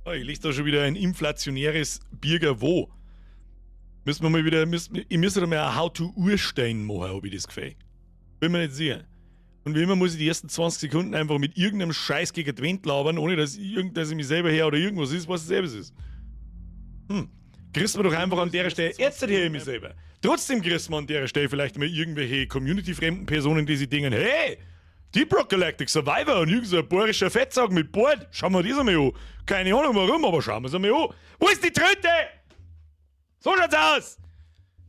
Oh, ich lese da schon wieder ein inflationäres Birger wo. Müssen wir mal wieder, müssen, ich müsste da mal ein How-to-Urstein machen, habe ich das Gefühl. Bin mir nicht sicher. Und wie immer muss ich die ersten 20 Sekunden einfach mit irgendeinem Scheiß gegen die Wand labern, ohne dass, irgend, dass ich mich selber her oder irgendwas ist, was es selbst ist. Grüßen wir doch einfach an der Stelle. Jetzt her ich mich selber. Trotzdem grüßen wir an der Stelle vielleicht mal irgendwelche community-fremden Personen, die sich denken, hey, Deep Rock Galactic Survivor und irgend so ein bayerischer Fettsack mit Bart. Schauen wir das einmal an. Keine Ahnung warum, aber schauen wir es einmal an. Wo ist die Tröte? So schaut's aus!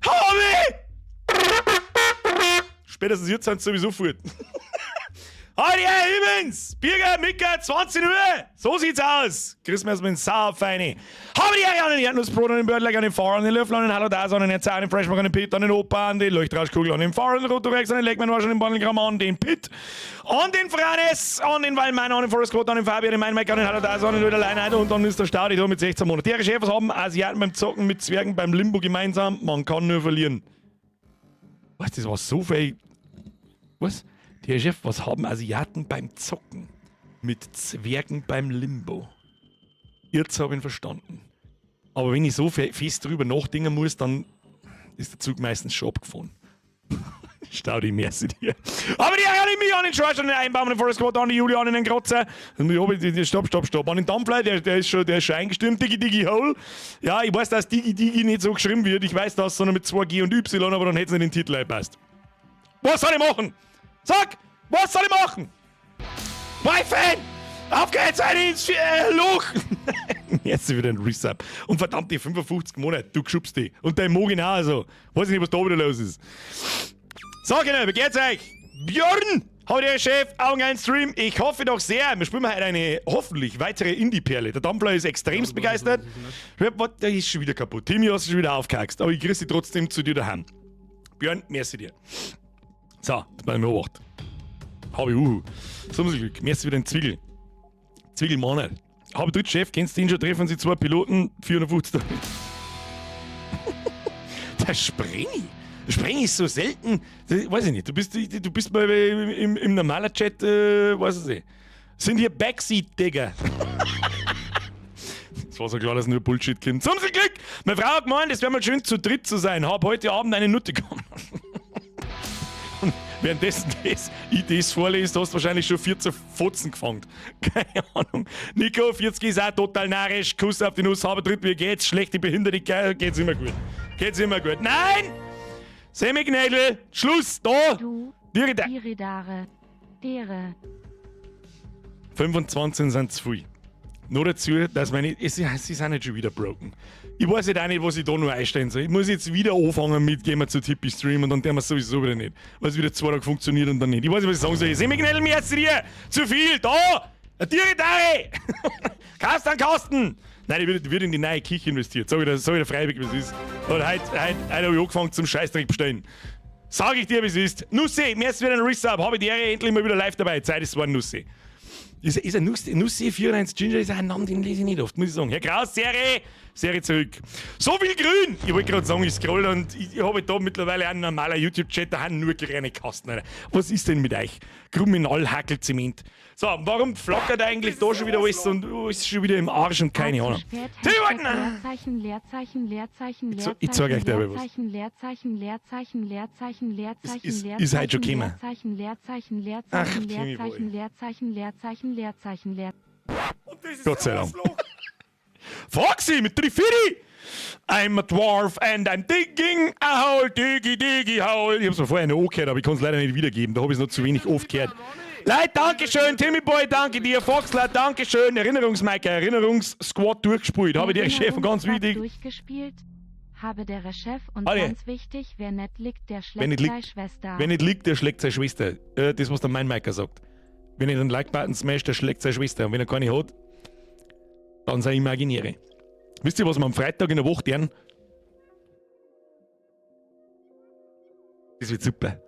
Hobby! Spätestens jetzt sind sie sowieso fort. Hallo, übrigens! Birger, Mika, 20 Uhr! So sieht's aus! Grüß mir erstmal den Sauerfeine. Habe die Ehre an den Erdnussbrot, an den Bördler, an den Fahrer, an den Löffel, an den Hallo da, an den Herz, an den Freshmark, an den Pit, an den Opa, an die Leuchtrauschkugel, an den Fahrer, an den Rotorex, an den Leckmann, an den Bandelgramm, an den Pit, an den Franes, an den Wallmann, an den Forest Squad, an den Fabian, den Mike, an den Hallo da, an den Leinheit und dann ist der Staudi da mit 16 Monaten. Die Chefs haben Asiaten beim Zocken mit Zwergen beim Limbo gemeinsam. Man kann nur verlieren. Was, das war so viel. Was? Der Chef, was haben Asiaten beim Zocken mit Zwergen beim Limbo? Jetzt habe ich ihn verstanden. Aber wenn ich so fest drüber nachdenken muss, dann ist der Zug meistens schon abgefahren. Staudi, merci dir. Aber die erinnern mich an den Schorsch, an den Einbaum, an den Forest Squad, an die Julian, an den Krotzer. Stopp, stopp, stopp. An den Dampflei, der ist schon eingestimmt. Digi Digi Hole. Ja, ich weiß, dass Digi Digi nicht so geschrieben wird. Ich weiß das, sondern mit 2G und Y, aber dann hätte es nicht in den Titel eingepasst. Was soll ich machen? Sag! Was soll ich machen? Wi-Fi! Auf geht's, rein ins Loch! Jetzt wieder ein Resub. Und verdammt, die 55 Monate, du geschubst die. Und dein Mo genauso. Weiß ich nicht, was da wieder los ist. So, genau, wie geht's euch? Björn! Hau dir, Chef, Augen ein Stream. Ich hoffe doch sehr. Wir spielen heute eine hoffentlich weitere Indie-Perle. Der Dampfler ist extremst begeistert. Der ist schon wieder kaputt. Timmy hast du schon wieder aufgehaxt. Aber ich grüße dich trotzdem zu dir daheim. Björn, merci dir. So, jetzt bin ich mir beobachtet. Hab ich uhu. So muss ich Glück. Merci wieder ein Zwiegel. Zwiegelmann. Hab ich dritt Chef, kennst du ihn schon? Treffen sie zwei Piloten, 450. Der Sprengi. Der Sprengi ist so selten. Das, weiß ich nicht. Du bist mal im normalen Chat, weiß ich nicht. Sind hier Backseat-Digger. Es war so klar, dass nur Bullshit kommt. Zum Glück! Meine Frau hat gemeint, es wäre mal schön zu dritt zu sein. Hab heute Abend eine Nutte gekommen. Und währenddessen das, ich das vorlese, hast du wahrscheinlich schon 14 Fotzen gefangen. Keine Ahnung. Nico, 40 ist auch total narrisch. Kuss auf die Nuss, habe dritt, wie geht's? Schlechte Behinderte, geht's immer gut. Geht's immer gut. Nein! Semiknädel, Schluss, da! Du, Dirida. Diridare, Dere. 25 sind zu viel. Nur dazu, dass meine. Sie sind nicht schon wieder broken. Ich weiß jetzt auch nicht, was ich da noch einstellen soll. Ich muss jetzt wieder anfangen mit, gehen wir zu Tippy Stream und dann tun wir es sowieso wieder nicht. Weil es wieder 2 Tage funktioniert und dann nicht. Ich weiß nicht, was ich sagen soll. Semiknädel, mir jetzt dir! Zu viel! Da! Eine Tiere Kasten, Kasten! Nein, ich wird in die neue Küche investiert. Sag ich dir freiwillig, wie es ist. Und heute habe ich angefangen zum Scheißdreck bestellen. Sag ich dir, wie es ist. Nussi, mir ist wieder ein Resub. Habe ich die Ehre endlich mal wieder live dabei. Zeit ist zwar Nussi. Ist ein Nussi, Nussi 94 Ginger ist ein Name, den lese ich nicht oft, muss ich sagen. Herr Kraus, Serie, Serie zurück. So viel Grün! Ich wollte gerade sagen, ich scroll und ich habe da mittlerweile einen normalen YouTube-Chat, da haben nur grüne Kasten. Alter. Was ist denn mit euch? Kriminal, Hackelzement. So, warum flackert eigentlich da schon wieder alles und oh, ist schon wieder im Arsch und keine Ahnung. Spät, Die Hashtag wollten- Leerzeichen, Leerzeichen, Leerzeichen, Ich zeig euch dabei was. Leerzeichen, Leerzeichen, Leerzeichen, Leerzeichen, Leerzeichen, Ist heute schon gekommen. Leerzeichen, Leerzeichen, Ach, Leerzeichen, Timmy Boy. Leerzeichen, Leerzeichen, Leerzeichen, Leerzeichen, Leerzeichen. Gott sei Dank. Foxy mit Trifidi! I'm a dwarf and I'm digging a hole, diggy diggy hole. Ich hab's mir vorher noch angehört, aber ich kann es leider nicht wiedergeben. Da habe ich es noch zu wenig oft gehört. Leute, dankeschön, Timmy Boy, danke dir. Foxler, dankeschön. Erinnerungsmaker, Erinnerungssquad durchgespielt. Habe ich dir, Chef, ganz wichtig. Durchgespielt. Habe der Chef und Alle. ganz wichtig, wer nicht liegt, der Wer schlägt nicht seine liegt, Schwester. wer nicht liegt, der schlägt seine Schwester. Das, was der Mindmaker sagt. Wenn er den Like-Button smasht, der schlägt seine Schwester. Und wenn er keine hat, dann sei imaginäre. Wisst ihr, was wir am Freitag in der Woche tun? Das wird super.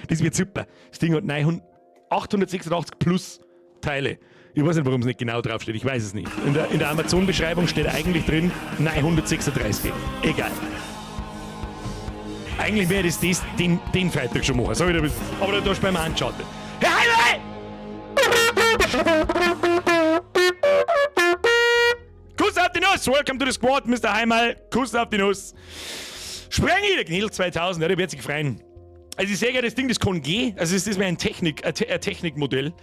Das wird super. Das Ding hat 900, 886 plus Teile. Ich weiß nicht, warum es nicht genau draufsteht. Ich weiß es nicht. In der Amazon-Beschreibung steht eigentlich drin 936. Egal. Eigentlich wäre das, das den Freitag schon machen. Sag ich dir, aber da darfst du beim Anschauen. Herr Heimel! Nuss! Welcome to the squad, Mr. Heimal. Kuss auf die Nuss. Sprengi, der Gnädel 2000, ja, der wird sich freuen. Also ich sehe ja, das Ding, das kann gehen. Also es ist mehr ein Technikmodell.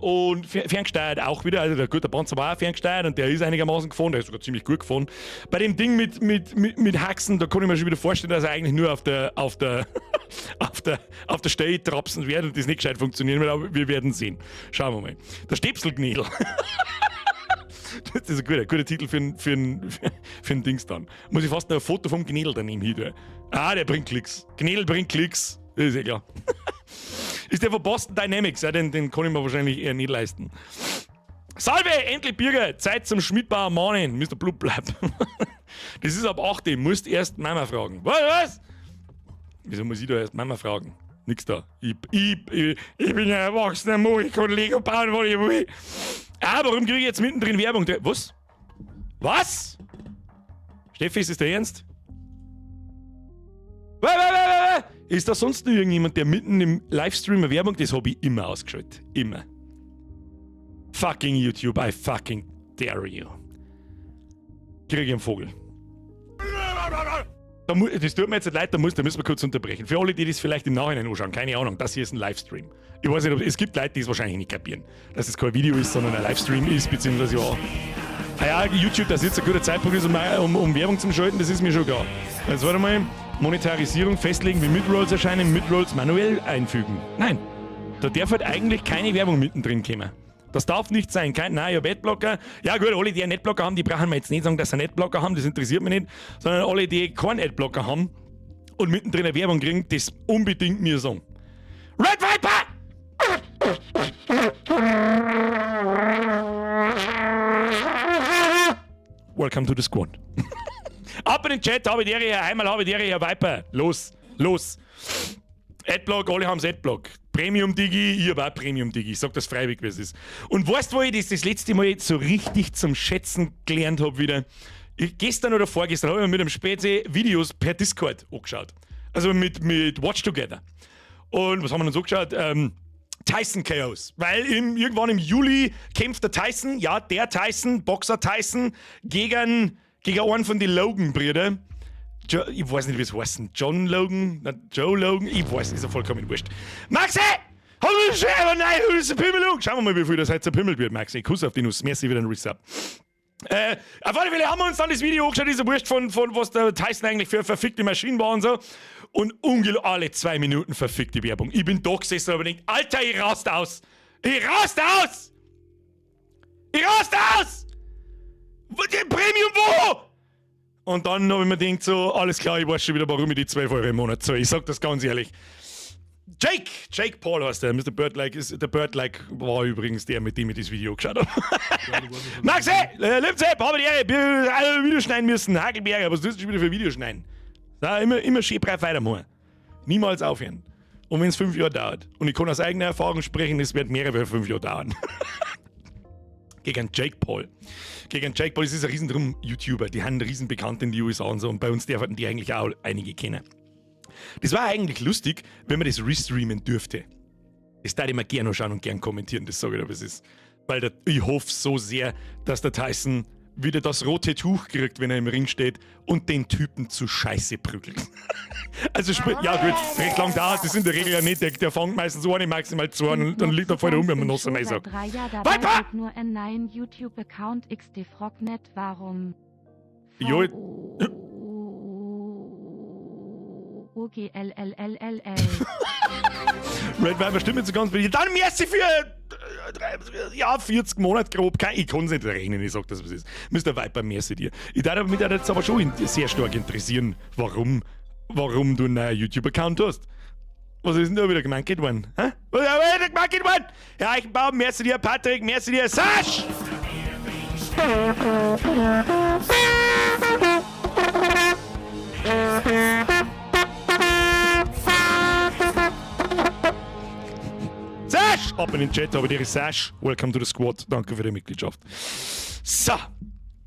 Und ferngesteuert auch wieder. Also der, gut, der Panzer war auch ferngesteuert und der ist einigermaßen gefahren, der ist sogar ziemlich gut gefahren. Bei dem Ding mit Haxen, da kann ich mir schon wieder vorstellen, dass er eigentlich nur auf der Stelle trapsen wird und das nicht gescheit funktionieren wird, aber wir werden sehen. Schauen wir mal. Der Stäbselgnädel. Das ist ein guter Titel für ein Dings dann. Muss ich fast noch ein Foto vom Gnädel daneben hin tun. Ah, der bringt Klicks. Gnädel bringt Klicks. Das ist eh klar. Ist der von Boston Dynamics? Ja, den kann ich mir wahrscheinlich eher nicht leisten. Salve, endlich Birger! Zeit zum Schmidbauer mahnen, Mr. Blutbleib. Das ist ab 8 Uhr, musst erst Mama fragen. Was, was? Wieso muss ich da erst Mama fragen? Nix da. Ich bin ein erwachsener Mann, ich kann Lego bauen, was ich will. Ah, warum kriege ich jetzt mittendrin Werbung? Was? Was? Steffi, ist das der Ernst? Ist da sonst noch irgendjemand, der mitten im Livestream eine Werbung? Das habe ich immer ausgeschaltet. Immer. Fucking YouTube, I fucking dare you. Krieg ich einen Vogel. Das tut mir jetzt leid, da müssen wir kurz unterbrechen. Für alle, die das vielleicht im Nachhinein anschauen, keine Ahnung, das hier ist ein Livestream. Ich weiß nicht, ob, es gibt Leute, die es wahrscheinlich nicht kapieren, dass es kein Video ist, sondern ein Livestream ist, beziehungsweise ja. Ah ja, YouTube, dass jetzt ein guter Zeitpunkt ist, um Werbung zum Schalten, das ist mir schon klar. Jetzt warte mal, Monetarisierung festlegen, wie Midrolls erscheinen, Midrolls manuell einfügen. Nein, da darf halt eigentlich keine Werbung mittendrin kommen. Das darf nicht sein. Kein, nein, ich hab Adblocker. Ja gut, alle, die einen Adblocker haben, die brauchen mir jetzt nicht sagen, dass sie einen Adblocker haben, das interessiert mich nicht. Sondern alle, die keinen Adblocker haben und mittendrin eine Werbung kriegen, das unbedingt mir sagen. Red Viper! Welcome to the squad. Ab in den Chat, habe die Ehre, Herr Heimal, habe die Ehre, Herr Viper. Los, los. Adblock, alle haben's Adblock. Premium Digi, ich hab auch Premium Digi. Ich sag das freiwillig, wie es ist. Und weißt du, wo ich das letzte Mal so richtig zum Schätzen gelernt hab wieder? Ich, gestern oder vorgestern habe ich mir mit dem Spezi Videos per Discord angeschaut. Also mit Watch Together. Und was haben wir denn so geschaut? Tyson KOs. Weil irgendwann im Juli kämpft der Tyson, ja, der Tyson, Boxer Tyson, gegen einen von den Logan-Brüdern. Ich weiß nicht, wie es heißt. John Logan? Na, Joe Logan? Ich weiß, ist ja vollkommen wurscht. Maxi! Nein, schauen wir mal, wie viel das heute zerpimmelt wird, Maxi. Kuss auf die Nuss. Merci wieder ein Resub. Auf alle Fälle haben wir uns dann das Video angeschaut, dieser Wurscht von was der Tyson eigentlich für eine verfickte Maschine war und so. Und alle 2 Minuten verfickte Werbung. Ich bin da gesessen und hab gedacht, Alter, ich rast aus! Ich rast aus! Ich rast aus! Premium wo? Und dann habe ich mir gedacht, so, alles klar, ich weiß schon wieder, warum ich die 12 Euro im Monat zahle. Ich sag das ganz ehrlich. Jake Paul heißt der, Mr. Birdlike ist, der Birdlike war übrigens der, mit dem ich das Video geschaut habe. Max, hey, Liebzepp, habe die Ehre, Video schneiden müssen. Hagelberger, was tust du schon wieder für Video schneiden? Da, immer, immer schön brav weitermachen. Niemals aufhören. Und wenn es 5 Jahre dauert. Und ich kann aus eigener Erfahrung sprechen, es wird mehrere 5 Jahre dauern. Gegen Jake Paul. Gegen Jake Paul, das ist ein riesen YouTuber, die haben riesen bekannt in die USA und so. Und bei uns dürfen die eigentlich auch einige kennen. Das war eigentlich lustig, wenn man das restreamen dürfte. Das darf ich mir gerne schauen und gern kommentieren, das sage ich dir, was ist. Weil ich hoffe so sehr, dass der Tyson wieder das rote Tuch kriegt, wenn er im Ring steht und den Typen zu Scheiße prügelt. Also, ja gut, recht lang dauert das in der Regel ja nicht. Der fängt meistens eine, maximal zwei und dann liegt er voll um, wenn man noch so mal sagt. Weiter! Nur ein neuen YouTube-Account XD Frognet, warum? Jo. O G L L L L L. Red Viper stimmt nicht so ganz. Dann merci für drei, ja, 40 Monate grob. Kein, ich kann es nicht rechnen, ich sag das, was ist. Mr. Viper, merci dir. Ich darf mich jetzt aber schon sehr stark interessieren, warum du einen neuen YouTube-Account hast. Was ist denn da wieder gemacht worden? Hä? Was ist da wieder gemacht worden? Herr Eichenbaum, merci dir, Patrick, merci dir, Sasch! Sash! Ab in den Chat, aber dir ist Sash. Welcome to the squad. Danke für die Mitgliedschaft. So,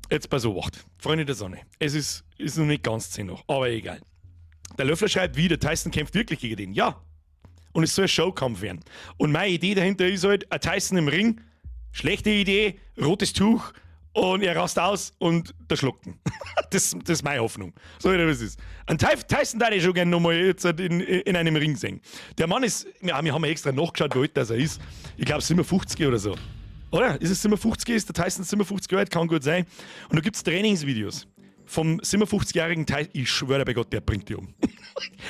jetzt pass auf, Freunde der Sonne. Es ist noch nicht ganz 10 noch, aber egal. Der Löffler schreibt wieder, Tyson kämpft wirklich gegen den. Ja. Und es soll ein Showkampf werden. Und meine Idee dahinter ist halt, ein Tyson im Ring, schlechte Idee, rotes Tuch. Und er rast aus und der schluckt ihn. Das ist meine Hoffnung. So wie es ist. Ein Tyson da ich schon gerne nochmal jetzt in einem Ring sehen. Der Mann ist, ja, wir haben ja extra nachgeschaut, wie alt das er ist. Ich glaube 57 oder so. Oder? Ist es 57? Ist der Tyson 57 alt? Kann gut sein. Und da gibt es Trainingsvideos vom 57-jährigen Tyson. Ich schwöre bei Gott, der bringt die um.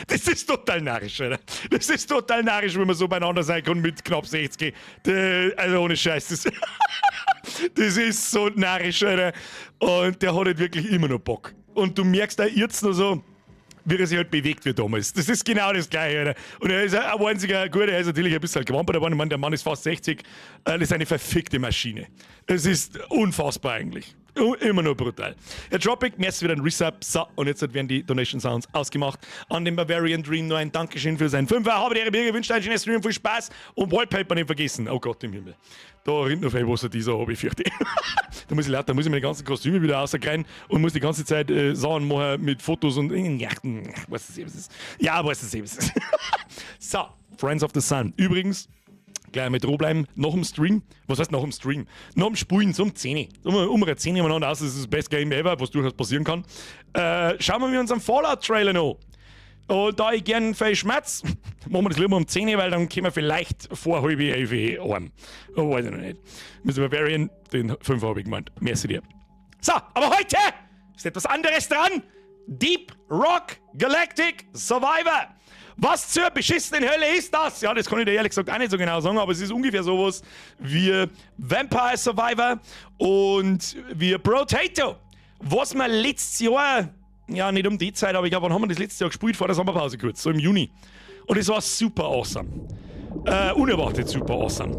Das ist total narrisch, Alter. Das ist total narrisch, wenn man so beieinander sein kann mit knapp 60. Also ohne Scheiß. Das ist so narrisch, Alter. Und der hat halt wirklich immer noch Bock. Und du merkst da jetzt noch so, wie er sich halt bewegt wie damals. Das ist genau das Gleiche, Alter. Und er ist ein einziger, gut, er ist natürlich ein bisschen gewampert, aber ich meine, der Mann ist fast 60. Das ist eine verfickte Maschine. Es ist unfassbar eigentlich. Immer nur brutal. Herr Tropic, merci wieder ein Resub. So, und jetzt werden die Donation Sounds ausgemacht. An den Bavarian Dream noch ein Dankeschön für seinen Fünfer. Habe die Ehre, Birger, wünscht einen schönen Stream, viel Spaß und Wallpaper nicht vergessen. Oh Gott im Himmel. Da rinnt noch viel Wasser, dieser habe ich fürchte. Da muss ich lauter, da muss ich meine ganzen Kostüme wieder rauskriegen und muss die ganze Zeit Sachen machen mit Fotos und ja, was ist, was ist. Ja, was ist, was ist. So, Friends of the Sun. Übrigens, gleich mit dran bleiben, nach dem Stream, was heißt nach dem Stream? Nach dem Spielen, so um 10 um eine 10 umeinander aus, das ist das best Game ever, was durchaus passieren kann. Schauen wir uns einen Fallout-Trailer noch. Und da ich gern viel schmatz, machen wir das lieber um 10, weil dann kommen wir vielleicht vor 10:30 heim. Oh, weiß ich noch nicht. Mr. Bavarian, den 5 habe ich gemeint. Merci dir. So, aber heute ist etwas anderes dran. Deep Rock Galactic Survivor. Was zur beschissenen Hölle ist das? Ja, das kann ich dir ehrlich gesagt auch nicht so genau sagen, aber es ist ungefähr sowas wie Vampire Survivor und wie Brotato. Was wir letztes Jahr, ja, nicht um die Zeit, aber ich glaube, wann haben wir das letztes Jahr gespielt? Vor der Sommerpause kurz, so im Juni. Und es war super awesome. Unerwartet super awesome.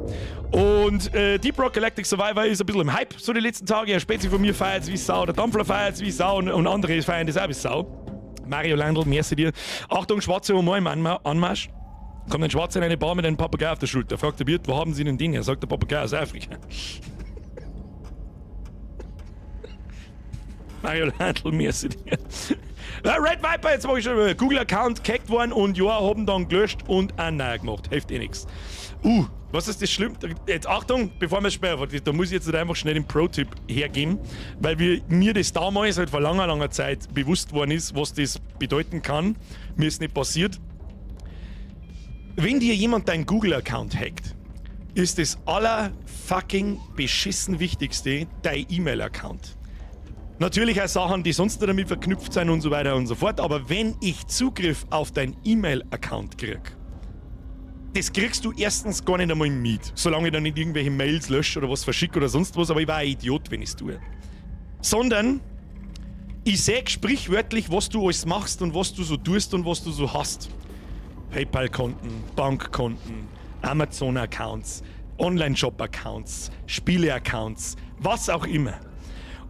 Und Deep Rock Galactic Survivor ist ein bisschen im Hype, so die letzten Tage. Ein Spezi von mir feiert wie Sau, der Dampfler feiert wie Sau und andere feiern das auch wie Sau. Mario Landl, merci dir. Achtung, schwarzer Humor im Anmarsch. Kommt ein Schwarzer in eine Bar mit einem Papagei auf der Schulter. Fragt der Wirt, wo haben Sie denn den her? Sagt der Papagei, aus Afrika. Mario Landl, merci dir. Red Viper, jetzt war ich schon Google-Account gehackt worden und ja, haben dann gelöscht und einen neu gemacht. Hilft eh nix. Was ist das Schlimmste? Jetzt Achtung, bevor wir sperren, da muss ich jetzt einfach schnell den Pro-Tipp hergeben, weil mir das damals halt vor langer, langer Zeit bewusst worden ist, was das bedeuten kann. Mir ist nicht passiert. Wenn dir jemand deinen Google-Account hackt, ist das aller fucking beschissen Wichtigste dein E-Mail-Account. Natürlich auch Sachen, die sonst damit verknüpft sind und so weiter und so fort, aber wenn ich Zugriff auf dein E-Mail-Account krieg, das kriegst du erstens gar nicht einmal mit, solange ich dann nicht irgendwelche Mails lösche oder was verschicke oder sonst was, aber ich war ein Idiot, wenn ich's tue. Sondern ich seh sprichwörtlich, was du alles machst und was du so tust und was du so hast. PayPal-Konten, Bankkonten, Amazon-Accounts, Online-Shop-Accounts, Spiele-Accounts, was auch immer.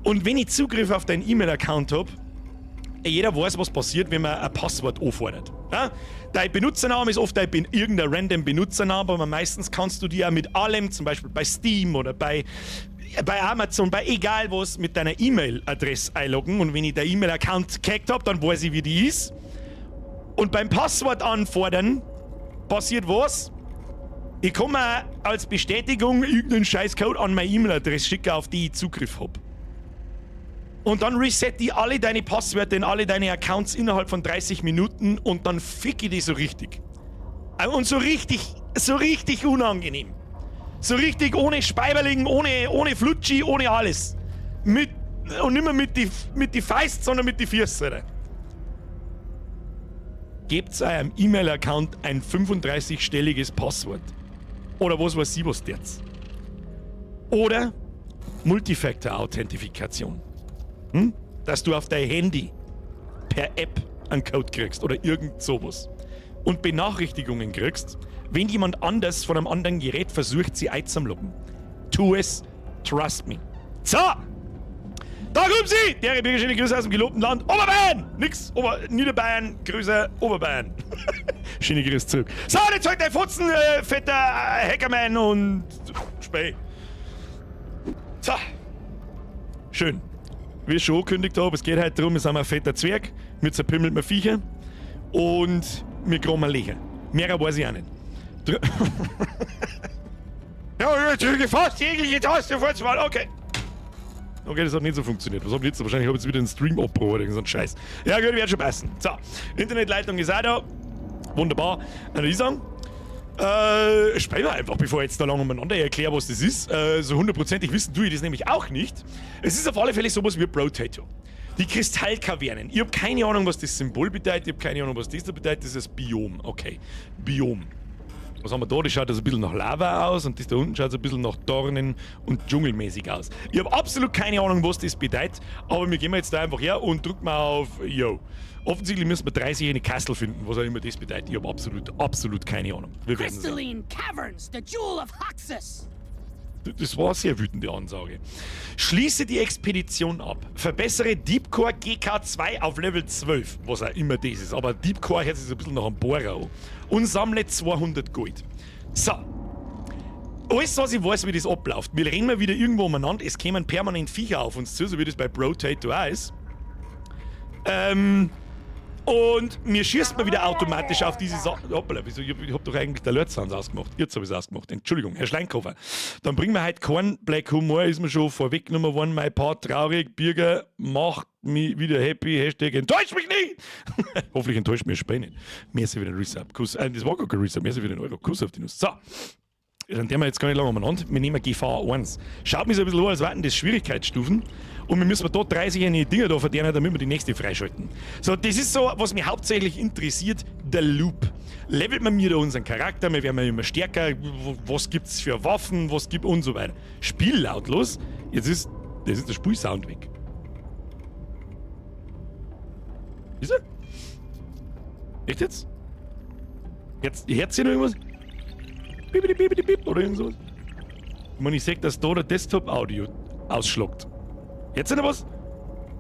Und wenn ich Zugriff auf deinen E-Mail-Account hab, jeder weiß, was passiert, wenn man ein Passwort anfordert. Ja? Dein Benutzername ist oft irgendein random Benutzername, aber meistens kannst du dir ja mit allem, zum Beispiel bei Steam oder bei Amazon, bei egal was, mit deiner E-Mail-Adresse einloggen. Und wenn ich dein E-Mail-Account gehackt hab, dann weiß ich, wie die ist. Und beim Passwort anfordern passiert was? Ich kann mir als Bestätigung irgendeinen Scheißcode an meine E-Mail-Adresse schicken, auf die ich Zugriff hab. Und dann reset ich alle deine Passwörter in alle deine Accounts innerhalb von 30 Minuten und dann fick ich die so richtig. Und so richtig, so richtig unangenehm. So richtig ohne Speiberling, ohne Flutschi, ohne alles. Und nicht mehr mit die Feist, sondern mit die Füße. Gebt eurem E-Mail-Account ein 35-stelliges Passwort. Oder was weiß ich was jetzt. Oder Multifactor-Authentifikation. Dass du auf dein Handy per App einen Code kriegst oder irgend sowas. Und Benachrichtigungen kriegst, wenn jemand anders von einem anderen Gerät versucht, sie einzuloggen. Tu es, trust me. So! Da kommt sie! Der Birger, schöne Grüße aus dem gelobten Land Oberbayern! Nix, Niederbayern, Grüße Oberbayern. Schöne Grüße zurück. So, jetzt halt dein Fotzen, fetter Hackerman und Spey. So. Schön. Wie ich schon angekündigt habe, es geht heute darum, wir sind ein fetter Zwerg, wir zerpümmeln wir Viecher und wir graben Löcher. Mehr weiß ich auch nicht. Ja, ich drücke fast jegliche Taste vor zwei. Okay. Okay, das hat nicht so funktioniert. Was hab ich jetzt? Wahrscheinlich habe ich jetzt wieder einen Stream abgebrochen oder so ein Scheiß. Ja gut, wird schon passen. So, Internetleitung ist auch da. Wunderbar. Dann würde ich sagen, spielen wir einfach, bevor ich jetzt da lange umeinander erkläre, was das ist. So hundertprozentig wissen tue ich das nämlich auch nicht. Es ist auf alle Fälle sowas wie Brotato. Die Kristallkavernen. Ich habe keine Ahnung, was das Symbol bedeutet. Ich habe keine Ahnung, was das da bedeutet. Das ist Biom. Okay. Biom. Was haben wir da? Das schaut also ein bisschen nach Lava aus und das da unten schaut so ein bisschen nach Dornen und dschungelmäßig aus. Ich habe absolut keine Ahnung, was das bedeutet, aber wir gehen jetzt da einfach her und drücken mal auf Yo. Offensichtlich müssen wir 30 eine Kastel finden, was auch immer das bedeutet. Ich habe absolut, absolut keine Ahnung. Wir werden sehen. Crystalline Caverns, the Jewel of Hoxxes. Das war eine sehr wütende Ansage. Schließe die Expedition ab. Verbessere Deepcore GK2 auf Level 12, was auch immer das ist. Aber Deepcore hört sich so ein bisschen nach einem Bohrer an. Und sammle 200 Gold. So. Alles, was ich weiß, wie das abläuft. Wir rennen wieder irgendwo umeinander. Es kämen permanent Viecher auf uns zu, so wie das bei Brotato auch ist. Und mir schießt man wieder automatisch auf diese Sache. Hoppala, wieso? Ich hab doch eigentlich der Alert Sounds ausgemacht. Jetzt hab ich's ausgemacht. Entschuldigung, Herr Schleinkofer. Dann bringen wir heute keinen Black Humor, ist mir schon vorweggenommen worden. Mein Part traurig. Birger macht mich wieder happy. Hashtag enttäuscht mich nicht. Hoffentlich enttäuscht mich Spiel nicht. Merci für den Resub. Kuss. Das war gar kein Resub. Merci für den Euro. Kuss auf die Nuss. So. Dann tun wir jetzt gar nicht lange umeinander. Wir nehmen GV1. Schaut mich so ein bisschen an, als wären das Schwierigkeitsstufen. Und wir müssen da 30 eine Dinger da verdienen, damit wir die nächste freischalten. So, das ist so, was mich hauptsächlich interessiert, der Loop. Levelt man mir da unseren Charakter, wir werden immer stärker, was gibt's für Waffen, was gibt und so weiter. Spiel lautlos, jetzt ist, das ist der Spielsound weg. Ist er? Echt jetzt? Jetzt, hört sich noch irgendwas? Bibidi, bibidi, bib, oder irgend sowas. Ich meine, ich seh, dass da der Desktop-Audio ausschlagt. Jetzt noch was?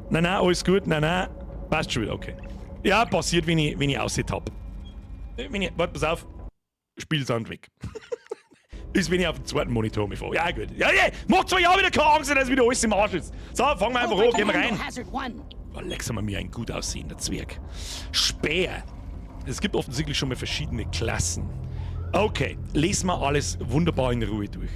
Nein, nein, alles gut, nein, nein. Passt schon wieder, okay. Ja, passiert, wenn ich aussieht hab. Wenn ich, warte, pass auf. Spielsound weg. Ist, wenn ich auf dem zweiten Monitor mich fahre. Ja, gut. Ja, ja, macht zwar ja wieder keine Angst, dass wieder alles im Arsch ist. So, fangen wir einfach an, gehen wir rein. Hazard One. Oh, leck mal mir ein gut aussehender Zwerg. Speer. Es gibt offensichtlich schon mal verschiedene Klassen. Okay, lesen wir alles wunderbar in Ruhe durch.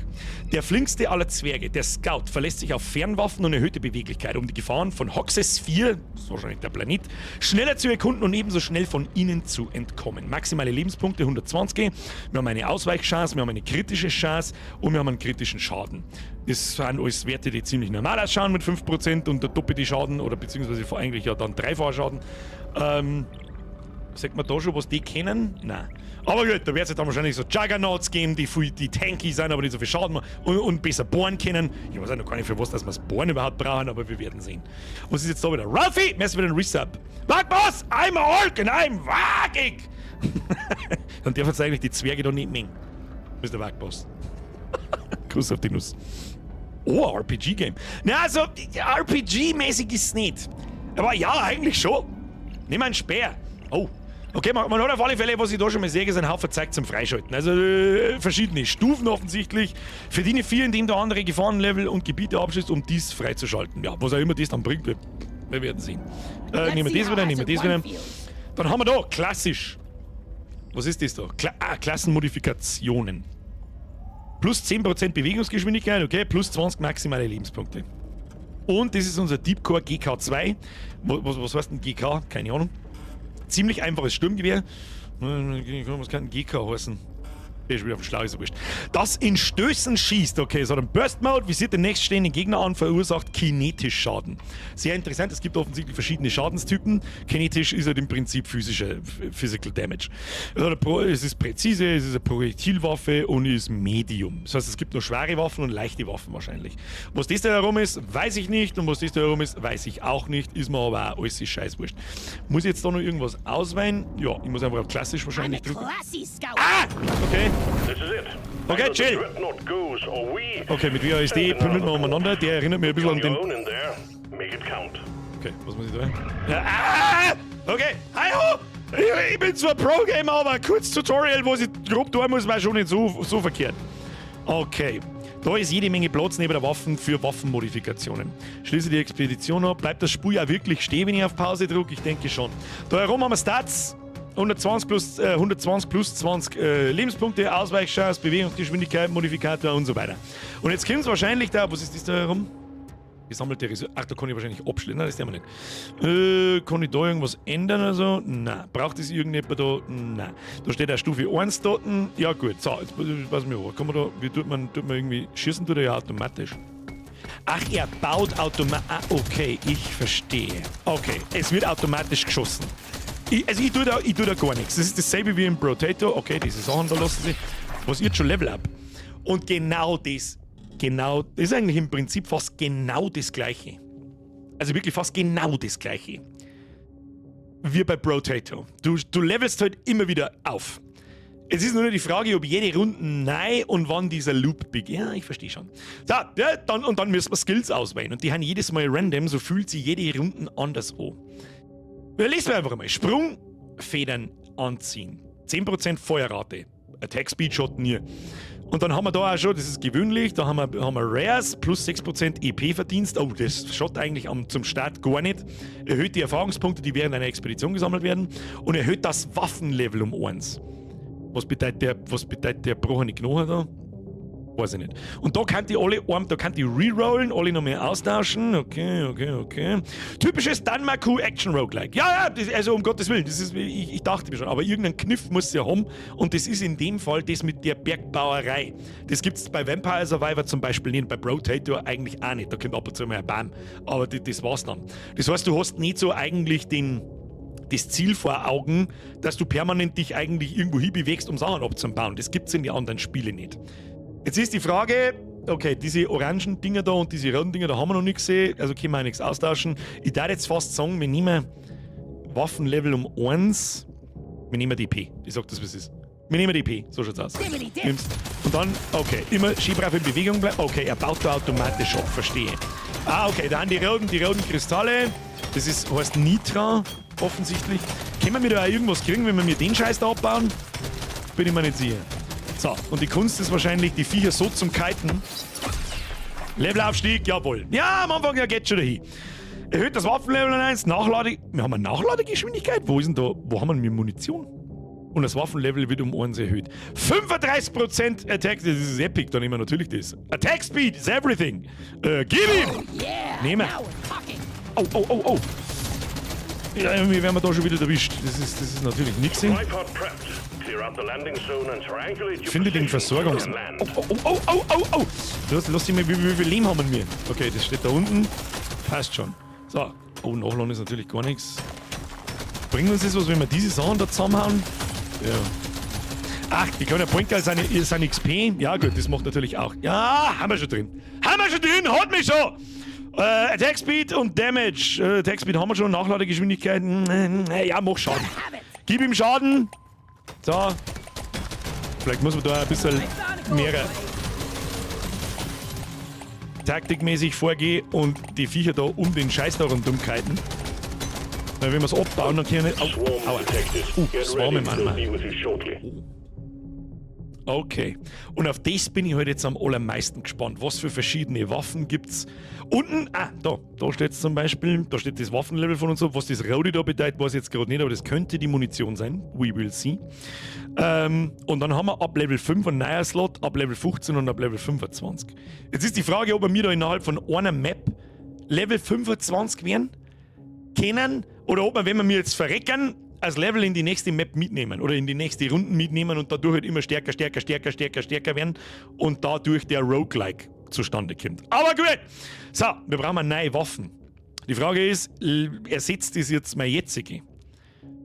Der flinkste aller Zwerge, der Scout, verlässt sich auf Fernwaffen und erhöhte Beweglichkeit, um die Gefahren von Hoxxes 4, das ist wahrscheinlich der Planet, schneller zu erkunden und ebenso schnell von ihnen zu entkommen. Maximale Lebenspunkte 120, wir haben eine Ausweichchance, wir haben eine kritische Chance und wir haben einen kritischen Schaden. Das sind alles Werte, die ziemlich normal ausschauen mit 5% und der doppelte Schaden oder beziehungsweise eigentlich ja dann dreifacher Schaden. Sagt man da schon, was die kennen? Nein. Aber gut, da wird es dann wahrscheinlich so Juggernauts geben, die viel, die tanky sind, aber nicht so viel Schaden machen und besser bohren können. Ich weiß auch noch gar nicht, für was, dass wir das Bohren überhaupt brauchen, aber wir werden sehen. Was ist jetzt da wieder? Ralphie! Merci für den Resub. Wag was? I'm a Hulk and I'm wackig! Dann dürfen jetzt eigentlich die Zwerge da nicht mengen. Mr. Wagboss. Kuss auf die Nuss. Oh, RPG-Game. Na, also, RPG-mäßig ist es nicht. Aber ja, eigentlich schon. Nimm einen Speer. Oh. Okay, man hat auf alle Fälle, was ich da schon mal sehe, ist ein Haufen Zeug zum Freischalten. Also verschiedene Stufen offensichtlich. Verdiene 4, indem du andere Gefahrenlevel und Gebiete abschließt, um dies freizuschalten. Ja, was auch immer das dann bringt, wir werden sehen. Let's Nehmen wir see das how wieder, nehmen wir das Hazard wieder. One feels. Dann haben wir da, klassisch. Was ist das da? Klassenmodifikationen. Plus 10% Bewegungsgeschwindigkeit, okay, plus 20 maximale Lebenspunkte. Und das ist unser Deepcore GK2. Was heißt denn GK? Keine Ahnung. Ziemlich einfaches Sturmgewehr. Was kann denn GK heißen? Der ist wieder auf dem Schlauch, ist ja wurscht. Das in Stößen schießt. Okay, es hat einen Burst Mode, visiert den nächststehenden Gegner an, verursacht kinetisch Schaden. Sehr interessant, es gibt offensichtlich verschiedene Schadenstypen. Kinetisch ist halt im Prinzip physischer, Physical Damage. Es ist präzise, es ist eine Projektilwaffe und ist Medium. Das heißt, es gibt nur schwere Waffen und leichte Waffen wahrscheinlich. Was das da herum ist, weiß ich nicht. Und was das da herum ist, weiß ich auch nicht. Ist mir aber auch alles scheißwurscht. Muss ich jetzt da noch irgendwas auswählen? Ja, ich muss einfach auf klassisch wahrscheinlich I'm a drücken. classy scout. Ah! Okay. This is it. Okay, Either the chill. Dreadnought goes or we Okay, mit WASD pümmeln wir umeinander. Der erinnert mich ein bisschen an On den your own in there. Make it count. Okay, was muss ich da? Ja, ah! Okay, hi ho! Ich bin zwar Pro-Gamer, aber ein kurzes Tutorial, was ich grob tun muss, war schon nicht so verkehrt. Okay, da ist jede Menge Platz neben der Waffen für Waffenmodifikationen. Schließe die Expedition ab. Bleibt das Spiel auch wirklich stehen, wenn ich auf Pause drücke? Ich denke schon. Da herum haben wir Stats. 120 plus 120 plus 20 Lebenspunkte, Ausweichchance, Bewegungsgeschwindigkeit, Modifikator und so weiter. Und jetzt kommt's wahrscheinlich da, was ist das da herum? Gesammelte Ressourcen. Ach, da kann ich wahrscheinlich abschließen. Nein, das tun wir nicht. Kann ich da irgendwas ändern oder so? Nein. Braucht es irgendjemand da? Nein. Da steht auch Stufe 1 dort. Ja, gut. So, jetzt pass mir auf. Kann man da, wie tut man irgendwie, schießen tut er ja automatisch. Ach, er baut automatisch. Ah, okay, ich verstehe. Okay, es wird automatisch geschossen. Also ich tue da gar nichts. Das ist dasselbe wie im Brotato. Okay, diese Sachen da lassen sich. Was jetzt schon Level Up. Und genau das, genau, das ist eigentlich im Prinzip fast genau das Gleiche. Also wirklich fast genau das Gleiche. Wie bei Brotato. Du levelst halt immer wieder auf. Es ist nur noch die Frage, ob jede Runde neu und wann dieser Loop beginnt. Ja, ich verstehe schon. So, ja, dann, und dann müssen wir Skills auswählen. Und die haben jedes Mal random, so fühlt sich jede Runde anders an. Wir lesen einfach mal. Sprungfedern anziehen. 10% Feuerrate. Attack Speed schadet nie. Und dann haben wir da auch schon, das ist gewöhnlich, da haben wir Rares plus 6% EP-Verdienst. Oh, das schadet eigentlich zum Start gar nicht. Erhöht die Erfahrungspunkte, die während einer Expedition gesammelt werden. Und erhöht das Waffenlevel um 1. Was bedeutet der gebrochene Knochen da? Weiß ich nicht. Und da kann die alle, da kann die rerollen, alle noch mehr austauschen. Okay. Typisches Danmaku Action Roguelike. Ja, das, also um Gottes Willen, das ist, ich dachte mir schon, aber irgendeinen Kniff muss es ja haben. Und das ist in dem Fall das mit der Bergbauerei. Das gibt es bei Vampire Survivor zum Beispiel nicht, bei Brotato eigentlich auch nicht. Da kommt ab und zu mal ein Baum. Aber das war's dann. Das heißt, du hast nicht so eigentlich das Ziel vor Augen, dass du permanent dich eigentlich irgendwo hinbewegst, um Sachen abzubauen. Das gibt's in den anderen Spielen nicht. Jetzt ist die Frage, okay, diese orangen Dinger da und diese roten Dinger, da haben wir noch nichts gesehen, also können wir auch nichts austauschen. Ich darf jetzt fast sagen, wir nehmen Waffenlevel um 1, wir nehmen die EP. Ich sag das, wie es ist. Wir nehmen die EP, so schaut's aus. Nimmst. Und dann, okay, immer schön brav in Bewegung bleiben. Okay, er baut da automatisch ab, verstehe. Ah, okay, da haben die roten Kristalle. Das heißt Nitra, offensichtlich. Können wir da auch irgendwas kriegen, wenn wir mir den Scheiß da abbauen? Bin ich mir nicht sicher. So, und die Kunst ist wahrscheinlich, die Viecher so zum Kiten. Levelaufstieg, jawohl. Ja, am Anfang, ja, geht schon dahin. Erhöht das Waffenlevel um 1, Nachlade. Wir haben eine Nachladegeschwindigkeit? Wo ist denn da? Wo haben wir denn Munition? Und das Waffenlevel wird um 1 erhöht. 35% Attack, das ist epic, da nehmen wir natürlich das. Attack Speed is everything. Gib ihm! Yeah, Nehmen. now we're talking. Oh, oh, oh, oh. Ja, irgendwie werden wir da schon wieder erwischt. Das ist natürlich nichts. Tripod prepped. Clear out the landing zone and triangulate your Finde den position Versorgungs... and land. Oh, oh, oh, oh, oh, oh! Lass dich mal, wie viel Leben haben wir? Okay, das steht da unten. Passt schon. So. Oh, Nachladen ist natürlich gar nichts. Bringt uns das was, wenn wir diese Sachen da zusammenhauen? Ja. Ach, die können ja Point sind XP. Ja, gut, das macht natürlich auch. Ja, haben wir schon drin. Haben wir schon drin, hat mich schon! Attack Speed und Damage. Attack Speed haben wir schon, Nachladegeschwindigkeit. Ja, mach Schaden. Have it. Gib ihm Schaden. So. Vielleicht muss man da ein bisschen mehr taktikmäßig vorgehen und die Viecher da um den Scheiß da rundum kiten. Weil wenn wir es abbauen, dann können wir nicht. Au, Swarm aua. detected. Get Swarme, ready. Mann, They'll Mann. be with you shortly. Okay. Und auf das bin ich heute jetzt am allermeisten gespannt. Was für verschiedene Waffen gibt's? Unten, ah, da steht zum Beispiel, da steht das Waffenlevel von uns so. Was das Rode da bedeutet, weiß ich jetzt gerade nicht, aber das könnte die Munition sein. We will see. Und dann haben wir ab Level 5 einen neuer Slot, ab Level 15 und ab Level 25. Jetzt ist die Frage, ob wir da innerhalb von einer Map Level 25 werden können oder ob wir, wenn wir mir jetzt verrecken, als Level in die nächste Map mitnehmen oder in die nächste Runde mitnehmen und dadurch halt immer stärker, stärker, stärker, stärker, stärker werden und dadurch der Roguelike zustande kommt. Aber gut! So, wir brauchen neue Waffen. Die Frage ist, ersetzt das jetzt meine jetzige?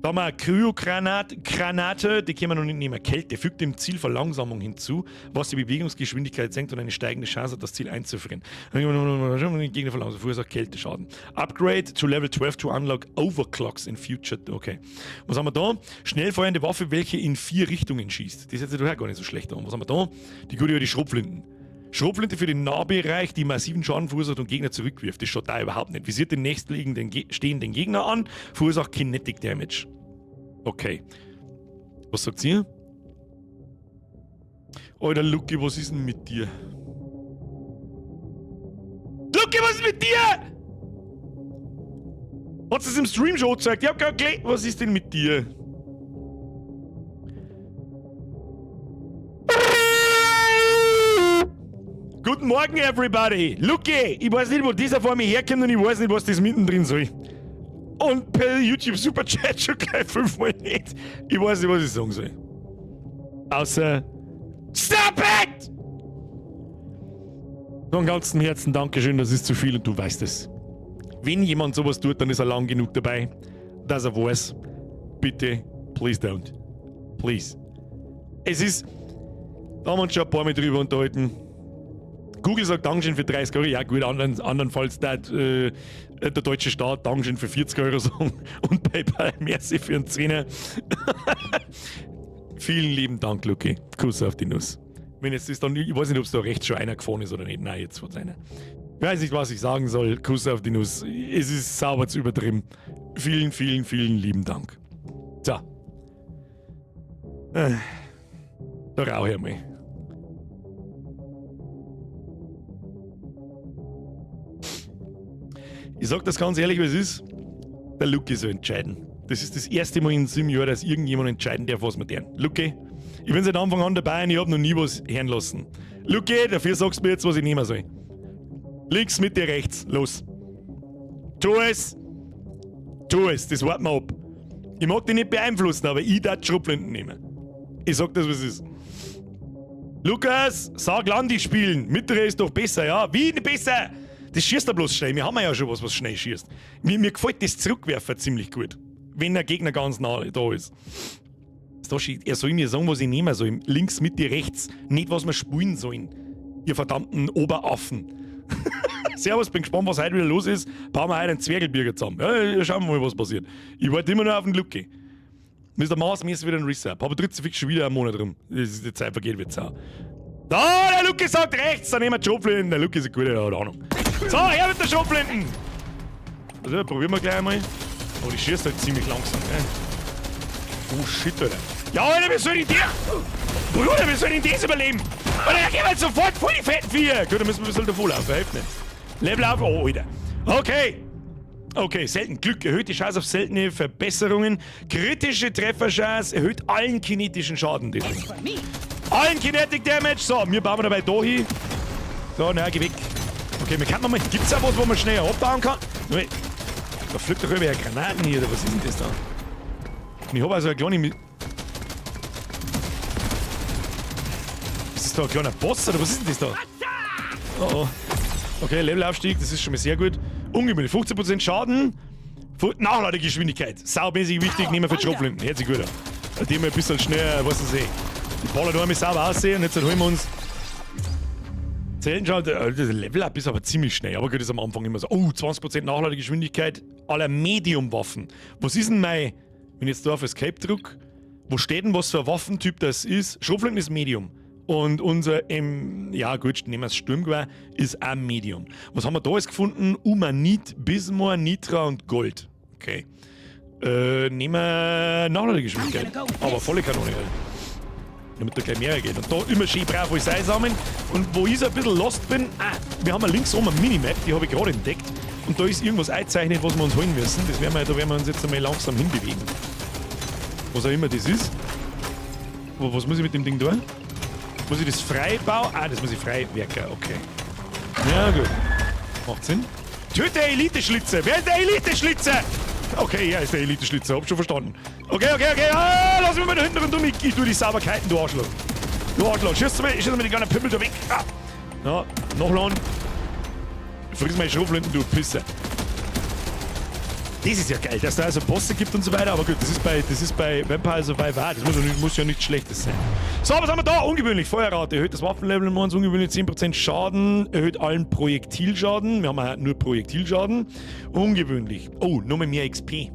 Da haben wir eine Kryogranate, Granate, die können wir noch nicht nehmen. Kälte fügt dem Ziel Verlangsamung hinzu, was die Bewegungsgeschwindigkeit senkt und eine steigende Chance hat, das Ziel einzufrieren. Gegner verlangsamt, verursacht Kälteschaden. Upgrade to Level 12 to unlock Overclocks in future. Okay. Was haben wir da? Schnell feuernde Waffe, welche in vier Richtungen schießt. Das ist jetzt doch auch gar nicht so schlecht an. Was haben wir da? Die gute alte Schrotflinten. Schrotflinte für den Nahbereich, die massiven Schaden verursacht und Gegner zurückwirft. Das schaut da überhaupt nicht. Visiert den nächstliegenden stehenden Gegner an, verursacht Kinetic Damage. Okay. Was sagt ihr? Alter Lucky, was ist denn mit dir? Lucky, was ist mit dir? Hat's das im Stream schon gezeigt? Ich hab grad gelesen. Was ist denn mit dir? Guten Guten Morgen, everybody. Lucky, ich weiß nicht, wo dieser vor mir herkommt und ich weiß nicht, was das mittendrin soll. Und per YouTube Superchat schon gleich fünfmal nicht. Ich weiß nicht, was ich sagen soll. Außer Stop it! Von ganzem Herzen Dankeschön, das ist zu viel und du weißt es. Wenn jemand sowas tut, dann ist er lang genug dabei, dass er weiß, bitte, please don't. Please. Es ist, da haben wir uns schon ein paar Mal drüber unterhalten. Google sagt Dankeschön für 30 Euro. Ja gut, andernfalls der deutsche Staat Dankeschön für 40 Euro sagen und PayPal merci für einen Zehner. Vielen lieben Dank, Lucky. Kuss auf die Nuss. Wenn jetzt ist dann, ich weiß nicht, ob es da rechts schon einer gefahren ist oder nicht. Nein, jetzt wird's einer. Ich weiß nicht, was ich sagen soll. Kuss auf die Nuss. Es ist sauber zu übertrieben. Vielen, vielen, vielen lieben Dank. So. Da rauche ich einmal. Ich sag das ganz ehrlich, wie es ist. Der Lucky soll entscheiden. Das ist das erste Mal in 7 Jahren, dass irgendjemand entscheiden darf, was wir tun. Lucky, ich bin seit Anfang an dabei und ich hab noch nie was hören lassen. Lucky, dafür sagst du mir jetzt, was ich nehmen soll. Links, Mitte, rechts, los. Tu es! Tu es, das warten wir ab. Ich mag dich nicht beeinflussen, aber ich darf die Schrotflinten nehmen. Ich sag das, was es ist. Lukas, sag Landi spielen. Mittere ist doch besser, ja? Wie besser? Das schießt ja bloß schnell. Wir haben ja schon was, was schnell schießt. Mir gefällt das Zurückwerfen ziemlich gut. Wenn der Gegner ganz nah da ist. Er soll mir sagen, was ich nehmen soll. Links, Mitte, rechts. Nicht, was wir spielen sollen. Ihr verdammten Oberaffen. Servus, bin gespannt, was heute wieder los ist. Bauen wir heute einen Zwergelbürger zusammen. Ja, schauen wir mal, was passiert. Ich warte immer nur auf den Lucky. Mr. Mars, mir ist wieder ein Reset. Aber dritt fix schon wieder einen Monat rum. Das ist, die Zeit vergeht wird sau. Da, der Lucky sagt rechts, dann nehmen wir die Schrotflinten. Der Lucky ist ein guter, der hat Ahnung. So, her mit der Schrotflinten! Also, probieren wir gleich einmal. Oh, die schießt halt ziemlich langsam, ne? Oh shit, Alter. Ja, Alter, wie soll ich denn der? Bruder, wie soll ich denn das überleben? Alter, da gehen wir jetzt sofort voll die fetten Viecher. Gut, dann müssen wir ein bisschen davor laufen, hilft nicht. Level auf, oh, Alter. Okay. Okay, selten Glück, erhöht die Chance auf seltene Verbesserungen. Kritische Trefferchance erhöht allen kinetischen Schaden. Allen Kinetic Damage. So, wir bauen dabei da hin. So, na, geh weg. Okay, wir können mal. Gibt's da was, wo man schnell abbauen kann? Da fliegt doch über Granaten hier, oder was ist denn das da? Und ich hab also eine kleine. Ist das da ein kleiner Boss oder was ist denn das da? Oh oh. Okay, Levelaufstieg, das ist schon mal sehr gut. Ungewöhnlich, 15% Schaden. Nachladegeschwindigkeit. Saumäßig wichtig, nehmen wir für die Schrotflinten. Hört sich gut an. Nachdem wir ein bisschen schneller, was weiß ich. Die Baller da einmal sauber aussehen und jetzt holen wir uns. Selten schon, das Level-Up ist aber ziemlich schnell. Aber gut, ist am Anfang immer so. Oh, 20% Nachladegeschwindigkeit aller Medium-Waffen. Was ist denn mein. Wenn ich jetzt da auf Escape drück, wo steht denn, was für ein Waffentyp das ist? Schrotflinten ist Medium. Und unser, ja gut, nehmen wir das Sturmgewehr, ist auch Medium. Was haben wir da alles gefunden? Umanit, Bismor, Nitra und Gold. Okay. Nehmen wir Nachladegeschwindigkeit. Aber volle Kanone, gell? Damit da gleich mehr geht. Und da immer schön brav alles einsammeln. Und wo ich so ein bisschen lost bin, wir haben ja links oben eine Minimap, die habe ich gerade entdeckt. Und da ist irgendwas eingezeichnet, was wir uns holen müssen. Das werden wir, da werden wir uns jetzt einmal langsam hinbewegen. Was auch immer das ist. Was muss ich mit dem Ding tun? Muss ich das frei bauen? Ah, das muss ich frei werken, okay. Ja, gut. Macht Sinn. Töte Elite-Schlitze! Wer ist der Elite-Schlitze? Okay, er ist der Elite-Schlitze, hab schon verstanden. Okay, okay, okay. Ah, lass mich mal da hinten rundum. Ich tu die Sauberkeiten, du Arschloch. Du Arschloch. Schieß mir die kleinen Pimmel da weg. Ah. Ja, nachladen. Friss meine Schrotflinten, du Pisser. Das ist ja geil, dass da also Bosse gibt und so weiter, aber gut, das ist bei Vampire Survivor auch, das muss ja nichts Schlechtes sein. So, was haben wir da? Ungewöhnlich, Feuerrate, erhöht das Waffenlevel um 1, ungewöhnlich 10% Schaden, erhöht allen Projektilschaden, wir haben ja nur Projektilschaden. Ungewöhnlich. Oh, nochmal mehr XP.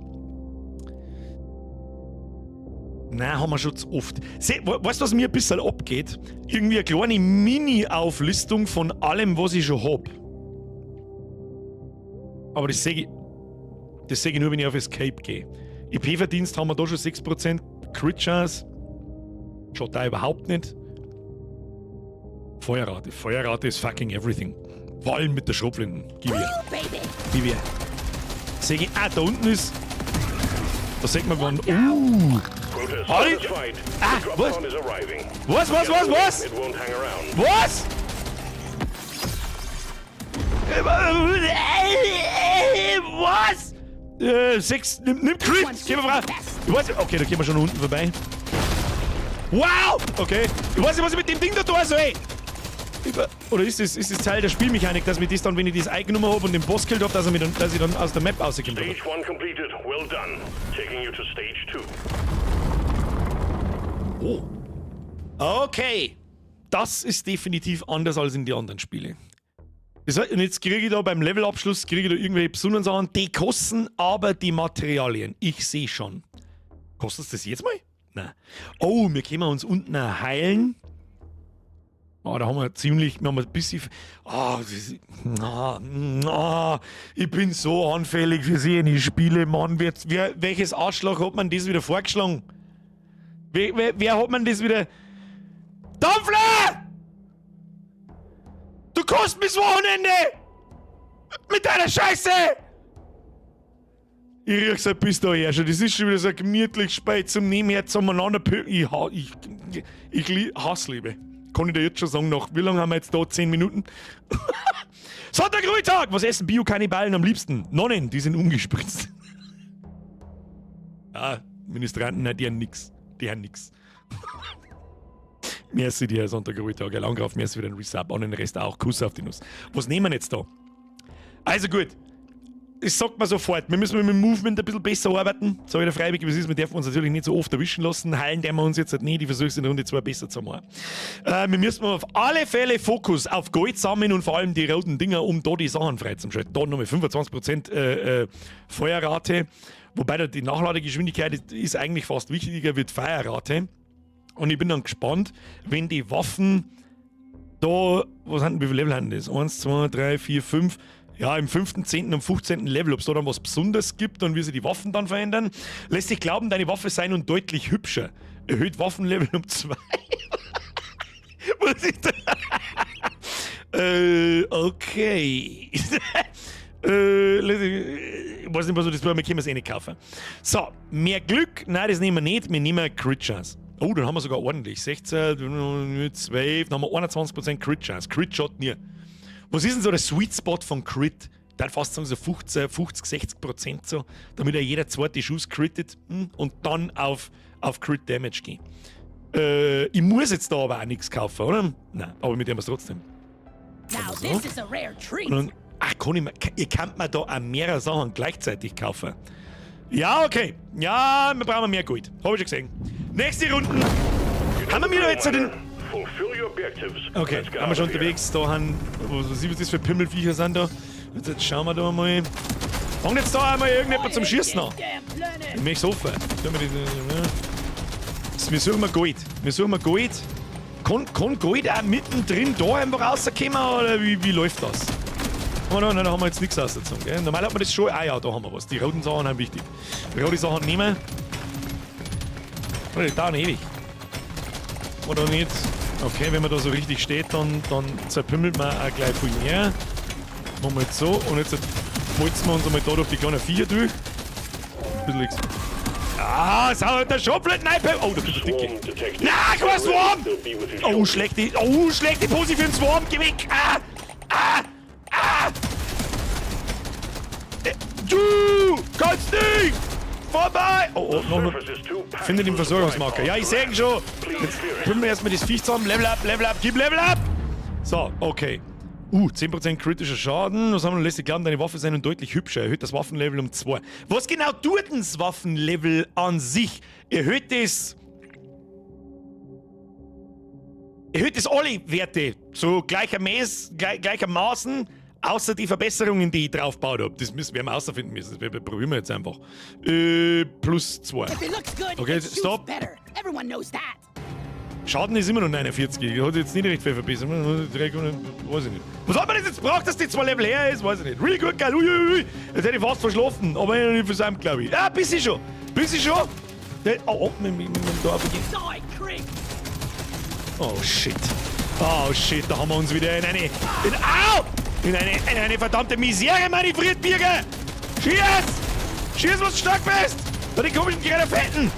Nein, haben wir schon zu oft. Weißt du, was mir ein bisschen abgeht? Irgendwie eine kleine Mini-Auflistung von allem, was ich schon hab. Aber das sehe ich. Das sehe ich nur, wenn ich auf Escape gehe. IP-Verdienst haben wir da schon 6%. Crit-Chance. Schaut da überhaupt nicht. Feuerrate. Feuerrate ist fucking everything. Vor allem mit der Schrotflinten. Gib ihr. Gib ihr. Sehe ich. Ah, da unten ist. Da sieht man, wann. Ah, was? Was, was, was, was? Was? Was? 6, nimm Crit! Geh mal voran! Ich weiß nicht, okay, da gehen wir schon unten vorbei. Wow! Okay. Ich weiß nicht, was ich mit dem Ding da tun soll. Oder ist das Teil der Spielmechanik, dass mir das dann, wenn ich das eingenommen habe und den Boss killt habe, dass ich dann aus der Map rauskomme? Stage 1 completed. Well done. Taking you to Stage 2. Oh. Okay. Das ist definitiv anders als in die anderen Spiele. Und jetzt kriege ich da beim Levelabschluss kriege ich da irgendwelche besonderen Sachen, die kosten aber die Materialien. Ich sehe schon. Kostet das jetzt mal? Nein. Oh, wir können uns unten heilen. Oh, da haben wir ziemlich, wir haben ein bisschen. Oh, ich bin so anfällig für solche Spiele, Mann. Welches Arschloch hat man das wieder vorgeschlagen? Wer hat man das wieder. Dampfler! Du kostest mich Wochenende! Mit deiner Scheiße! Ich riech's halt bis daher schon. Das ist schon wieder so ein gemütlich spät zum Nebenher zueinander. Ich hasse Liebe. Kann ich dir jetzt schon sagen, nach wie lange haben wir jetzt da? 10 Minuten? Sonntag, Ruhetag! Was essen Bio-Kannibalen am liebsten? Nonnen, die sind umgespritzt. Ah, Ministranten, nein, die haben nix. Die haben nix. Merci dir, Sonntag, Ruhetag. Langgraf, merci für den Resub. Und den Rest auch. Kuss auf die Nuss. Was nehmen wir jetzt da? Also gut. Ich sag mal sofort, wir müssen mit dem Movement ein bisschen besser arbeiten. Sag ich dir freiwillig, was ist, wir dürfen uns natürlich nicht so oft erwischen lassen. Heilen dürfen wir uns jetzt halt nicht. Ich versuche es in Runde 2 besser zu machen. Wir müssen auf alle Fälle Fokus auf Gold sammeln und vor allem die roten Dinger, um da die Sachen freizuschalten. Da nochmal 25% Feuerrate. Wobei da die Nachladegeschwindigkeit ist eigentlich fast wichtiger wie die Feuerrate. Und ich bin dann gespannt, wenn die Waffen da, was haben, wie viele Level haben das? 1, 2, 3, 4, 5. Ja, im 5., 10. und 15. Level, ob es da dann was Besonderes gibt und wie sie die Waffen dann verändern. Lässt sich glauben, deine Waffe sei nun deutlich hübscher. Erhöht Waffenlevel um 2. Was ist das? Okay. Ich weiß nicht, was wir das tun, wir können es eh nicht kaufen. So, mehr Glück? Nein, das nehmen wir nicht. Wir nehmen Crit Chance. Oh, dann haben wir sogar ordentlich. 16, 12, dann haben wir 21% Crit Chance. Crit Shot nie. Was ist denn so der Sweet Spot von Crit? Da fast sagen so 15, 50, 60% so, damit er jeder zweite Schuss crittet und dann auf Crit Damage gehen. Ich muss jetzt da aber auch nichts kaufen, oder? Nein, aber mit dem es trotzdem. Now so. this is a rare treat. Und dann, ach, kann ich mir, ihr könnt mir da auch mehrere Sachen gleichzeitig kaufen. Ja, okay. Ja, wir brauchen mehr Gold. Hab ich schon gesehen. Nächste Runde. Haben wir mir da jetzt den. Okay, haben wir schon unterwegs. Da haben. Was ist das für Pimmelviecher sind da? Jetzt schauen wir da mal. Fangt jetzt da einmal irgendjemand zum Schießen an. Ich möchte es offen. Wir suchen mal Gold. Wir suchen mal Gold. Kann Gold auch mittendrin da einfach rauskommen oder wie läuft das? Oh nein, nein, da haben wir jetzt nichts rausgezogen. Gell? Normal hat man das schon. Ah ja, da haben wir was. Die roten Sachen sind wichtig. Die roten Sachen nehmen. Oh, die dauern ewig. Oder nicht? Okay, wenn man da so richtig steht, dann zerpümmelt man auch gleich viel mehr. Machen wir jetzt so. Und jetzt bolzen wir uns einmal da durch die kleinen Viecher durch. Ein bisschen Ah, sauer, der Schopflet, nein, oh, da kommt der Dicke. Na, kein Swarm! Oh, schlechte Pose für den Swarm, geh weg! Ah! Ah! Ah! Du kannst nicht! Vorbei! Oh, oh, noch. Finde den Versorgungsmarker. Ja, ich seh ihn schon. Jetzt bringen wir erstmal das Viech zusammen. Level up, Level up, gib Level up! So, okay. 10% kritischer Schaden. Was haben wir? Lässt sich glauben, deine Waffe sein und deutlich hübscher. Erhöht das Waffenlevel um 2. Was genau tut denn das Waffenlevel an sich? Erhöht es. Erhöht es alle Werte. So gleichermaßen, außer die Verbesserungen, die ich drauf gebaut habe. Das müssen wir mal rausfinden müssen. Das probieren wir jetzt einfach. Plus 2. Okay, stopp. Schaden ist immer noch 49. Hat jetzt nicht recht viel verbessert. Weiß ich nicht. Was hat man das jetzt gebraucht, dass die 2 Level her ist? Weiß ich nicht. Really gut, geil. Uiuiui. Jetzt hätte ich fast verschlafen. Aber ich noch nicht versäumt, glaube ich. Ja, bisschen schon. Bisschen schon. Oh, oh, mit dem Dorf gehen. Oh, shit. Oh, shit. Da haben wir uns wieder in eine... Au! In eine verdammte Misere manövriert, Birger! Schieß! Schieß, was du stark bist! Da die komischen kleinen Fetten!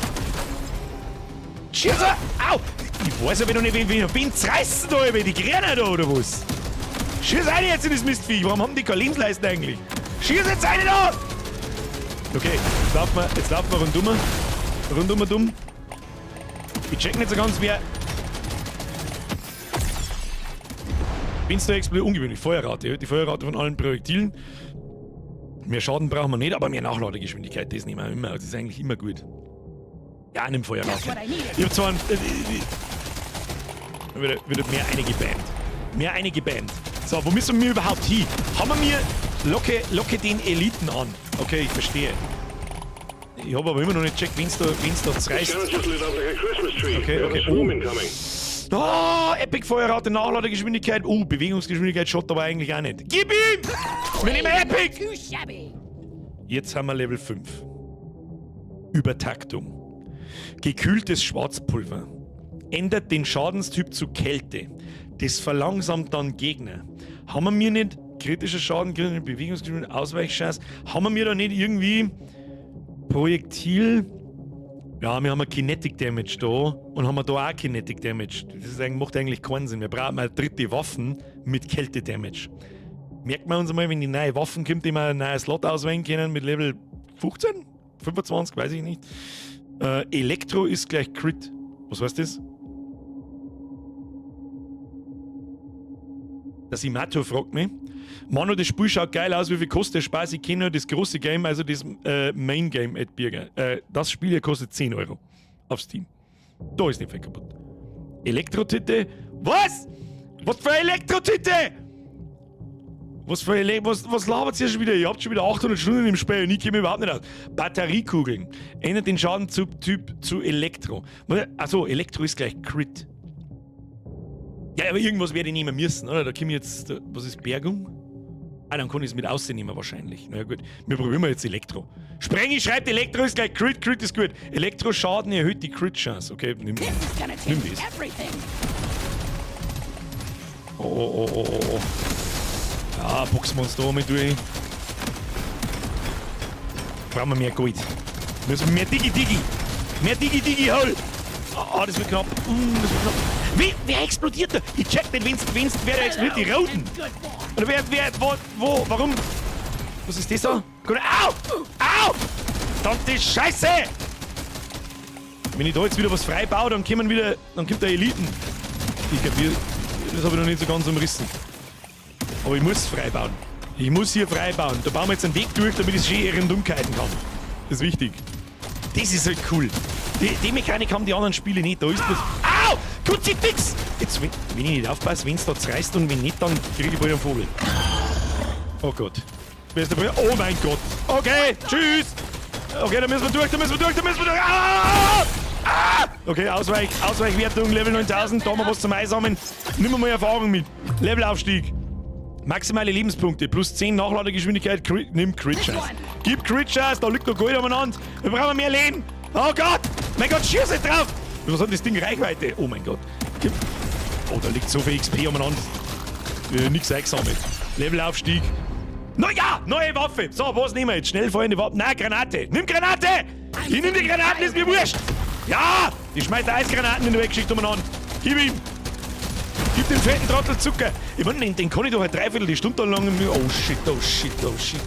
Schieß! Au! Ich weiß aber noch nicht, wen zerreißen da über die Gräner da oder was? Schieß eine jetzt in das Mistviech. Warum haben die keine Lebensleisten eigentlich? Schieß jetzt eine da! Okay, jetzt laufen wir rundum. Rundum dumm. Ich check nicht so ganz, wer. Wenn's da explodiert, ungewöhnlich. Feuerrate. Erhöht die Feuerrate von allen Projektilen. Mehr Schaden brauchen wir nicht, aber mehr Nachladegeschwindigkeit, das nehmen wir immer. Das ist eigentlich immer gut. Ja, nimm Feuerrate. Ich hab zwar ein, wieder mehr eingebammt. Mehr eingebammt. So, wo müssen wir überhaupt hin? Haben wir mir. Locke den Eliten an. Okay, ich verstehe. Ich habe aber immer noch nicht gecheckt, wen's da zerreißt. Scanner just lit up like a Christmas tree. Okay, We have a okay. swarm Oh. incoming. Oh, Epic Feuerrate, Nachladegeschwindigkeit. Oh, Bewegungsgeschwindigkeit schaut aber eigentlich auch nicht. Gib ihm! Wir nehmen Epic! Too shabby. Jetzt haben wir Level 5. Übertaktung. Gekühltes Schwarzpulver. Ändert den Schadenstyp zu Kälte. Das verlangsamt dann Gegner. Haben wir mir nicht kritischer Schaden, kritische Bewegungsgeschwindigkeit, Ausweichchance? Haben wir mir da nicht irgendwie Projektil? Ja, wir haben ein Kinetic Damage da und haben wir da auch Kinetic Damage. Das ist eigentlich, macht eigentlich keinen Sinn. Wir brauchen mal dritte Waffen mit Kälte Damage. Merkt man uns einmal, wenn die neue Waffen kommt, die wir einen neuen Slot auswählen können mit Level 15? 25, weiß ich nicht. Elektro ist gleich Crit. Was heißt das? Der Simato fragt mich. Manu, das Spiel schaut geil aus, wie viel kostet der Spaß? Ich kenne nur das große Game, also das Main Game at Birger. Das Spiel hier kostet 10 Euro auf Steam. Da ist nicht viel kaputt. Elektrotitte? Was? Was für eine Elektrotitte? Was für Ele was, was labert ihr schon wieder? Ihr habt schon wieder 800 Stunden im Spiel und ich komme überhaupt nicht aus. Batteriekugeln. Ändert den Schadenstyp zu Elektro. Achso, Elektro ist gleich Crit. Ja, aber irgendwas werde ich nehmen müssen, oder? Da komme ich jetzt. Was ist Bergung? Ah, dann kann ich es mit aussehen nehmen wahrscheinlich. Na ja, gut. Wir probieren mal jetzt Elektro. Sprengi schreibt, Elektro ist gleich Crit, Crit ist gut. Elektroschaden erhöht die Crit-Chance. Okay, nimm, This is gonna nimm change das. everything. Oh, oh, oh, oh, oh. Ja, boxen wir uns da mit durch. Brauchen wir mehr Gold. Müssen wir mehr Digi-Digi. Mehr Digi-Digi, hol! Ah, das wird knapp. Das wird knapp. Wer explodiert da? Ich check nicht, wer da explodiert. Die Roten. Good boy. Oder wer, wo, warum? Was ist das da? Au! Au! Verdammte Scheiße! Wenn ich da jetzt wieder was frei baue, dann kommen wieder, dann kommt der Eliten. Ich kapier, das habe ich noch nicht so ganz umrissen. Aber ich muss frei bauen. Ich muss hier frei bauen. Da bauen wir jetzt einen Weg durch, damit ich schön rundum kiten kann. Das ist wichtig. Das ist halt cool. Die Mechanik haben die anderen Spiele nicht. Da ist das. Au! Kruzifix! Jetzt, wenn ich nicht aufpasse, wenn's da zerreißt und wenn nicht, dann kriege ich bald einen Vogel. Oh Gott. Wer ist der Bruder? Oh mein Gott. Okay, tschüss. Okay, da müssen wir durch, da müssen wir durch, da müssen wir durch. Ah! Ah! Okay, Ausweichwertung, Level 9000. Da haben wir was zum Einsammeln. Nimm mal Erfahrung mit. Levelaufstieg. Maximale Lebenspunkte, plus 10 Nachladegeschwindigkeit, Crit, nimm Crit-Chance. Gib Crit-Chance, da liegt noch Gold umeinander. Wir brauchen mehr Leben. Oh Gott! Mein Gott, schieß nicht drauf! Was hat das Ding Reichweite? Oh mein Gott. Gib. Oh, da liegt so viel XP umeinander. Nix eingesammelt. Levelaufstieg. Na ja, neue Waffe. So, was nehmen wir jetzt? Schnell feuernde Waffe. Nein, Granate. Nimm Granate! Ich nimm die Granaten, ist mir wurscht. Ja! Die schmeißt Eisgranaten in der Weggeschichte umeinander. Gib ihm! Gib dem fetten Trottel Zucker. Ich meine, den kann ich doch eine Dreiviertel Stunde lang. Oh shit, oh shit, oh shit.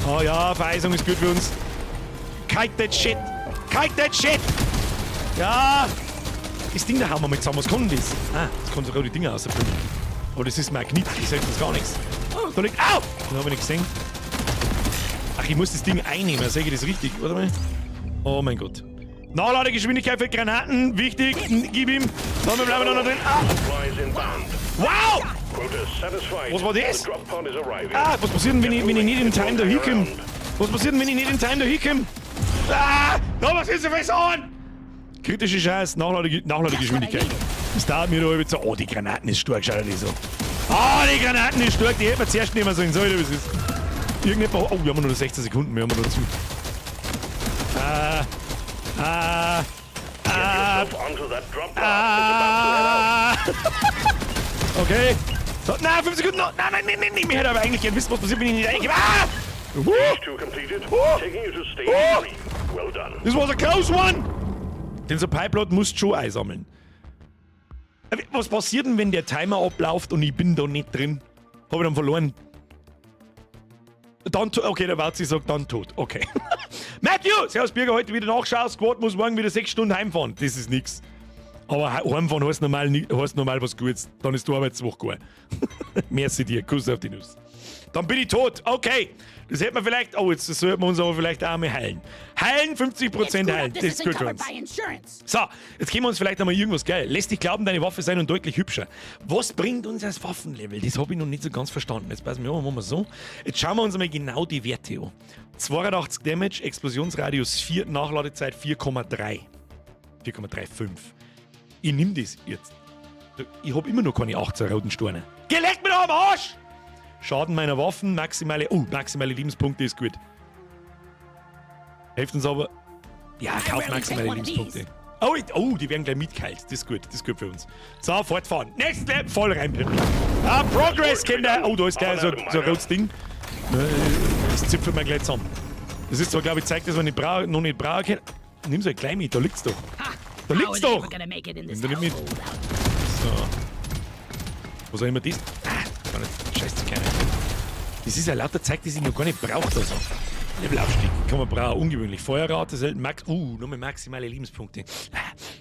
Oh ja, Vereisung ist gut für uns. Kite that shit. Kite that shit. Ja. Das Ding da hauen wir mal zusammen. Was kann denn das? Ah, das kann sogar die Dinger rausbringen. Aber das ist Magnet, das sagt uns gar nichts. Oh, da liegt. Au! Den hab ich nicht gesehen. Ach, ich muss das Ding einnehmen. Sag ich das richtig? Warte mal. Oh mein Gott. Nachladegeschwindigkeit für Granaten, wichtig. Gib ihm. So, wir bleiben da noch drin. Ah. Supplies inbound. Wow! Quota satisfied. Was war das? The drop pod is arriving. Ah, was passiert denn, wenn ich nicht in Time da hinkomme? Was passiert denn, wenn ich nicht in Time da hinkomme? Ah! Da, was ist denn für an? Kritische Scheiß, Nachladegeschwindigkeit. Das dauert mir da so. Oh, die Granaten ist stark, schau dir die so. Ah, die Granaten ist stark, die hätten wir zuerst nehmen sollen. So, wie es ist. Irgendjemand. Oh, wir haben nur noch 16 Sekunden, wir haben noch dazu. Ah. Ah. Get Ah. yourself onto that drop pod. It's about to head out. Ah. Okay. So, nein, 5 Sekunden noch. Nein, nein, nein, nein, nein. Mir hätte aber eigentlich gern wissen, was passiert, wenn ich nicht reingebe. Ah! Stage 2 completed. Oh. Taking you to stage Oh. 3. Well done. This was a close one! Den Supply Plot musst du schon einsammeln. Aber was passiert denn, wenn der Timer abläuft und ich bin da nicht drin? Hab ich dann verloren. Dann, okay, der Wazi sagt dann tot. Okay. Matthew! Servus Birger, heute wieder Nachschau. Squad muss morgen wieder 6 Stunden heimfahren. Das ist nix. Aber heimfahren heißt normal, heißt normal was Gutes. Dann ist die Arbeitswoche gut. Merci dir. Kuss auf die Nuss. Dann bin ich tot. Okay. Das hätten wir vielleicht. Oh, jetzt sollten wir uns aber vielleicht auch mal heilen. Heilen, 50% heilen. Das ist gut für uns. So, jetzt geben wir uns vielleicht einmal irgendwas geil. Lässt dich glauben, deine Waffe sei nun deutlich hübscher. Was bringt uns als Waffenlevel? Das habe ich noch nicht so ganz verstanden. Jetzt passen wir auf, machen wir so. Jetzt schauen wir uns einmal genau die Werte an. 82 Damage, Explosionsradius 4, Nachladezeit 4,3. 4,35. Ich nehme das jetzt. Ich habe immer noch keine 18 roten Steine. Geh, leck mir doch am Arsch! Schaden meiner Waffen, maximale. Oh, maximale Lebenspunkte ist gut. Hilft uns aber. Ja, kauf maximale Lebenspunkte. Oh, die werden gleich mitgeheilt. Das ist gut, das ist gut für uns. So, fortfahren. Next Lap, voll reinpimmeln. Ah, Progress, Kinder. Oh, da ist gleich so ein rotes Ding. Das zipfelt man gleich zusammen. Das ist zwar, glaube ich, zeigt, dass wir nicht noch nicht brauchen können. Nimm's halt gleich mit, da liegt's doch. Da liegt's doch! Nimm da nicht mit. So. Was auch immer das? Ah, gar nicht. Scheiße, keine. Das ist ja lauter Zeug, das ich noch gar nicht brauche. Also. Levelaufstieg kann man brauchen, ungewöhnlich. Feuerrate selten, max, nochmal maximale Lebenspunkte. Ah,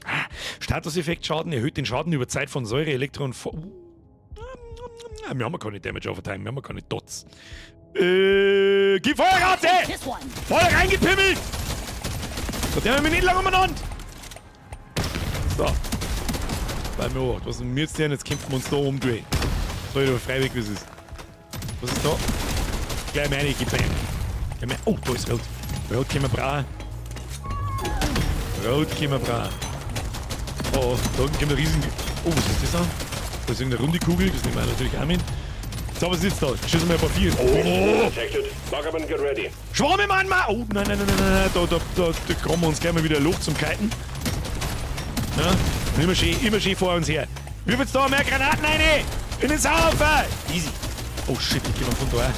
ah. Statuseffekt Schaden erhöht den Schaden über Zeit von Säure, Elektro und wir haben ja keine Damage over Time, wir haben ja keine Dots. Gib Feuerrate! Voll reingepimmelt! So, der haben wir nicht lange umeinander! So. Bei mir auch. Was sind wir jetzt denn? Jetzt kämpfen wir uns da oben durch. So, ich aber freiwillig, wie es ist. Was ist da? Gleich meine, gib rein. Gleich mal. Oh, da ist Rot. Rot können wir brauchen. Rot können wir brauchen. Oh, da unten kommt ein riesen. Oh, was ist das da? Da ist irgendeine runde Kugel, das nehmen wir natürlich auch mit. So, was ist jetzt da? Schießen wir ein paar Vier. Oh! Detected. Lock up and get ready. Schwamme, Mann, Mann! Oh, nein, nein, nein, nein, nein, da kommen wir uns gleich mal wieder ein Loch zum Kiten. Ja, und immer schön vor uns her. Wirf jetzt da mehr Granaten rein! In den Sauhaufen! Easy. Oh shit, ich geh mal von da.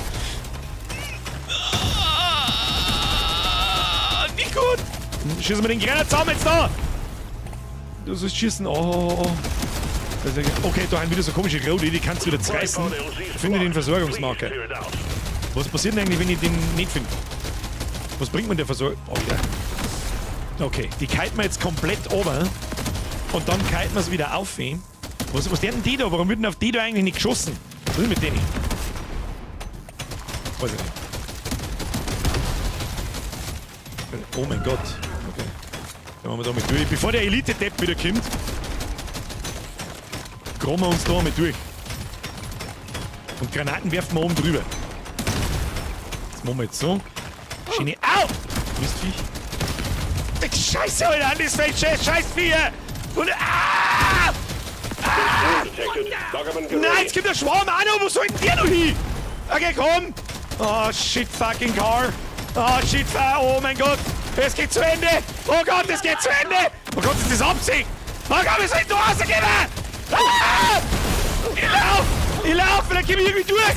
Ah, nicht gut! Schießen wir den Granat zusammen jetzt da! Du sollst schießen. Oh. Okay, da haben wieder so komische Rote, die kannst du wieder zerreißen. Finde den Versorgungsmarker. Please clear it out. Was passiert denn eigentlich, wenn ich den nicht finde? Was bringt mir der Versorgung? Oh ja. Okay, die kiten wir jetzt komplett ober. Und dann kiten wir es wieder auf. Eh? Was denn die da? Warum wird denn auf die da eigentlich nicht geschossen? Was ist mit denen? Weiß ich nicht. Oh mein Gott. Okay. Dann machen wir da mit durch. Bevor der Elite-Depp wieder kommt, graben wir uns da mit durch. Und Granaten werfen wir oben drüber. Das machen wir jetzt so. Schöne. Au! Mistviech. Scheiße, Alter! Das fällt Scheiß Vieh! Und. Ah! Detected. Lock up and get Nein, ready. jetzt kommt der Schwarm auch noch! Wo soll denn der noch hin? Okay, komm! Oh, shit, fucking car! Oh, shit, oh mein Gott! Es geht zu Ende! Oh Gott, es geht zu Ende! Oh Gott, ist das Absicht! Oh Gott, wir sollen da rausgehen! Ah! Ich lauf! Ich lauf! Vielleicht komm ich irgendwie durch!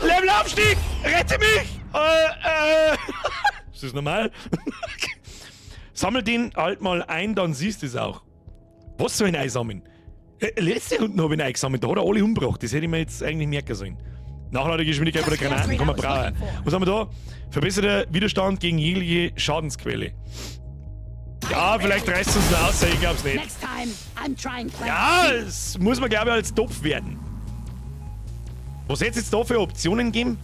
Levelaufstieg! Rette mich! Ist das normal? Sammel den halt mal ein, dann siehst du es auch. Was soll ich einsammeln? Letzte Runde habe ich ihn eingesammelt, da hat er alle umgebracht. Das hätte ich mir jetzt eigentlich merken sollen. Nachladegeschwindigkeit bei der Granaten kann man brauchen. Was haben wir da? Verbesserter Widerstand gegen jegliche Schadensquelle. Ja, vielleicht reißt es uns noch aus, ich glaub's nicht. Next time, I'm trying plan Ja, C. es muss man, glaube ich, als Topf werden. Was hätte es jetzt da für Optionen geben?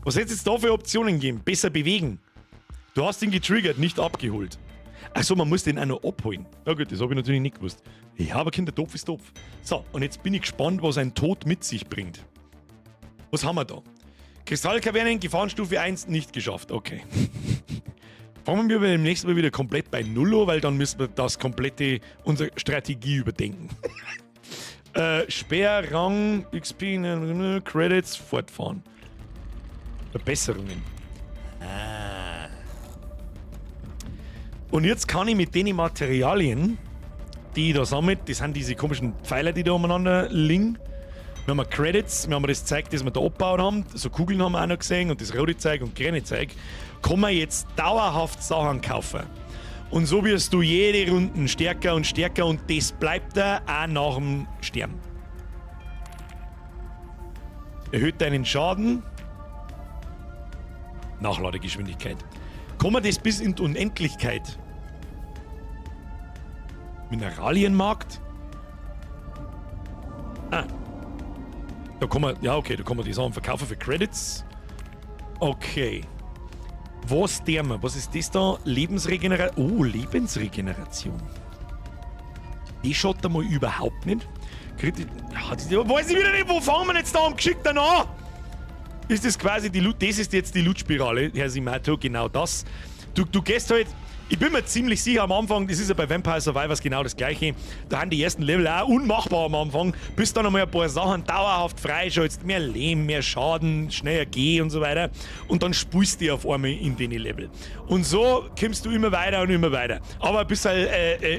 Was hätte es jetzt da für Optionen geben? Besser bewegen. Du hast ihn getriggert, nicht abgeholt. Achso, man muss den auch noch abholen. Na gut, das habe ich natürlich nicht gewusst. Ja, aber Kinder, Topf ist Topf. So, und jetzt bin ich gespannt, was ein Tod mit sich bringt. Was haben wir da? Kristallkavernen, Gefahrenstufe 1, nicht geschafft. Okay. Fangen wir beim nächsten Mal wieder komplett bei Null an, weil dann müssen wir das komplette, unsere Strategie überdenken. Speer, Rang, XP, Credits, fortfahren. Verbesserungen. Ah. Und jetzt kann ich mit den Materialien, die ich da sammle, das sind diese komischen Pfeiler, die da umeinander liegen. Wir haben Credits, wir haben das Zeug, das wir da abgebaut haben, so Kugeln haben wir auch noch gesehen und das rote Zeug und grüne Zeug, kann man jetzt dauerhaft Sachen kaufen. Und so wirst du jede Runde stärker und stärker und das bleibt da auch nach dem Sterben. Erhöht deinen Schaden. Nachladegeschwindigkeit. Kommen wir das bis in die Unendlichkeit? Mineralienmarkt? Ah. Da kann man, ja okay, da kann man die Sachen verkaufen für Credits. Okay. Was der wir? Was ist das da? Lebensregeneration. Oh, Lebensregeneration. Die schaut da mal überhaupt nicht. Ja, das, weiß ich wieder nicht, wo fangen wir jetzt da am geschickten an? Ist das quasi die Loot? Das ist jetzt die Loot-Spirale, Herr Simato, genau das. Du gehst halt. Ich bin mir ziemlich sicher am Anfang, das ist ja bei Vampire Survivors genau das gleiche, da haben die ersten Level auch unmachbar am Anfang, bis dann nochmal ein paar Sachen dauerhaft freischaltest, mehr Leben, mehr Schaden, schneller geh und so weiter und dann spulst du auf einmal in den Level. Und so kommst du immer weiter und immer weiter. Aber ein bisschen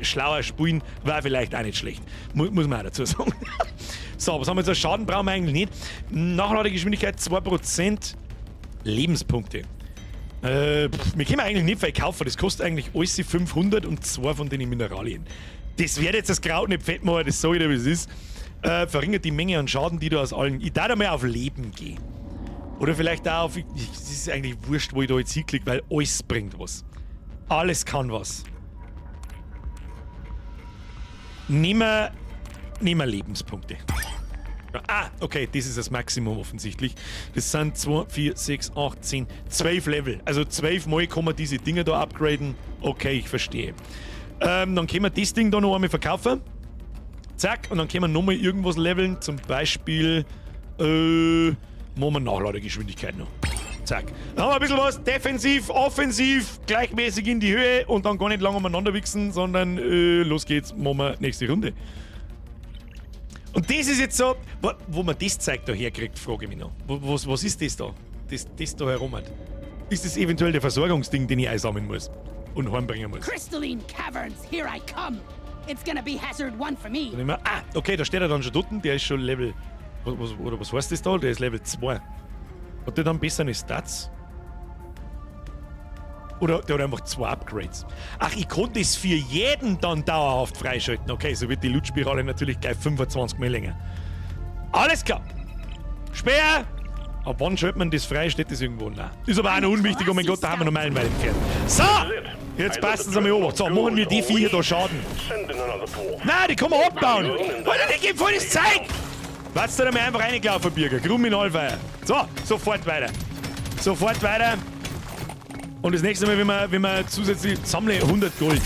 schlauer spulen war vielleicht auch nicht schlecht, muss man auch dazu sagen. So, was haben wir jetzt? Schaden brauchen wir eigentlich nicht. Nachladegeschwindigkeit 2%, Lebenspunkte. Wir können eigentlich nicht viel kaufen, das kostet eigentlich alles 500 und 2 von den Mineralien. Das wird jetzt das Kraut nicht fett machen, das sag ich dir, wie es ist. Verringert die Menge an Schaden, die du aus allen... Ich darf da mal auf Leben gehen. Oder vielleicht auch auf... Es ist eigentlich wurscht, wo ich da jetzt hinklicke, weil alles bringt was. Alles kann was. Nehmen wir Lebenspunkte. Ah, okay, das ist das Maximum offensichtlich. Das sind 2, 4, 6, 8, 10, 12 Level. Also 12 Mal kann man diese Dinger da upgraden. Okay, ich verstehe. Dann können wir das Ding da noch einmal verkaufen. Zack, und dann können wir nochmal irgendwas leveln. Zum Beispiel, machen wir Nachladegeschwindigkeit noch. Zack. Dann haben wir ein bisschen was. Defensiv, offensiv, gleichmäßig in die Höhe und dann gar nicht lange umeinander wichsen, sondern los geht's, machen wir nächste Runde. Und das ist jetzt so, wo man das Zeug da herkriegt, frage ich mich noch. Was ist das da? Das da herum hat. Ist das eventuell der Versorgungsding, den ich einsammeln muss und heimbringen muss? Crystalline Caverns, here I come. It's gonna be Hazard 1 for me. Dann nehmen wir, ah, okay, da steht er dann schon dort, der ist schon Level. Was heißt das da? Der ist Level 2. Hat der dann bessere Stats? Oder der hat einfach 2 Upgrades. Ach, ich konnte es für jeden dann dauerhaft freischalten. Okay, so wird die Loot-Spirale natürlich gleich 25 Mal länger. Alles klar. Speer! Ab wann schaltet man das frei? Steht das irgendwo? Nein. Ist aber auch noch unwichtig. Oh mein Gott, da haben wir noch meilenweit entfernt. So! Jetzt passen sie mal auf. So, machen wir die 4 da Schaden. Nein, die kann man abbauen. Alter, die geben voll das Zeug! Wartest du da mal einfach reingelaufen, Birger? Kriminalfeier. So, sofort weiter. Sofort weiter. Und das nächste Mal, wenn wir zusätzlich sammle 100 Gold.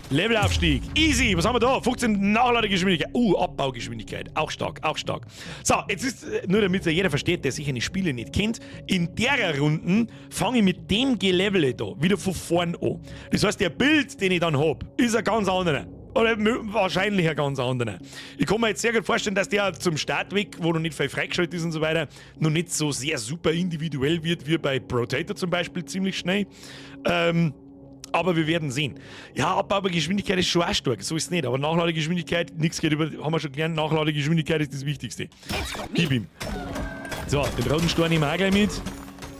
Levelaufstieg. Easy. Was haben wir da? 15 Nachladegeschwindigkeit. Abbaugeschwindigkeit. Auch stark, auch stark. So, jetzt ist, nur damit jeder versteht, der sicher die Spiele nicht kennt, in der Runden fange ich mit dem Gelevele da wieder von vorn an. Das heißt, der Bild, den ich dann hab, ist ein ganz anderer. Oder wahrscheinlich ein ganz anderer. Ich kann mir jetzt sehr gut vorstellen, dass der zum Startweg, wo noch nicht viel freigeschaltet ist und so weiter, noch nicht so sehr super individuell wird, wie bei Brotato zum Beispiel ziemlich schnell. Aber wir werden sehen. Ja, Abbaugeschwindigkeit ist schon auch stark, so ist es nicht. Aber Nachladegeschwindigkeit, nichts geht über, haben wir schon gelernt, Nachladegeschwindigkeit ist das Wichtigste. Gib ihm. So, den roten Stein nehmen wir auch gleich mit.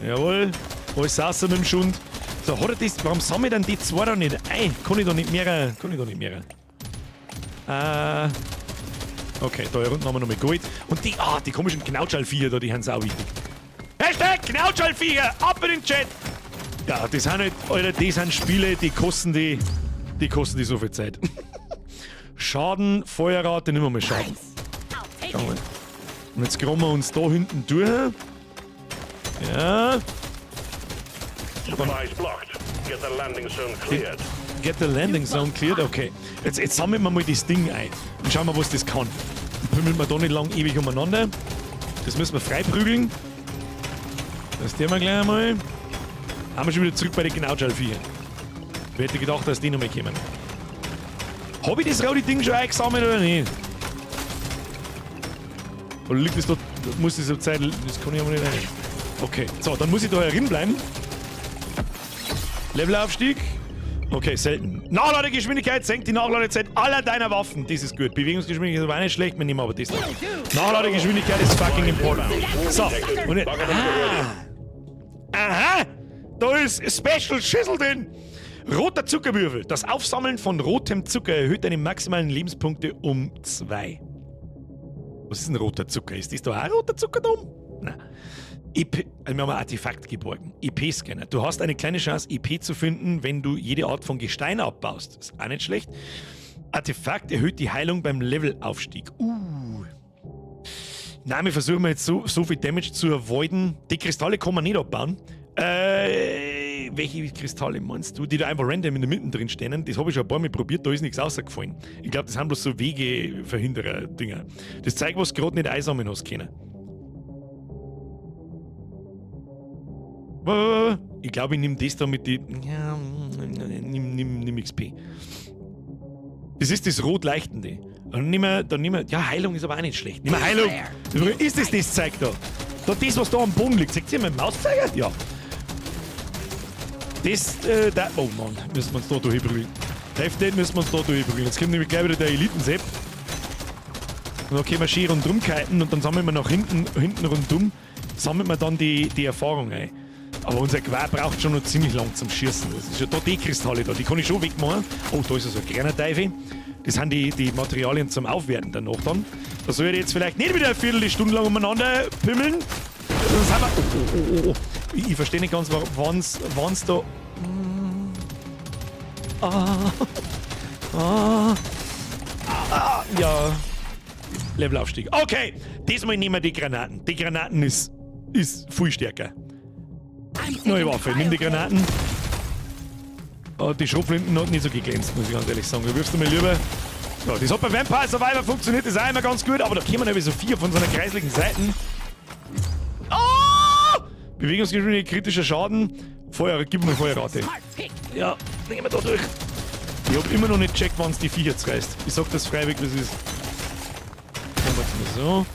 Jawohl, alles außer mit dem Schund. So, hat er das, warum sammle ich denn die zwei da nicht ein? Kann ich da nicht mehr? Kann ich da nicht mehr? Okay, da unten haben wir nochmal Gold. Und die komischen Knautschallviecher da, die sind auch wichtig. Hashtag Knautschallviecher, ab in den Chat! Ja, das sind halt, Alter, das sind Spiele, die kosten die so viel Zeit. Schaden, Feuerrate, nehmen wir mal Schaden. Schauen wir mal. Und jetzt graben wir uns da hinten durch. Ja. Supplies blocked. Get the landing zone cleared. Get the landing zone cleared? Okay. Jetzt sammeln wir mal das Ding ein. Und schauen wir, was das kann. Dann pümmeln wir da nicht lang ewig umeinander. Das müssen wir freiprügeln. Das tun wir gleich einmal. Haben wir schon wieder zurück bei den Knautschallviechern. Wer hätte gedacht, dass die nochmal kommen? Hab ich das rote Ding schon eingesammelt oder nicht? Oder liegt das da? Muss das so Zeit. Das kann ich aber nicht rein. Okay, so, dann muss ich da herin bleiben. Levelaufstieg. Okay, selten. Nachladegeschwindigkeit senkt die Nachladezeit aller deiner Waffen. Das ist gut. Bewegungsgeschwindigkeit ist aber auch nicht schlecht, wir nehmen aber das da. Nachladegeschwindigkeit ist fucking important. So, und jetzt, ah. Aha! Da ist Special Schüssel drin! Roter Zuckerwürfel. Das Aufsammeln von rotem Zucker erhöht deine maximalen Lebenspunkte um 2. Was ist denn roter Zucker? Ist das da auch roter Zucker da oben? Nein. EP, also wir haben ein Artefakt geborgen. EP-Scanner. Du hast eine kleine Chance, EP zu finden, wenn du jede Art von Gestein abbaust. Ist auch nicht schlecht. Artefakt erhöht die Heilung beim Levelaufstieg. Nein, wir versuchen jetzt so viel Damage zu avoiden. Die Kristalle kann man nicht abbauen. Welche Kristalle meinst du? Die da einfach random in der Mitte drin stehen. Das habe ich schon ein paar Mal probiert, da ist nichts rausgefallen. Ich glaube, das sind bloß so Wegeverhinderer-Dinger. Das zeigt, was du gerade nicht einsammeln hast können. Ich glaube, ich nehme das da mit die. Ja, nimm XP. Das ist das rot-leichtende. Dann nehmen wir. Ja, Heilung ist aber auch nicht schlecht. Nimm Heilung! Ist das das Zeug da? Da das, was da am Boden liegt. Seht ihr meinen Mauszeiger? Ja. Das, da. Oh Mann, müssen wir uns da durchprügeln. Left müssen wir uns da durchprügeln. Jetzt kommt nämlich gleich wieder der Eliten-Sepp. Und dann können wir schön rundum kiten und dann sammeln wir nach hinten rundum, sammeln wir dann die Erfahrung ein. Aber unser Gewehr braucht schon noch ziemlich lang zum Schießen. Das ist ja da die Kristalle da, die kann ich schon wegmachen. Oh, da ist ja so ein kleiner Teufel. Das sind die Materialien zum Aufwerten danach dann. Da soll ich jetzt vielleicht nicht wieder eine Viertelstunde lang umeinander pimmeln. Das haben wir. Oh, oh, oh, oh. Ich verstehe nicht ganz, wann's da. Ah. Ah. Ah. Ja. Levelaufstieg. Okay, diesmal nehmen wir die Granaten. Die Granaten ist viel stärker. Neue Waffe, nimm die Granaten. Oh, die Schrotflinten hat nicht so geglänzt, muss ich ganz ehrlich sagen. Da wirfst du mir lieber. Ja, das hat bei Vampire Survivor funktioniert, das auch immer ganz gut, aber da kommen aber so vier von so einer kreislichen Seite. Oh! Bewegungsgeschwindigkeit, kritischer Schaden. Feuer, gib mir Feuerrate. Ja, nehmen wir da durch. Ich hab immer noch nicht gecheckt, wann es die Viecher zerreißt. Ich sag das freiwillig, was es ist. Machen wir jetzt mal so.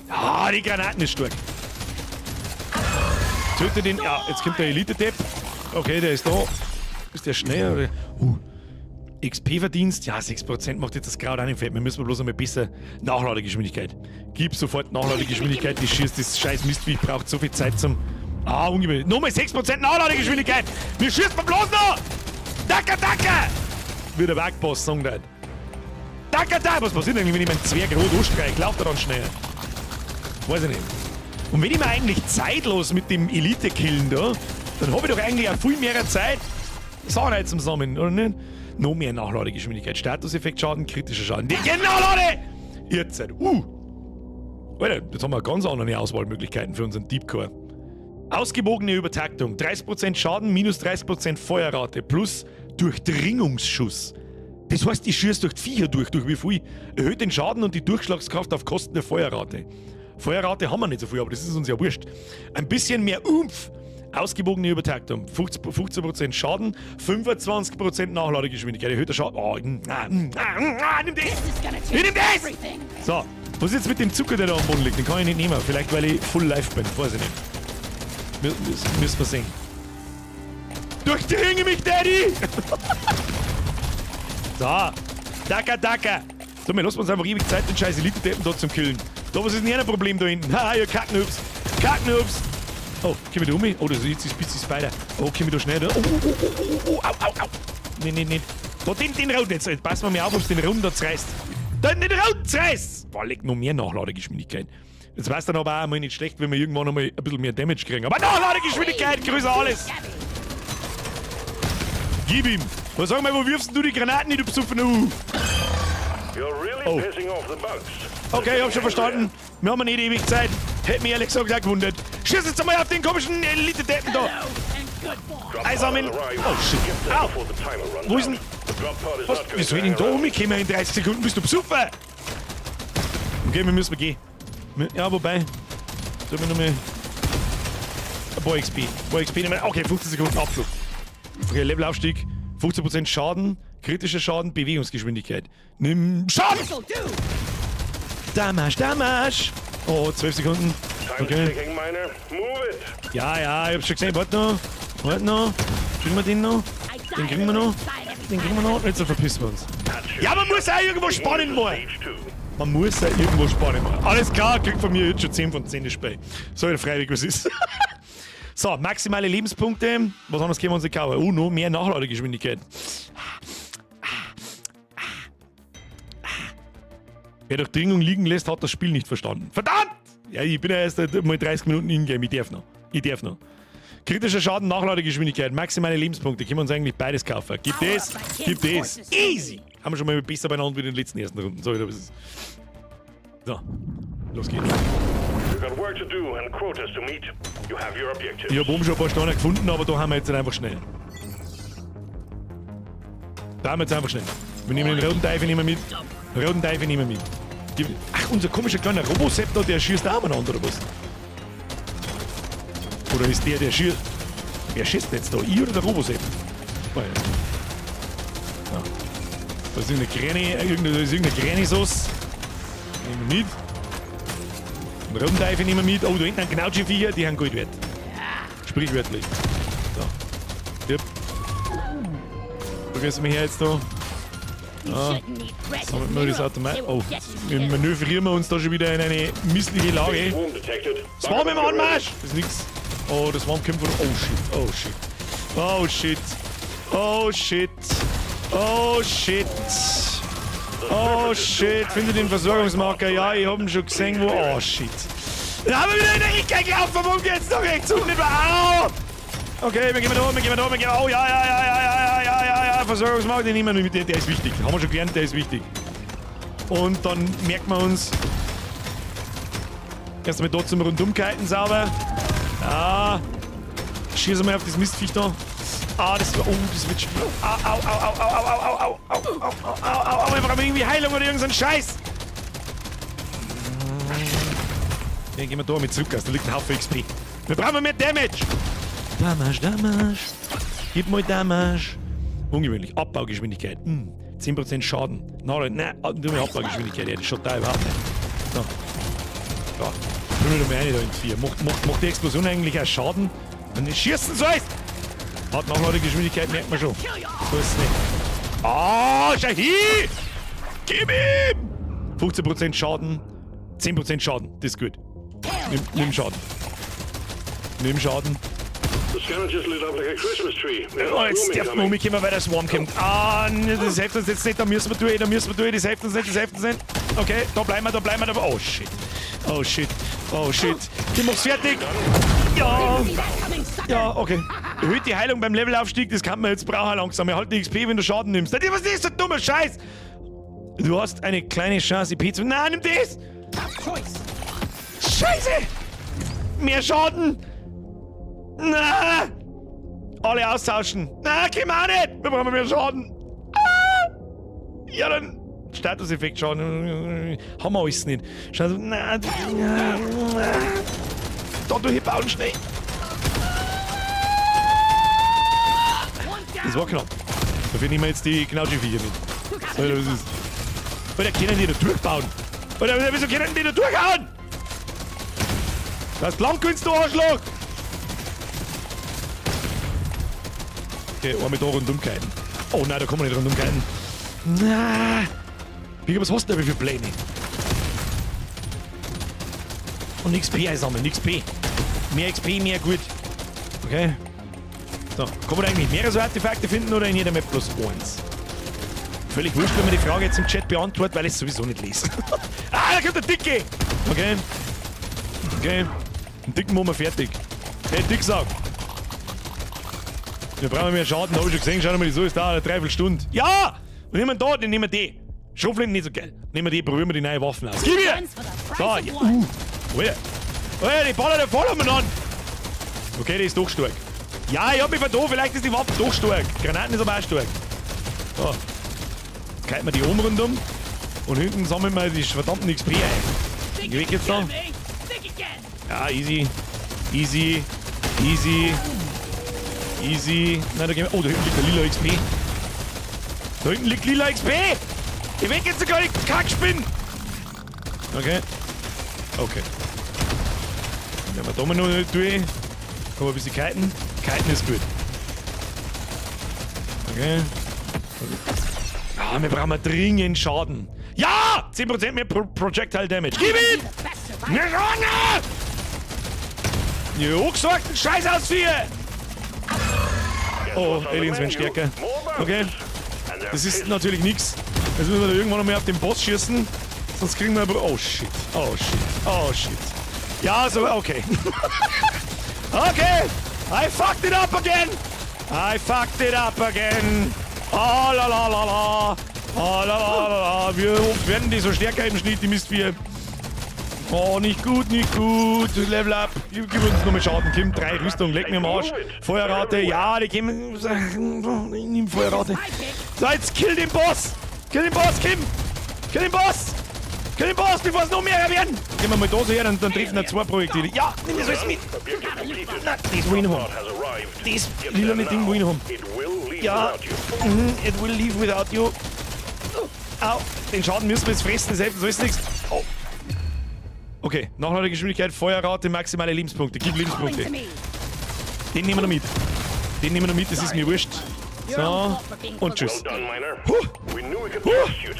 Ah, die Granaten ist stark. Töte den. Ja, jetzt kommt der Elite-Depp. Okay, der ist da. Ist der schnell? Oder? XP-Verdienst? Ja, 6% macht jetzt das Kraut auch nicht fett. Wir müssen bloß einmal besser. Nachladegeschwindigkeit. Gib sofort Nachladegeschwindigkeit. Die schießt das scheiß Mistviech braucht so viel Zeit zum. Ah, ungewöhnlich. Nochmal 6% Nachladegeschwindigkeit! Wir schießen bloß noch! Danke, danke! Wie der Werkboss sagen hat. Danke, danke! Was passiert eigentlich, wenn ich meinen Zwerg rot anstreiche? Lauft er dann schneller? Weiß ich nicht. Und wenn ich mir eigentlich zeitlos mit dem Elite-Killen da, dann habe ich doch eigentlich auch viel mehr Zeit, Sachen zum Sammeln, oder nicht? Noch mehr Nachladegeschwindigkeit. Statuseffekt, Schaden, kritischer Schaden. Genau, Leute! Jetzt. Alter, jetzt haben wir ganz andere Auswahlmöglichkeiten für unseren Deepcore. Ausgewogene Übertaktung. 30% Schaden, minus 30% Feuerrate, plus Durchdringungsschuss. Das heißt, ich schieße durch die Viecher durch wie viel? Erhöht den Schaden und die Durchschlagskraft auf Kosten der Feuerrate. Feuerrate haben wir nicht so viel, aber das ist uns ja wurscht. Ein bisschen mehr Umf. Ausgewogene Übertaktung. 15% Schaden, 25% Nachladegeschwindigkeit. Erhöhter Schaden. Oh, nimm das! Nimm das! So, was ist jetzt mit dem Zucker, der da am Boden liegt? Den kann ich nicht nehmen. Vielleicht, weil ich full life bin. Weiß ich nicht. Müssen wir sehen. Durchdringe mich, Daddy! So. Daka, daka. So, wir lassen uns einfach ewig Zeit, den scheiß Elite-Deppen da zum Killen. Da, was ist denn ein Problem da hinten? Haha, ihr Kacknoobs. Kacknoobs. Oh, komm ich da um? Oh, das ist jetzt ein bisschen Spider. Oh, komm ich da schnell da? Oh, oh, oh, oh, oh, au, au, au. Nee, nee, nee. Da, den Roten jetzt. Jetzt passen wir mal auf, ob es den Runden da zerreißt. Da, den Roten zerreißt! Boah, legt noch mehr Nachladegeschwindigkeit. Jetzt weiß dann aber auch einmal nicht schlecht, wenn wir irgendwann noch mal ein bisschen mehr Damage kriegen. Aber Nachladegeschwindigkeit, größer alles! Gib ihm! Was sag mal, wo wirfst du die Granaten hin, du besoffener U? Oh. Okay, ich hab schon verstanden. Wir haben nicht ewig Zeit. Hätte mich ehrlich gesagt auch gewundert. Schieß jetzt einmal auf den komischen Elite-Deppen da! Einsammeln! Oh shit! Au! Wo ist denn. Was? Wie soll ich denn da rumkommen in 30 Sekunden? Bist du besoffen? Okay, wir müssen gehen. Ja, wobei. Sollen wir nochmal. Ein paar XP. Ein paar XP nehmen. Okay, 15 Sekunden Abflug. Okay, Levelaufstieg. 15% Schaden, kritischer Schaden, Bewegungsgeschwindigkeit. Nimm Schaden! Damasch, Damasch! Oh, 12 Sekunden. Okay. Ja, ja, ich hab's schon gesehen. Warte noch. Warte noch. Kriegen wir den noch? Den kriegen wir noch. Den kriegen wir noch. Jetzt verpissen wir uns. Ja, man muss auch irgendwo spannen mal. Man muss ja irgendwo spannen mal. Alles klar, kriegt von mir jetzt schon 10 von 10 das Spiel. So, ja, freiwillig, was ist. So, maximale Lebenspunkte. Was anderes können wir uns nicht kaufen. Oh, noch mehr Nachladegeschwindigkeit. Wer Durchdringung liegen lässt, hat das Spiel nicht verstanden. Verdammt! Ja, ich bin ja erst mal 30 Minuten in-game, ich darf noch. Ich darf noch. Kritischer Schaden, Nachladegeschwindigkeit, maximale Lebenspunkte. Können wir uns eigentlich beides kaufen. Gib das, gib das. Easy! Haben wir schon mal besser beieinander wie in den letzten ersten Runden. So, das ist. So, los geht's. You've got work to do and quotas to meet. You have your objectives. Ich habe oben schon ein paar Steine gefunden, aber da haben wir jetzt einfach schnell. Da haben wir jetzt einfach schnell. Wir nehmen den roten Teufel nehmen wir mit. Den roten Teufel nehmen wir mit. Ach, unser komischer kleiner Robosepp da, der schießt auch umeinander, oder was? Oder ist der, der schießt? Wer schießt denn jetzt da? Ich oder der Robosepp? Oh, ja. Ja. Da ist irgendeine kleine Sauce. Nehmen wir mit. Den roten Teufel nehmen wir mit. Oh, da hinten ein Knautscheviecher, die haben Gold wert. Sprichwörtlich. So. Yep. Wo gehst du mir her jetzt da? Ah, sammeln wir das Automat. Oh, wir manövrieren wir uns da schon wieder in eine missliche Lage. Swarm detected. Swarm im Anmarsch! Das ist nix. Oh, das Swarm kommt von. Oh shit, oh shit. Oh shit. Oh shit. Oh shit. Oh shit. Finde den Versorgungsmarker. Ja, ich hab ihn schon gesehen, wo. Oh shit. Da haben wir wieder in der Ecke gelaufen. Warum geht's noch rechts unten nicht mehr? Au! Okay, wir gehen da, wir gehen da, wir gehen. Oh ja, ja, ja, ja, ja, ja, ja, ja, ja. Versorgungsmarker, den nehmen wir mit. Der ist wichtig. Haben wir schon gelernt, der ist wichtig. Und dann merken wir uns. Erst einmal da zum Rundumkiten sauber. Ah. Schießen wir auf das Mistviech da. Ah, das, oh, das wird schwierig. Au, au, au, au, au, au, au, au, au, au, au, au, au, wir brauchen irgendwie Heilung oder irgendeinen Scheiß. Okay, gehen wir da mit zurück, da liegt ein Haufen XP. Wir brauchen mehr Damage. Damage, Damage. Gib mal Damage. Ungewöhnlich. Abbaugeschwindigkeit. 10% Schaden. Nein, nein, nur mehr Abbaugeschwindigkeit. Ja, das schaut da überhaupt nicht. So. Ja. Tun wir da mal rein da ins Vier. Macht die Explosion eigentlich auch Schaden? Wenn du schießen sollst! Hat Nachladegeschwindigkeit, merkt man schon. So ist es nicht. Ah, schau hin! Gib ihm! 15% Schaden, 10% Schaden, das ist gut. Nimm Schaden. Nimm Schaden. The scanner just lit up like a Christmas tree. Oh, jetzt darf man umkommen, weil der Swarm kommt. Ah, ne, das hilft uns jetzt nicht, da müssen wir durch, da müssen wir durch, das hilft uns nicht, das hilft uns nicht. Okay, da bleiben wir, da bleiben wir, da. Oh shit. Oh shit. Oh shit. Ich mach's fertig. Ja. Ja, okay. Erhöht die Heilung beim Levelaufstieg, das kann man jetzt brauchen langsam. Erhalt die XP, wenn du Schaden nimmst. Was ist das, dummer Scheiß? Du hast eine kleine Chance, IP zu. Nein, nimm das! Scheiße! Mehr Schaden! Na! Alle austauschen! Na, komm auch nicht! Wir brauchen mehr Schaden! Ah! Ja, dann. Statuseffekt Schaden. Haben wir alles nicht. Scheiße. Na, na, na. Da durchbauen schnell! Das war knapp. Dafür nehmen wir jetzt die Knautschviecher mit. Alter, was ist? Alter, können die da durchbauen? Alter, wieso können die da durchhauen? Das lang gewinnst, du Arschloch! Okay, einmal da rundum kiten. Oh nein, da kann man nicht rundum kiten. Na! Wie, was hast du denn für Pläne? Und XP einsammeln, XP. Mehr XP, mehr gut. Okay. So, kann man eigentlich mehrere so Artefakte finden oder in jeder Map plus eins? Völlig wurscht, wenn man die Frage jetzt im Chat beantwortet, weil ich es sowieso nicht lese. Ah, da kommt der Dicke! Okay. Okay. Den Dicken machen wir fertig. Hey, Dicksack! Wir brauchen mehr Schaden, hab ich schon gesehen. Schau mal, so ist da eine Dreiviertelstunde. Ja! Und nehmen wir da, den nehmen wir die. Schrotflinten nicht so geil. Nehmen wir die, probieren wir die neue Waffen aus. Gib mir! So, ja. Alter. Alter, die ballern ja voll umeinander. Okay, die ist doch stark. Ja, ich hab mich vertan, vielleicht ist die Waffe doch stark. Granaten ist aber auch stark. So. Jetzt kiten wir die oben rundum. Und hinten sammeln wir die verdammten XP ein. Geh weg jetzt da. Ja, easy. Easy. Easy. Easy. Nein, da gehen wir. Oh, da hinten liegt der lila XP. Da hinten liegt lila XP! Ich weg jetzt sogar die Kackspinnen! Okay. Okay. Dann werden wir da mal noch durch. Kann man ein bisschen kiten. Kiten ist gut. Okay. Ah, wir brauchen dringend Schaden. Ja! 10% mehr Projectile Damage. Gib ihn! Mehr Schaden! Jo, gesagt, ein Scheiß aus vier! Oh, Aliens werden stärker. Okay. Das ist natürlich nix. Jetzt müssen wir da irgendwann noch mal auf den Boss schießen. Sonst kriegen wir aber. Oh shit. Oh shit. Oh shit. Ja, so, okay. Okay, I fucked it up again. I fucked it up again. Ah, la la la la. Ah, la la la la. Wie oft werden die so stärker im Schnitt, die Mistviecher? Oh, nicht gut, nicht gut. Level up. Gib uns nochmal Schaden. Kim, 3 Rüstung. Leck mir am Arsch. Feuerrate. Ja, die geben. Nimm Feuerrate. So, jetzt kill den Boss. Kill den Boss, Kim. Kill den Boss. Kill den Boss, bevor es noch mehr werden. Gehen wir mal da so her, dann treffen da 2 Projektile. Ja, nimm das alles mit. Na, das will ich noch haben. Das lila Ding will ich noch haben. Ja, it will leave without you. Au, den Schaden müssen wir jetzt fressen, das hilft uns nichts. Oh. Okay, Nachladegeschwindigkeit, Feuerrate, maximale Lebenspunkte. Gib Lebenspunkte. Den nehmen wir noch mit. Den nehmen wir noch mit, das ist mir wurscht. So, und tschüss. Huh. Huh.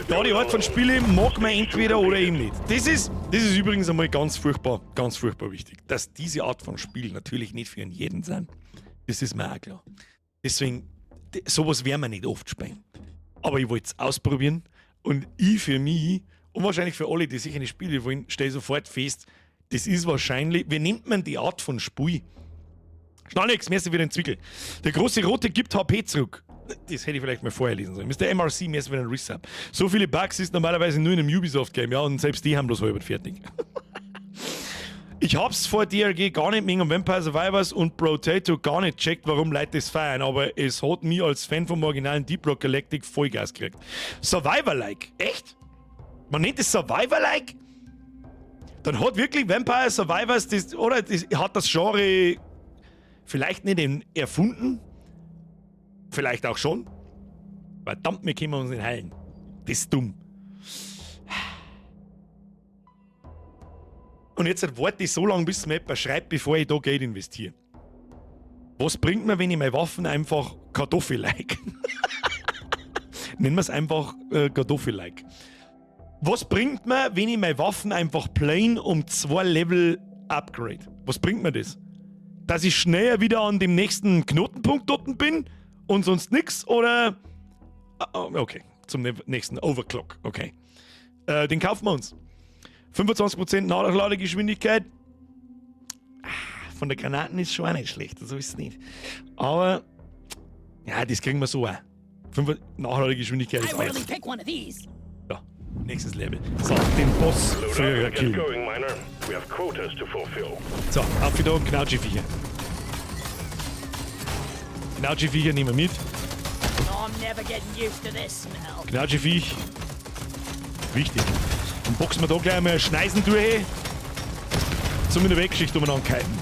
Ja, die Art von Spiele mag man entweder oder eben nicht. Das ist übrigens einmal ganz furchtbar wichtig, dass diese Art von Spiel natürlich nicht für jeden sind. Das ist mir auch klar. Deswegen, sowas werden wir nicht oft spielen. Aber ich wollte es ausprobieren und ich für mich und wahrscheinlich für alle, die sich eine Spiele wollen, stelle sofort fest, das ist wahrscheinlich, wie nennt man die Art von Spiel? Schnell nix, mir ist wieder ein Zwickel. Der große Rote gibt HP zurück. Das hätte ich vielleicht mal vorher lesen sollen. Mr. MRC, mir ist wieder ein Resub. So viele Bugs ist normalerweise nur in einem Ubisoft-Game, ja, und selbst die haben bloß halb fertig. Ich hab's vor DRG gar nicht mögen und Vampire Survivors und Brotato gar nicht checkt, warum Leute das feiern, aber es hat mich als Fan vom originalen Deep Rock Galactic Vollgas gekriegt. Survivor-like? Echt? Man nennt es Survivor-like? Dann hat wirklich Vampire Survivors das, oder das, hat das Genre vielleicht nicht erfunden? Vielleicht auch schon. Verdammt, wir können uns nicht heilen. Das ist dumm. Und jetzt warte ich so lange, bis mir jemand schreibt, bevor ich da Geld investiere. Was bringt mir, wenn ich meine Waffen einfach Kartoffel-like? Nennen wir es einfach Kartoffel-like. Was bringt mir, wenn ich meine Waffen einfach plain um 2 Level upgrade? Was bringt mir das? Dass ich schneller wieder an dem nächsten Knotenpunkt dort bin und sonst nix? Oder. Okay, zum nächsten Overclock. Okay. Den kaufen wir uns. 25% Nachladegeschwindigkeit. Von der Granaten ist schon auch nicht schlecht, so ist es nicht. Aber. Ja, das kriegen wir so auch. Nachladegeschwindigkeit ist alles. Ja, nächstes Level. So, den Boss früher killen. So, auf wieder und Knautschiviecher. Knautschiviecher nehmen wir mit. Knautscheviech. Wichtig. Dann boxen wir da gleich einmal Schneisen durch. Zum in der Wegschicht umeinander kiten.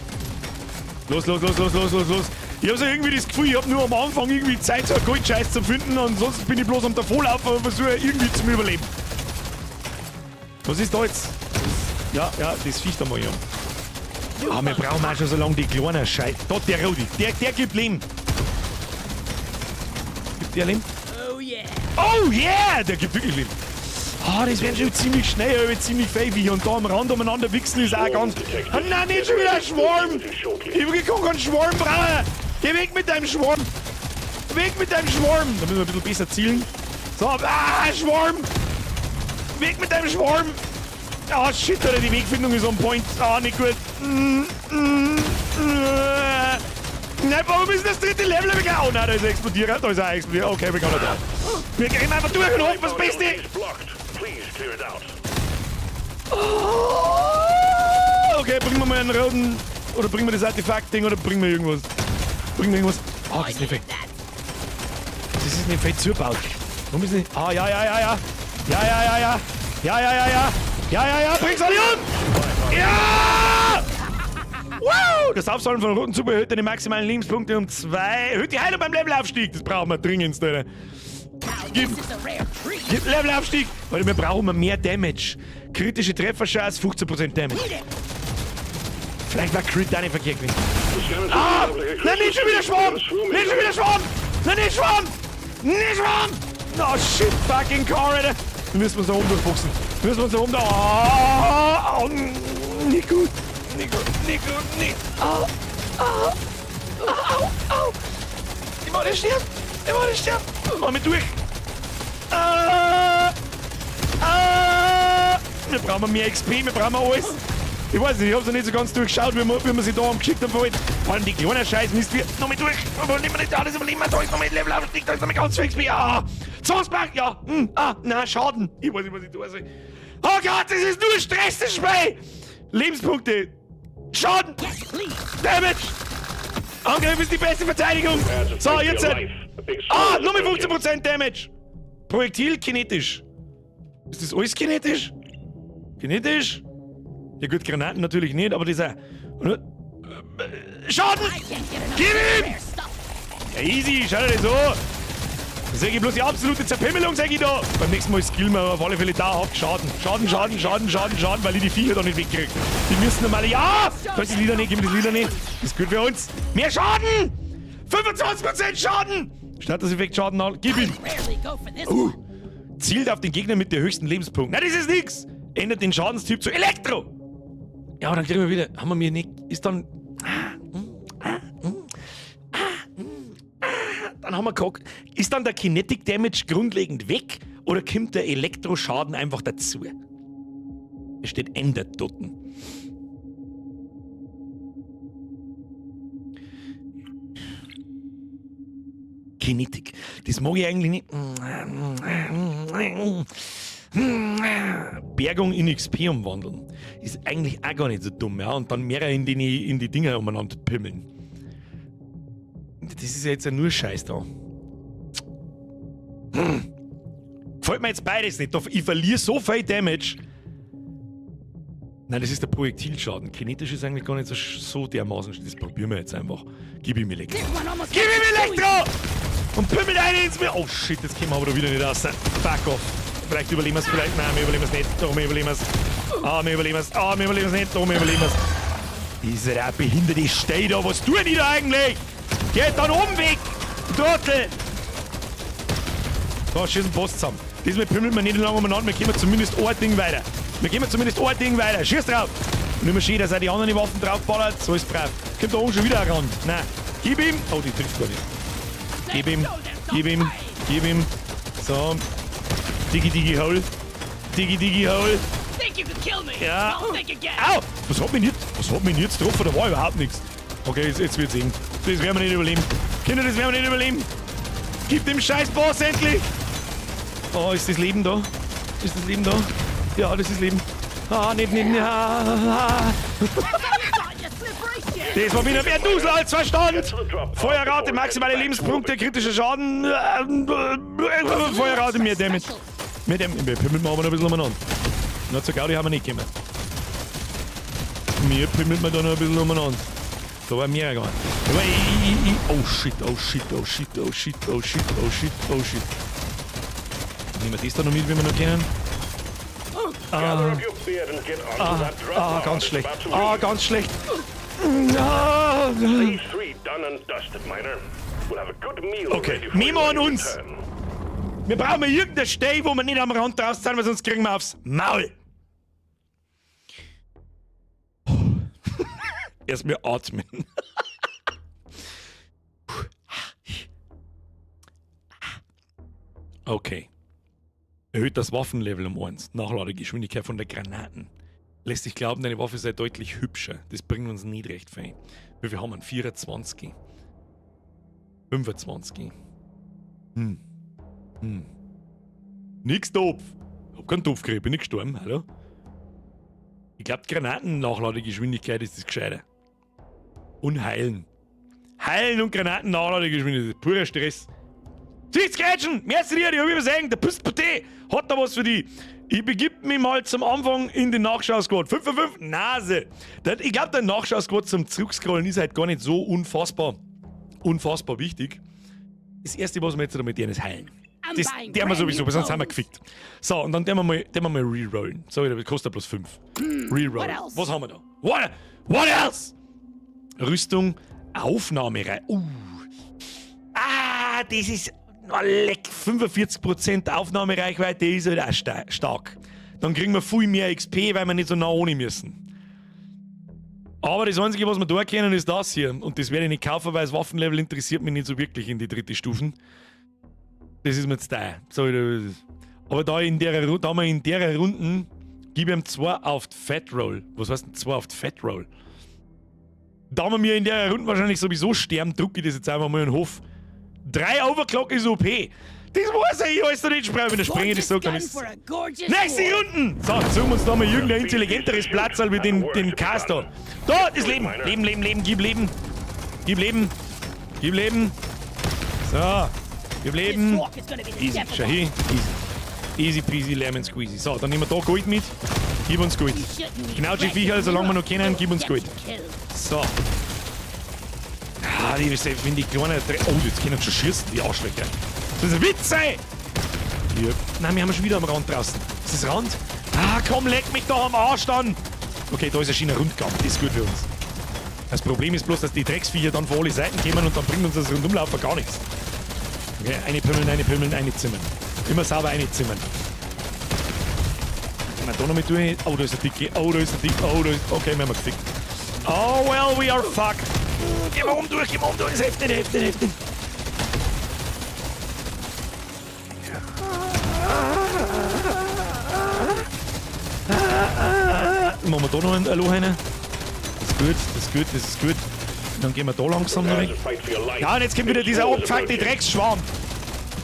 Los, los, los, los, los, los, los. Ich hab so irgendwie das Gefühl, ich hab nur am Anfang irgendwie Zeit, so einen Goldscheiß zu finden, und ansonsten bin ich bloß am Davonlaufen und versuche irgendwie zum Überleben. Was ist da jetzt? Ja, ja, das Viech da mal hier. Ah, wir brauchen auch schon so lange die kleinen Scheiße. Da, der Rudi, der gibt Leben. Gibt der Leben? Oh yeah! Oh yeah! Der gibt wirklich Leben. Ah, das werden schon ziemlich schnell, aber ziemlich feifig. Und da am Rand umeinander wichsen ist auch ganz. Ah, nein, nicht schon wieder ein Schwarm! Ich kann keinen Schwarm brauchen! Geh weg mit deinem Schwarm! Weg mit deinem Schwarm! Da müssen wir ein bisschen besser zielen. So, ah, Schwarm! Weg mit deinem Schwarm! Ah, shit, Alter, die Wegfindung ist on point. Ah, nicht gut. Nein, warum ist das dritte Level? Oh nein, da ist ein Explodierer. Da ist ein Explodierer. Okay, wir können da. Wir gehen einfach durch und hoffen das Beste. Oh, okay, bringen wir mal einen roten. Oder bringen wir das Artefakt-Ding oder bringen wir irgendwas. Bringen wir irgendwas. Ah, das ist nicht fett. Das ist nicht fett zugebaut. Warum ist nicht. Ah, ja, ja, ja, ja. Ja, ja, ja, ja. Ja, ja, ja, ja. Ja, ja, ja, bring's alle um! Ja! Wow! Das Aufsammeln von roten Super erhöht deine maximalen Lebenspunkte um 2. Erhöht die Heilung beim Levelaufstieg. Das brauchen wir dringend, Alter. Gib Levelaufstieg! Alter, wir brauchen mehr Damage. Kritische Trefferchance, 15% Damage. Vielleicht war Crit da nicht verkehrt gewesen. Ah! Nein, nicht schon wieder Schwarm! Nicht schon wieder Schwarm! Nein, nicht Schwarm! Nicht Schwarm! Oh shit, fucking car, Alter! Wir müssen uns da oben durchboxen. Wir müssen uns da oben da. Oh, oh, nicht gut. Nicht gut, nicht gut, nicht. Au, au, au, au. Ich wollte sterben. Ich wollte sterben. Mach mich durch. Ah, ah. Wir brauchen mehr XP, wir brauchen alles. Ich weiß nicht, ich hab's noch nicht so ganz durchgeschaut, wie man sich da am geschickten verhält. Vor allem die kleinen Scheiß Mist wir noch mit durch. Aber nehmen wir nicht alles überleben, da ist noch mit Level Aufstieg, da ist noch mit ganz fix. Ah, 20 ja, ah, na, Schaden. Ich weiß nicht, was ich tun soll. Oh Gott, das ist nur Stress, das Spiel. Lebenspunkte. Schaden. Yes, please. Damage. Angriff ist die beste Verteidigung. So, jetzt. Ah, nur mit 15% Damage. Projektil kinetisch. Ist das alles kinetisch? Kinetisch? Ja gut, Granaten natürlich nicht, aber dieser Schaden! I can't get enough Gib of this ihm! rare stuff. Ja, easy, schau dir das an. Sag ich bloß die absolute Zerpimmelung, sag ich da. Beim nächsten Mal skillen wir auf alle Fälle dauerhaft Schaden. Schaden, Schaden, Schaden, Schaden, Schaden, weil ich die Viecher da nicht wegkrieg. Die müssen normal. Ja! Da ist das Lila nicht, gib mir das Lila nicht. Das ist gut für uns. Mehr Schaden! 25% Schaden! Statuseffekt Schaden an. Gib ihm! Rarely go for this one. Zielt auf den Gegner mit der höchsten Lebenspunkt. Na, das ist nix! Ändert den Schadenstyp zu Elektro! Ja, aber dann kriegen wir wieder. Haben wir mir nicht. Ist dann. Dann haben wir geguckt. Ist dann der Kinetic Damage grundlegend weg oder kommt der Elektroschaden einfach dazu? Es steht ändert dort. Kinetic. Das mag ich eigentlich nicht. Bergung in XP umwandeln. Ist eigentlich auch gar nicht so dumm, ja. Und dann mehrere in die Dinger umeinander pimmeln. Das ist ja jetzt ja nur Scheiß da. Gefällt mir jetzt beides nicht. Ich verliere so viel Damage. Nein, das ist der Projektilschaden. Kinetisch ist eigentlich gar nicht so dermaßen. Das probieren wir jetzt einfach. Gib ihm Elektro. This one almost Gib ihm got you. Elektro! Und pimmelt eine ins Meer. Oh shit, jetzt kommen wir aber da wieder nicht raus. Fuck off. Vielleicht überleben wir es, vielleicht. Nein, wir überleben es nicht. Doch, wir überleben es. Ah, wir überleben es. Ah, wir überleben es nicht. Doch, wir überleben es. Dieser behinderte Steh da. Was tun die da eigentlich? Geht dann oben weg! Du Trottel! So, schießen Boss zusammen. Diesmal pümmeln wir nicht lange umeinander, wir gehen zumindest ein Ding weiter. Wir gehen zumindest ein Ding weiter. Schieß drauf! Und immer schön, dass er die anderen Waffen draufballert. So ist brav. Kommt da oben schon wieder ein Rand. Nein. Gib ihm. Oh, die trifft gar nicht. Gib ihm. Gib ihm. Gib ihm. So. Diggi Diggi Hole. Diggi Diggi Hole. Think you could kill me? Ja. Well, think again. Au! Was hat mich jetzt, was hat mich jetzt getroffen? Da war überhaupt nichts. Okay, jetzt wird's eng. Das werden wir nicht überleben. Kinder, das werden wir nicht überleben. Gib dem scheiß Boss endlich! Oh, ist das Leben da? Ist das Leben da? Ja, das ist Leben. Ah, nicht, nicht, ah. Thought, you slippery shit. Das war wieder mehr Dusel als Verstand! Feuerrate, maximale Lebenspunkte, kritischer Schaden. Feuerrate, mehr Damage. Mehr Damage. Wir pimmeln wir aber noch ein bisschen umeinander. Na, zur Gaudi haben wir nicht gekommen. Mir pimmelt man da noch ein bisschen umeinander. Da war mehr gegangen. Aber ich, oh shit, oh shit, oh shit, oh shit, oh shit, oh shit, oh shit. Nehmen wir das da noch mit, wenn wir noch kennen? Gather up your beard and get onto that drop Ah, pod. ganz It's schlecht. about to Ah, leave. ganz schlecht. Ah. Phase three done and dusted, Miner. We'll have a good meal Okay, ready for Memo you an when you uns. return. Wir brauchen irgendeine Stelle, wo wir nicht am Rand draus sind, weil sonst kriegen wir aufs Maul. Erstmal atmen. Okay. Erhöht das Waffenlevel um 1. Nachladegeschwindigkeit von der Granaten. Lässt sich glauben, deine Waffe sei deutlich hübscher. Das bringt uns nicht recht viel. Wie viel haben wir? 24. 25. Nix Topf. Ich hab keinen Topf gekriegt, bin nicht gestorben, hallo? Ich glaube, die Granatennachladegeschwindigkeit ist das Gescheite. Und heilen. Heilen und Granatennachladegeschwindigkeit, purer Stress. Sichtskrätschen! Merci dir, ich hab übersehen, der Pistpate hat da was für die. Ich begib mich mal zum Anfang in den Nachschau-Squad. 5 für 5, Nase. Ich glaube, der Nachschau-Squad zum Zurückscrollen ist halt gar nicht so unfassbar, unfassbar wichtig. Das erste, was wir jetzt damit tun, ist heilen. Das der wir sowieso, weil sonst haben wir gefickt. So, und dann tun wir mal rerollen. So, das kostet bloß 5. Reroll. What else? Was haben wir da? What else? Rüstung, Aufnahmerei. Ah, das ist. Oh, leck, 45% Aufnahmereichweite ist halt auch stark. Dann kriegen wir viel mehr XP, weil wir nicht so nah ohne müssen. Aber das Einzige, was wir da kennen, ist das hier. Und das werde ich nicht kaufen, weil das Waffenlevel interessiert mich nicht so wirklich in die dritte Stufen. Das ist mir zu teuer. So, aber da wir in der Runden Gib ihm 2 auf die Fat Roll. Was heißt denn 2 auf die Fat Roll? Da wir mir in der Runde wahrscheinlich sowieso sterben, drucke ich das jetzt einfach mal in den Hof. 3 Overclock ist OP. Das weiß ich, ich weiß doch nicht sprechen, wenn der Springer das sagt, dann ist Nächste Runden! So, suchen wir uns da mal irgendein intelligenteres Platz als wie den Cast da. Da, das Leben! Leben, Leben, Leben, gib Leben! Gib Leben! Gib Leben! So, gib Leben! Easy, schau hin, easy. Easy peasy, lemon squeezy. So, dann nehmen wir da Gold mit. Gib uns Gold. Genau, die Viecher, solange wir noch kennen, gib uns Gold. So. Ah, die, wenn die kleinen... Oh, jetzt können sie schon schießen, die Arschlöcher. Das ist ein Witz, ey! Ja. Nein, wir haben schon wieder am Rand draußen. Ist das Rand? Ah, komm, leck mich doch am Arsch dann! Okay, da ist ein schöner Rundgang. Das ist gut für uns. Das Problem ist bloß, dass die Drecksviecher dann von alle Seiten kommen und dann bringt uns das Rundumlaufen gar nichts. Okay, eine pümmeln, eine pümmeln, eine zimmern. Immer sauber eine zimmern. Kann man da noch mit durch? Oh, da ist der Dicke. Oh, da ist der Dicke. Oh, da ist... Okay, wir haben gefickt. Oh, well, we are fucked. Geh mal um durch, geh mal um durch. Helft nicht, helft nicht, helft nicht. Machen wir da noch ein Loch rein. Das ist gut, das ist gut, das ist gut. Dann gehen wir da langsam noch weg. Ja, und jetzt kommt wieder dieser abgefuckte Drecksschwarm.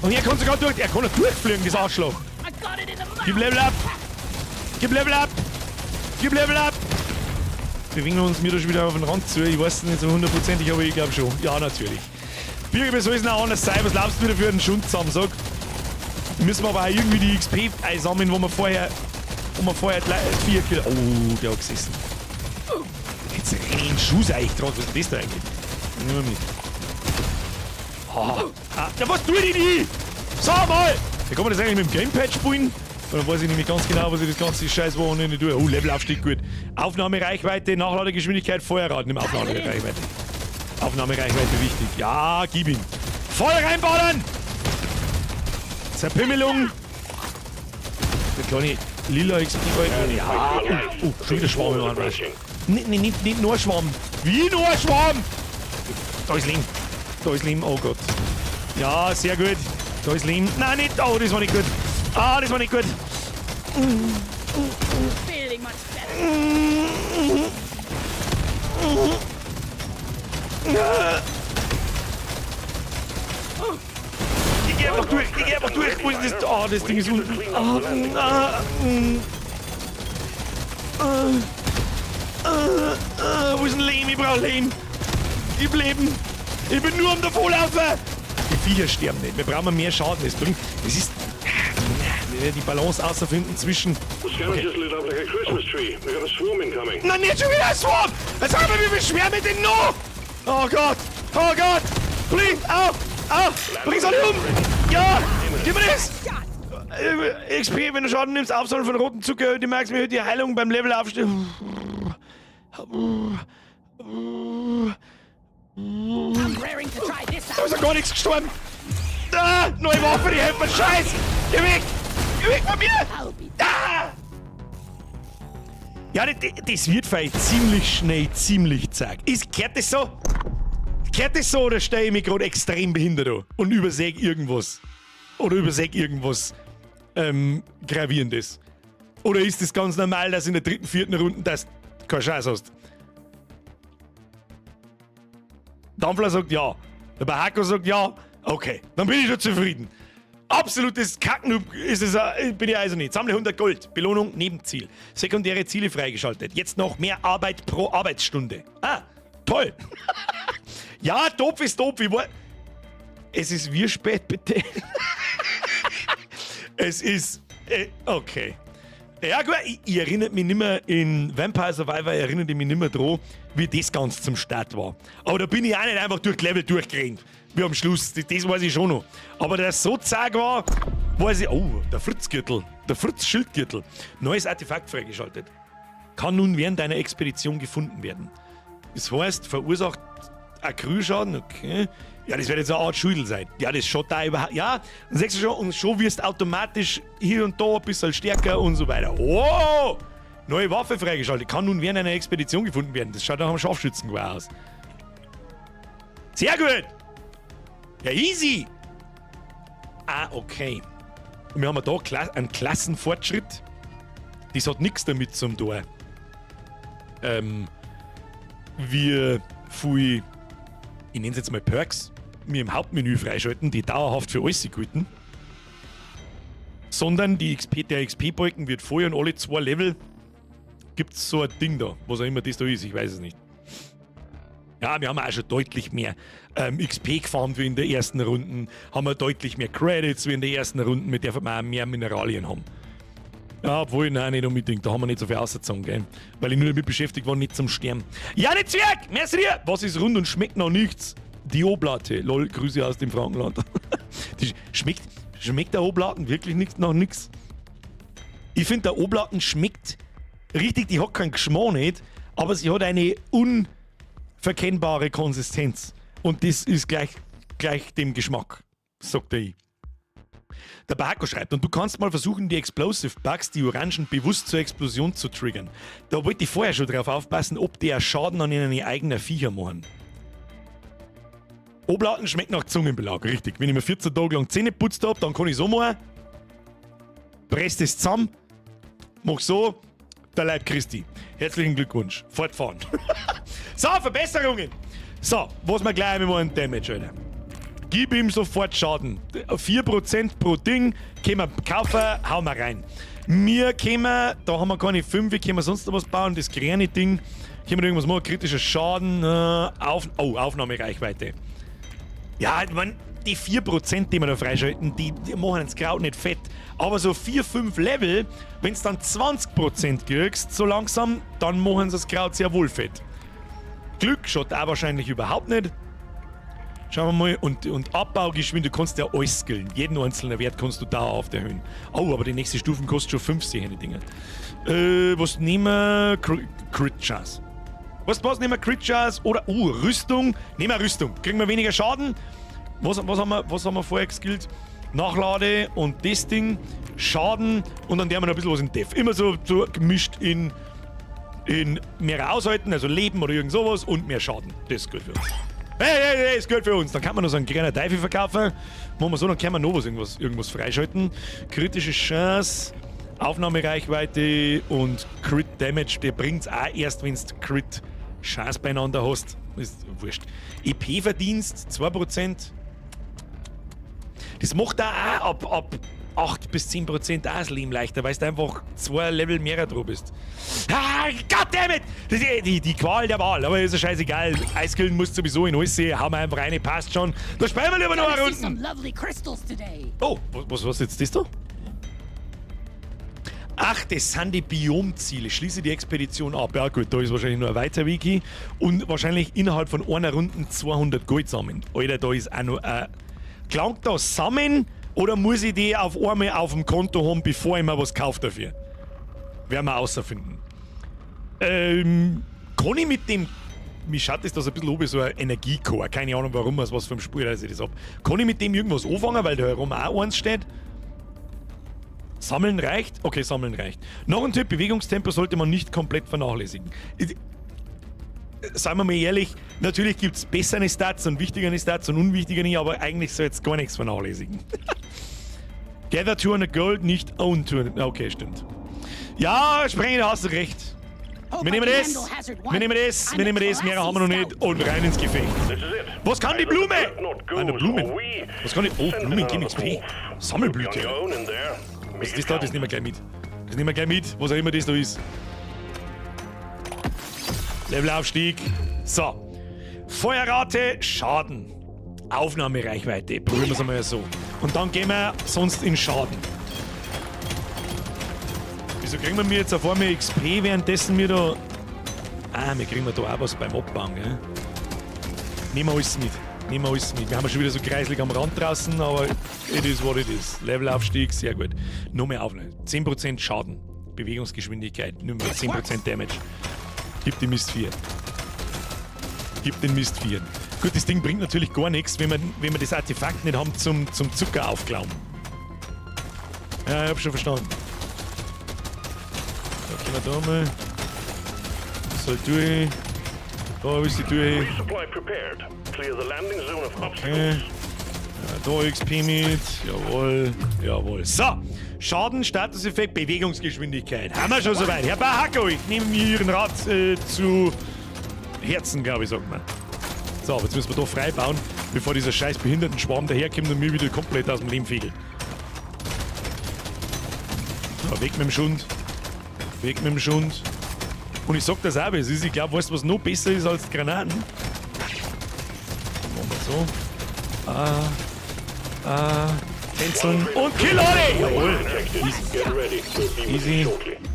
Und er kann sogar durch. Er kann nicht durchfliegen, das Arschloch. Gib Level up! Gib Level up! Gib Level up! Bewegen wir uns mir da schon wieder auf den Rand zu. Ich weiß es nicht so hundertprozentig, aber ich glaube schon. Ja, natürlich. Birgit, wie soll es denn auch anders sein? Was glaubst du wieder für einen Schund zusammen, sag? Müssen wir aber auch irgendwie die XP einsammeln, wo wir vorher. 4 Kilo. Oh, der hat gesessen. Jetzt renne ich in den Schuss eigentlich gerade. Was ist denn das da eigentlich? Nehmen wir mit. Ah, ah, ja, was tue ich denn hier? Sag mal! Wie kann man das eigentlich mit dem Gamepad spielen? Dann weiß ich nämlich ganz genau, was ich das ganze scheiß Wochenende tue. Oh, Levelaufstieg, gut. Aufnahmereichweite, Nachladegeschwindigkeit, Feuerrad. Nimm Aufnahmereichweite. Aufnahmereichweite wichtig. Ja, gib ihm. Voll reinballern! Zerpimmelung. Der kleine lila XP-Balken. Ja, oh, oh, schon wieder Schwarm im Anmarsch. Nicht, nicht, nicht nur Schwarm. Wie nur Schwarm? Da ist Leben. Da ist Leben, oh Gott. Ja, sehr gut. Da ist Leben. Nein, nicht. Oh, das war nicht gut. Ah, das war nicht gut. Ich geh einfach durch, ich geh einfach durch. Wo ist das? Oh, das Ding ist unten. Ah, ah, ah, wo ist ein Lehm? Ich brauch Lehm. Ich leben. Ich bin nur am Davonlaufen. Die Viecher sterben nicht. Wir brauchen mehr Schaden. Es bringt. Es ist. Die Balance außerfinden zwischen. Okay. Oh. Nein, nicht schon wieder ein Swarm! Jetzt haben wir, wie viel Schwärme denn noch? Oh Gott! Oh Gott! Please! Au! Au! Bring's alle um! Ja! Gib mir das! XP, wenn du Schaden nimmst, Aufsammeln von rotem Zucker, die merkst mir die Heilung beim Level aufstehen. Da ist ja gar nichts gestorben! Ah, neue Waffe, die helfen mir! Scheiß! Geh weg! Geh weg von mir! Ah! Ja, das wird vielleicht ziemlich schnell, ziemlich zack. Gehört das so? Gehört das so oder stelle ich mich gerade extrem behindert an und übersehe irgendwas? Oder übersehe irgendwas Gravierendes? Oder ist das ganz normal, dass in der dritten, vierten Runde das keine Chance hast? Dampfler sagt ja. Der Bahako sagt ja. Okay, dann bin ich schon zufrieden. Absolutes Kacken ist es, bin ich also nicht. Sammle 100 Gold. Belohnung Nebenziel. Sekundäre Ziele freigeschaltet. Jetzt noch mehr Arbeit pro Arbeitsstunde. Ah, toll. Ja, doof ist doof. Es ist wie spät, bitte? Es ist... okay. Ja gut, ich erinnere mich nimmer in Vampire Survivor, erinnere ich mich nimmer dran, wie das Ganze zum Start war. Aber da bin ich auch nicht einfach durch Level durchgerannt. Wie am Schluss, das weiß ich schon noch. Aber dass so zag war, weiß ich... Oh, der Fritz-Gürtel. Der Fritz-Schildgürtel. Neues Artefakt freigeschaltet. Kann nun während deiner Expedition gefunden werden. Das heißt, verursacht Acrylschaden, okay. Ja, das wird jetzt eine Art Schüdel sein. Ja, das schaut da überhaupt... Ja, und sagst du schon, und schon wirst du automatisch hier und da ein bisschen stärker und so weiter. Oh! Neue Waffe freigeschaltet. Kann nun während einer Expedition gefunden werden. Das schaut nach einem Scharfschützengewehr aus. Sehr gut! Ja, easy! Ah, okay. Und wir haben da einen Klassenfortschritt. Das hat nichts damit zum tun, wie viel, ich nenne es jetzt mal Perks, mir im Hauptmenü freischalten, die dauerhaft für alles gelten. Sondern die XP, der XP-Balken wird voll und alle zwei Level gibt es so ein Ding da, was auch immer das da ist, ich weiß es nicht. Ja, wir haben auch schon deutlich mehr XP gefarmt wie in der ersten Runden, haben wir deutlich mehr Credits wie in der ersten Runden, mit der wir auch mehr Mineralien haben. Ja, obwohl, nein, nicht unbedingt, da haben wir nicht so viel ausgezogen, gell? Weil ich nur damit beschäftigt war, nicht zum Sterben. Ja, nicht Zwerg! Merci dir! Was ist rund und schmeckt noch nichts? Die Oblate. Lol, Grüße aus dem Frankenland. Die schmeckt der Oblaten wirklich nicht nach nix? Ich finde, der Oblaten schmeckt richtig, die hat keinen Geschmack nicht, aber sie hat eine unverkennbare Konsistenz. Und das ist gleich dem Geschmack, sagt er ich. Der Barco schreibt, und du kannst mal versuchen, die Explosive Bugs, die Orangen, bewusst zur Explosion zu triggern. Da wollte ich vorher schon drauf aufpassen, ob die auch Schaden an ihren eigenen Viecher machen. Oblaten schmeckt nach Zungenbelag, richtig. Wenn ich mir 14 Tage lang Zähne putzt hab, dann kann ich so machen. Press das zusammen, mach so, der Leib Christi. Herzlichen Glückwunsch. Fortfahren. So, Verbesserungen. So, was wir gleich einmal machen, Damage, Alter. Gib ihm sofort Schaden. 4% pro Ding, können wir kaufen, hauen wir rein. Wir können, da haben wir keine 5, können wir sonst noch was bauen, das kleine Ding. Können wir irgendwas machen? Kritischer Schaden, oh, Aufnahmereichweite. Ja, ich mein, die 4%, die wir da freischalten, die machen das Kraut nicht fett. Aber so 4, 5 Level, wenn du dann 20% kriegst, so langsam, dann machen sie das Kraut sehr wohl fett. Glück schaut auch wahrscheinlich überhaupt nicht. Schauen wir mal. Und Abbaugeschwindigkeit, du kannst ja alles skillen. Jeden einzelnen Wert kannst du dauerhaft erhöhen. Oh, aber die nächste Stufen kostet schon 50 Dinger. Was nehmen wir? Crit Chance. Was, was nehmen wir? Crit Chance oder, oh, Rüstung. Nehmen wir Rüstung. Kriegen wir weniger Schaden. Was haben wir vorher geskillt? Nachlade und das Ding. Schaden und dann haben wir noch ein bisschen was in Def. Immer so gemischt in mehr aushalten, also Leben oder irgend sowas und mehr Schaden. Das ist gut für uns. Hey, hey, hey, ist gut für uns. Dann kann man noch so einen kleinen Teufel verkaufen. Machen wir so, dann können wir noch was irgendwas freischalten. Kritische Chance, Aufnahmereichweite und Crit Damage, der bringt's auch erst, wenn du Crit Chance beieinander hast. Ist wurscht. EP-Verdienst 2%. Das macht auch ab 8 bis 10% auch das Leben leichter, weil du einfach zwei Level mehr dran bist. Ah, goddammit! Das ist die Qual der Wahl, aber ist ja scheißegal. Eiskillen muss sowieso in alles sehen, hauen wir einfach rein, passt schon. Da spielen wir lieber noch eine Gonna see some Runde. Lovely crystals today. Oh, was ist jetzt das da? Ach, das sind die Biomziele. Schließe die Expedition ab. Ja gut, da ist wahrscheinlich nur ein weiter Wiki. Und wahrscheinlich innerhalb von einer Runde 200 Gold sammeln. Alter, da ist auch noch. Klangt das sammeln oder muss ich die auf einmal auf dem Konto haben, bevor ich mir was kaufe dafür? Werden wir außerfinden. Kann ich mit dem. Mir schaut das da so ein bisschen an wie so ein Energiecore. Keine Ahnung, warum, was für ein Spiel ich das hab. Kann ich mit dem irgendwas anfangen, weil da herum auch eins steht? Sammeln reicht? Okay, sammeln reicht. Noch ein Tipp: Bewegungstempo sollte man nicht komplett vernachlässigen. Seien wir mal ehrlich, natürlich gibt es bessere Stats und wichtigere Stats und unwichtigere, aber eigentlich soll jetzt gar nichts vernachlässigen. Gather 200 Gold, nicht own 200. Okay, stimmt. Ja, Sprenger, da hast du recht. Wir nehmen das, wir nehmen das, wir nehmen das, mehr haben wir noch nicht und rein ins Gefecht. Was kann die Blume? Eine Blumen. Was kann die? Oh, Blumen geben XP. Sammelblüte. Was ist das da? Das nehmen wir gleich mit. Das nehmen wir gleich mit, was auch immer das da ist. Levelaufstieg. So. Feuerrate, Schaden. Aufnahmereichweite. Probieren wir es einmal so. Und dann gehen wir sonst in Schaden. Wieso kriegen wir mir jetzt auf einmal XP, währenddessen wir da? Ah, wir kriegen da auch was beim Abbauen, gell? Nehmen wir alles mit. Nehmen wir alles mit. Wir haben schon wieder so kreislig am Rand draußen, aber it is what it is. Levelaufstieg, sehr gut. Noch mehr Aufnahme. 10% Schaden. Bewegungsgeschwindigkeit, nur mehr 10% Damage. Gib den Mist 4. Gib den Mist 4. Gut, das Ding bringt natürlich gar nichts, wenn wir das Artefakt nicht haben zum Zucker aufklauben. Ja, ich hab schon verstanden. Da gehen wir da mal. Soll durch. Da ist die durch. Okay. Da XP mit. Jawohl, jawohl. So, Schaden, Statuseffekt, Bewegungsgeschwindigkeit. Haben wir schon soweit. Herr Bahako, ich nehme mir Ihren Rat zu Herzen, glaube ich, sagt man. So, jetzt müssen wir da frei bauen, bevor dieser scheiß Behindertenschwarm daherkommt und mir wieder komplett aus dem Leben fegelt. So, weg mit dem Schund. Weg mit dem Schund. Und ich sag das auch, es ist, ich glaube, weißt du, was noch besser ist als Granaten? Machen wir so. Tänzeln und kill alle! Jawohl! Easy.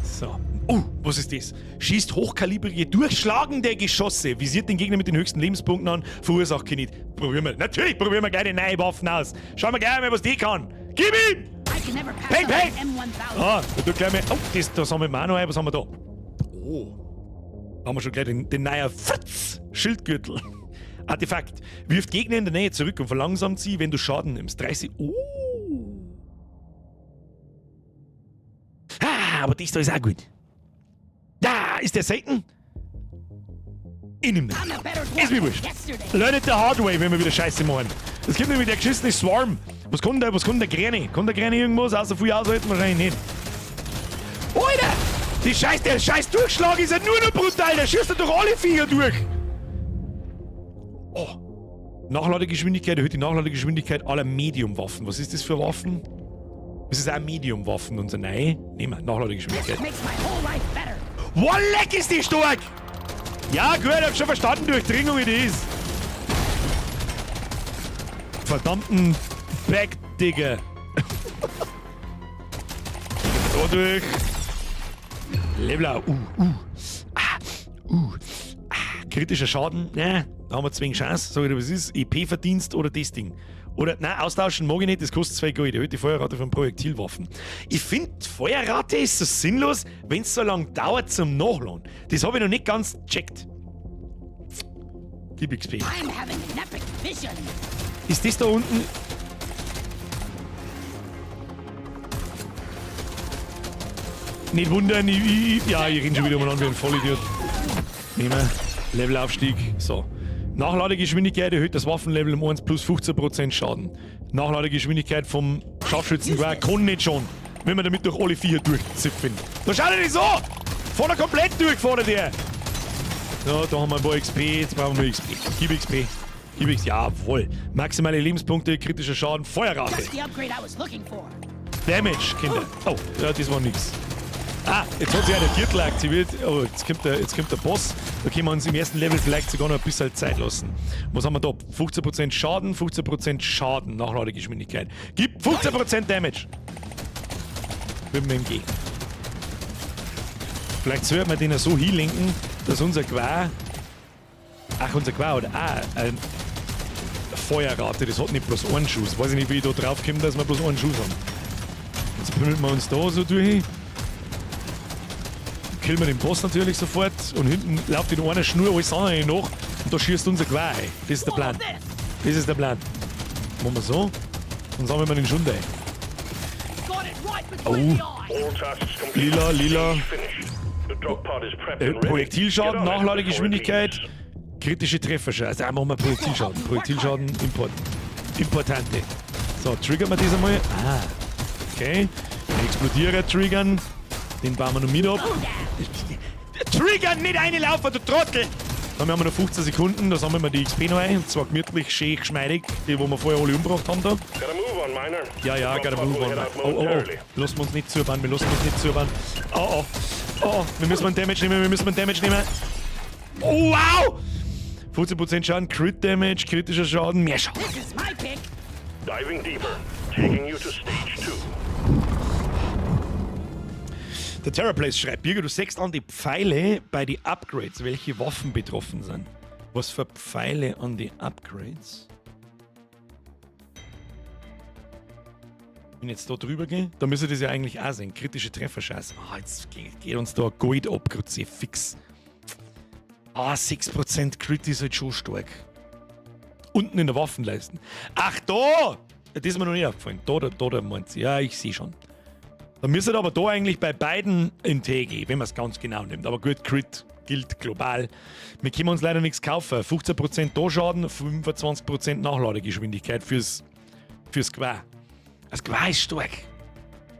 So. Oh, was ist das? Schießt hochkalibrige, durchschlagende Geschosse. Visiert den Gegner mit den höchsten Lebenspunkten an, verursacht keine. Probieren wir. Natürlich probieren wir gleich die neue Waffen aus. Schauen wir gleich mal, was die kann. Gib ihm! Peng, peng! Ah, da tut gleich mal. Oh, das haben wir auch noch ein. Was haben wir da? Oh. Da haben wir schon gleich den neuen Fritz Schildgürtel. Artefakt. Wirft Gegner in der Nähe zurück und verlangsamt sie, wenn du Schaden nimmst. 30. Oh. Ah, aber das da ist auch gut. Da ist der selten. Ich nehm den. Ist mir wurscht. Learn it the hard way, wenn wir wieder Scheiße machen. Es gibt nämlich der geschissene Swarm. Was kann der Gräne? Kann der Gräne irgendwas außer viel aushalten? Wahrscheinlich nicht. Alter! Der scheiß Durchschlag ist ja nur noch brutal. Der schießt ja durch alle Viecher durch. Oh. Nachladegeschwindigkeit erhöht die Nachladegeschwindigkeit aller Medium-Waffen. Was ist das für Waffen? Das ist auch Medium-Waffen, unser Nein. Nehmen wir. Nachladegeschwindigkeit. Boah, leck ist die stark! Ja, gut, ich hab schon verstanden, Durchdringung wie die ist. Verdammten Backdigger. Da durch. Leveler. Kritischer Schaden. Ne, da haben wir zwingend Chance. Sag ich dir, was ist? EP-Verdienst oder das Ding. Oder, nein, austauschen mag ich nicht, das kostet 2 Gold. Erhöht die Feuerrate von Projektilwaffen. Ich finde, Feuerrate ist so sinnlos, wenn es so lange dauert zum Nachladen. Das habe ich noch nicht ganz gecheckt. Gib XP. Ist das da unten? Nicht wundern, ich renne schon wieder umeinander wie ein Vollidiot. Nehmen wir. Levelaufstieg. So. Nachladegeschwindigkeit erhöht das Waffenlevel um 1 plus 15% Schaden. Nachladegeschwindigkeit vom Scharfschützengewehr kann nicht schon, wenn wir damit durch alle vier durchzipfen. Da schaut er nicht so! Fahr er komplett durch, fährt der! So, da haben wir ein paar XP, jetzt brauchen wir XP. Gib XP. Gib XP, jawohl. Maximale Lebenspunkte, kritischer Schaden, Feuerrate. Damage, Kinder. Oh, ja, das war nix. Ah, jetzt hat sich auch der Gürtel aktiviert. Oh, jetzt kommt der Boss. Da können wir uns im ersten Level vielleicht sogar noch ein bisschen Zeit lassen. Was haben wir da? 15% Schaden, 15% Schaden, Nachladegeschwindigkeit. Gib 15% Damage. Mit dem MG. Vielleicht sollten wir den ja so hinlenken, dass unser Gewehr... Ach, unser Gewehr hat auch eine Feuerrate. Das hat nicht bloß einen Schuss. Weiß ich nicht, wie ich da drauf komme, dass wir bloß einen Schuss haben. Jetzt pümmeln wir uns da so durch. Killen wir den Boss natürlich sofort und hinten läuft in einer Schnur alles andere nach und da schießt unser Gewehr ein. Das ist der Plan. Das ist der Plan. Machen wir so und sammeln wir den Schund ein. Oh. Lila, lila. Projektilschaden, Nachladegeschwindigkeit, kritische Trefferchance. Also, machen wir Projektilschaden. Projektilschaden, Importante. So, triggern wir das einmal. Ah. Okay. Explodierer triggern. Den bauen wir noch mit ab. Triggern, nicht reinlaufen, du Trottel! Dann haben wir noch 15 Sekunden, da sammeln wir die XP noch ein. Und zwar gemütlich, schön, geschmeidig, die, wo wir vorher alle umgebracht haben da. Ja, ja, gotta move on. Oh, oh, oh. Lassen wir uns nicht zubauen, wir lassen uns nicht zubauen. Oh, oh. Oh, wir müssen einen Damage nehmen, wir müssen einen Damage nehmen. Oh, wow! 15% Schaden, Crit Damage, kritischer Schaden, mehr Schaden. Diving deeper, taking you to stage 2. Der TerraPlace schreibt, Birger, du siehst an die Pfeile bei den Upgrades, welche Waffen betroffen sind. Was für Pfeile an die Upgrades? Wenn ich jetzt da drüber gehe, dann müsste das ja eigentlich auch sein. Kritische Trefferchance. Ah, jetzt geht uns da Gold ab, fix. Ah, 6% Crit ist halt schon stark. Unten in der Waffenleisten. Ach, da! Das ist mir noch nicht aufgefallen. Da meint sie. Ja, ich sehe schon. Da müsste aber da eigentlich bei beiden in TG, wenn man es ganz genau nimmt. Aber gut, Crit gilt global. Wir können uns leider nichts kaufen. 15% da Schaden, 25% Nachladegeschwindigkeit fürs Fürs Gewehr. Das Gewehr ist stark.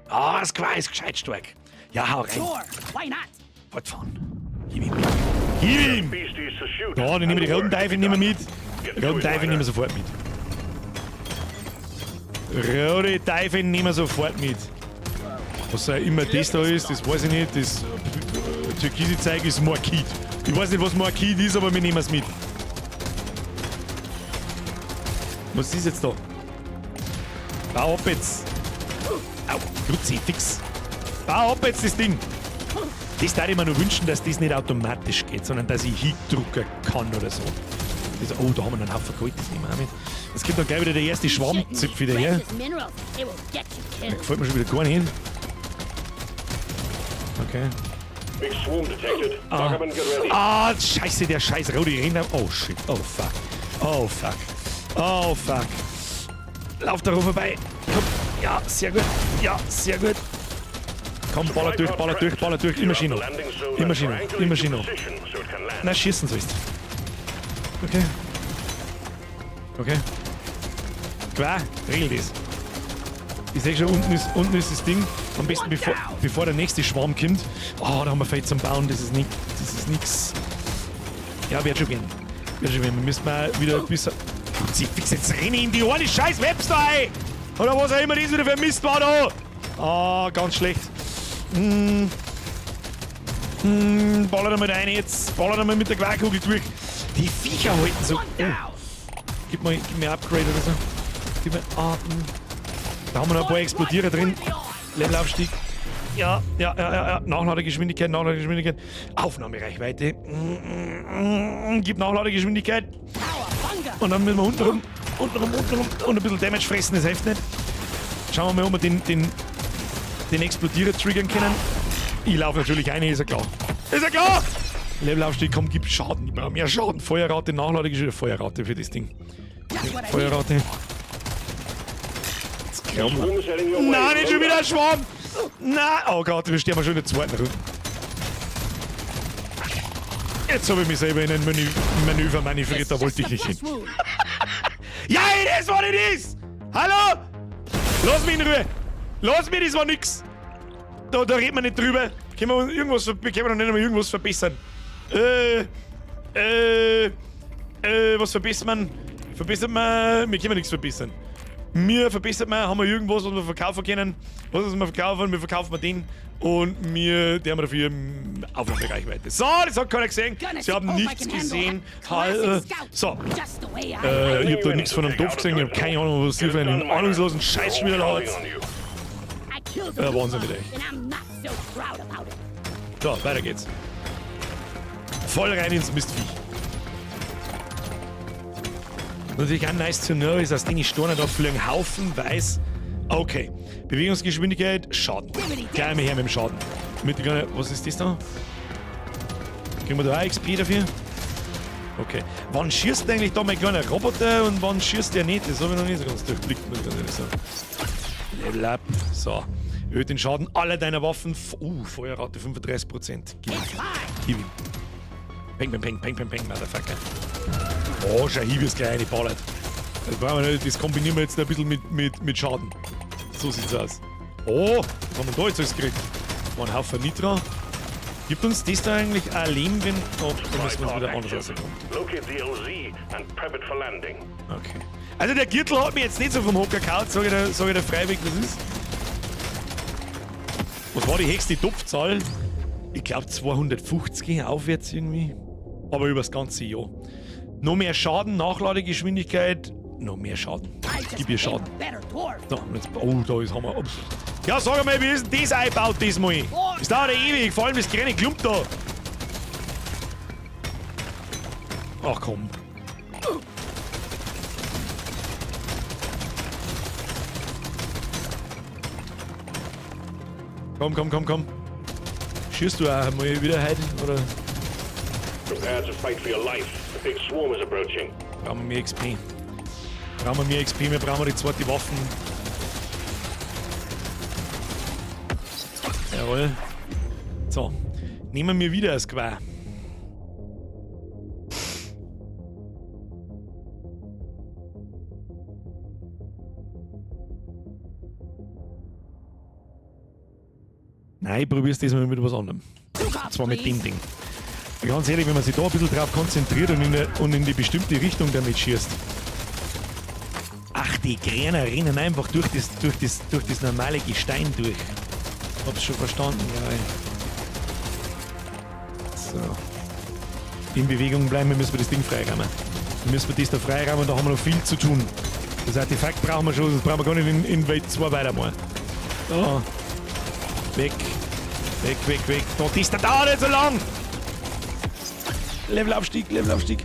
Ah, das Gewehr ist gescheit stark. Ja, hau rein. Sure, why not? Fortfahren. Gib ihm. Gib ihm! Beasties to shoot. Ja, dann nehmen wir die and roten work to Teufel be nehmen wir done. mit. Get to Roten it, Teufel Miner. nehmen wir sofort mit. Rote Teufel nehmen wir sofort mit. Was auch immer das da ist, das weiß ich nicht. Das türkise Zeug ist Morkid. Ich weiß nicht, was Morkid ist, aber wir nehmen es mit. Was ist jetzt da? Bau ab jetzt. Au, Kruzifix. Bau ab jetzt das Ding. Das darf ich mir nur wünschen, dass das nicht automatisch geht, sondern dass ich hindrucken kann oder so. Das, oh, da haben wir noch einen Haufen Gold, das nehmen wir auch mit. Es kommt dann gleich wieder der erste You shouldn't Schwammzipf eat wieder her. precious minerals. It will get you Der killed. gefällt mir schon wieder gar nicht. Okay. Big swarm detected. Lock up and get ready. Ah, scheiße, der scheiß Rudi Rinder. Oh shit, oh fuck. Oh fuck. Oh fuck. Lauf da vorbei. Komm. Ja, sehr gut. Ja, sehr gut. Komm, baller durch, baller durch, baller durch. Immer schön noch. Immer schön noch. Immer schön noch. Na, schießen sollst. Okay. Okay. Klar, regel das. Ich sehe schon, unten ist das Ding. Am besten bevor der nächste Schwarm kommt. Oh, da haben wir Feld zum Bauen. Das ist nicht, das ist nix. Ja, wird schon gehen. Wird schon gehen. Wir müssen mal wieder ein bisschen. Kruzifix, jetzt renne ich in die eine scheiß Webster, ey! Oder was auch immer das wieder für Mist war da! Ah, ganz schlecht. Baller mal rein jetzt. Baller mal mit der Querkugel durch. Die Viecher halten so. Oh. Gib mir Upgrade oder so. Gib mir. Ah. Da haben wir noch ein paar Explodierer drin. Levelaufstieg. Ja, ja, ja, ja, ja. Nachladegeschwindigkeit, Nachladegeschwindigkeit. Aufnahmereichweite. Gib Nachladegeschwindigkeit. Und dann müssen wir unten rum, unten rum, unten rum und ein bisschen Damage fressen, das hilft nicht. Schauen wir mal, ob wir den Explodierer triggern können. Ich laufe natürlich rein, ist ja klar. Ist ja klar! Levelaufstieg, komm, gib Schaden. Ich brauche mehr Schaden. Feuerrate, Nachladegeschwindigkeit, Feuerrate für das Ding. Feuerrate. Jetzt glauben wir. Nein, nicht schon wieder ein Schwarm! Nein! Oh Gott, wir sterben schon in der zweiten Runde. Jetzt habe ich mich selber in ein Manöver manövriert, da wollte ich nicht hin. Ja, it is what it is! Hallo! Lass mich in Ruhe! Lass mich, das war nix! Da reden wir nicht drüber. Können wir irgendwas, wir können noch nicht einmal irgendwas verbessern. Was verbessert man? Verbessert man? Wir können nichts verbessern. Wir verbessert man, haben wir irgendwas, was wir verkaufen können? Was wir verkaufen? Wir verkaufen den und wir, der haben wir dafür Aufnahmereichweite. So, das hat keiner gesehen. Sie haben nichts gesehen. So. Ich hab da nichts von einem Topf gesehen. Ich hab keine Ahnung, was ihr für einen ahnungslosen Scheiß schon wieder labert. Wahnsinn mit euch. So, weiter geht's. Voll rein ins Mistviech. Natürlich auch nice to know ist, dass die Storner da fliegen haufenweise. Okay. Bewegungsgeschwindigkeit, Schaden. Gleich mal her mit dem Schaden. Mit der kleinen, was ist das da? Kriegen wir da auch XP dafür? Okay. Wann schießt eigentlich da mein kleiner Roboter und wann schießt der nicht? Das habe ich noch nicht so ganz durchblickt, muss ich ganz ehrlich sagen. Level up. So. Erhöht den Schaden aller deiner Waffen. Feuerrate 35%. Gib ihm. Gib ihm. Peng, peng, peng, peng, peng, peng, Motherfucker. Oh, schau hier, wie es gleich reinballert. Das brauchen wir nicht, das kombinieren wir jetzt ein bisschen mit Schaden. So sieht's aus. Oh, was haben wir da jetzt alles gekriegt? War ein Haufen Nitra. Gibt uns das da eigentlich ein Leben, wenn... Oh, da müssen wir uns wieder anders rauskommen. Okay. Also der Gürtel hat mich jetzt nicht so vom Hocker gehauen, sag ich dir freiwillig, was ist. Was war die höchste Topfzahl? Ich glaub 250 aufwärts irgendwie. Aber übers ganze Jahr. Noch mehr Schaden, Nachladegeschwindigkeit. Noch mehr Schaden. Gib ihr Schaden. So, und jetzt, oh, da ist Hammer. Ups. Ja, sag mal, wie ist denn das eingebaut diesmal? Das dauert ja ewig, vor allem das kleine Klump da. Ach komm. Komm, komm, komm, komm. Schießt du auch mal wieder heute, oder? Prepare to fight for your life. The big swarm is approaching. Brauchen wir mehr XP. Brauchen wir mehr XP, wir brauchen die zweite Waffen. Jawohl. So. Nehmen wir wieder das Gewehr. Nein, ich probier's diesmal mit was anderem. Und zwar mit dem Ding. Ganz ehrlich, wenn man sich da ein bisschen drauf konzentriert und in die bestimmte Richtung damit schießt. Ach, die Gräner rennen einfach durch das normale Gestein durch. Hab's schon verstanden, ja. So. In Bewegung bleiben, wir müssen wir das Ding freiräumen. Müssen wir das da freiräumen, da haben wir noch viel zu tun. Das Artefakt brauchen wir schon, das brauchen wir gar nicht in Welt 2 weitermachen. Da. Weg. Weg, weg, weg. Da, das da dauert nicht so lang! Levelaufstieg, Levelaufstieg.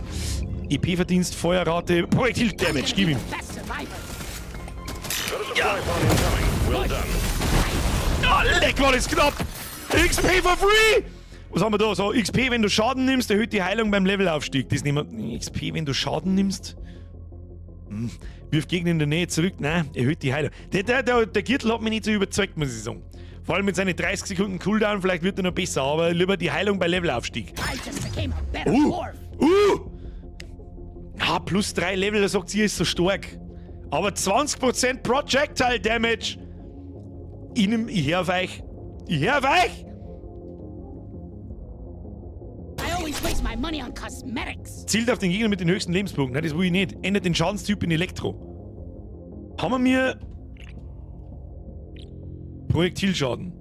EP-Verdienst, Feuerrate, Projektil Damage, gib ihm. Best survivor. Got a supply pod incoming. Well done. Oh, leck, war das knapp! XP for free! Was haben wir da? So, XP, wenn du Schaden nimmst, erhöht die Heilung beim Levelaufstieg. Das nehmen wir. XP, wenn du Schaden nimmst? Wirft Gegner in der Nähe zurück. Nein, erhöht die Heilung. Der Gürtel hat mich nicht so überzeugt, muss ich sagen. Vor allem mit seinen 30 Sekunden Cooldown, vielleicht wird er noch besser, aber lieber die Heilung bei Levelaufstieg. I just became a better dwarf. Ah, plus 3 Level, da sagt sie, ist so stark. Aber 20% Projectile Damage. Ich hör auf euch. Ich hör auf euch! I always waste my money on cosmetics. Zielt auf den Gegner mit den höchsten Lebenspunkten. Nein, das will ich nicht. Ändert den Schadenstyp in Elektro. Haben wir mir Projektilschaden.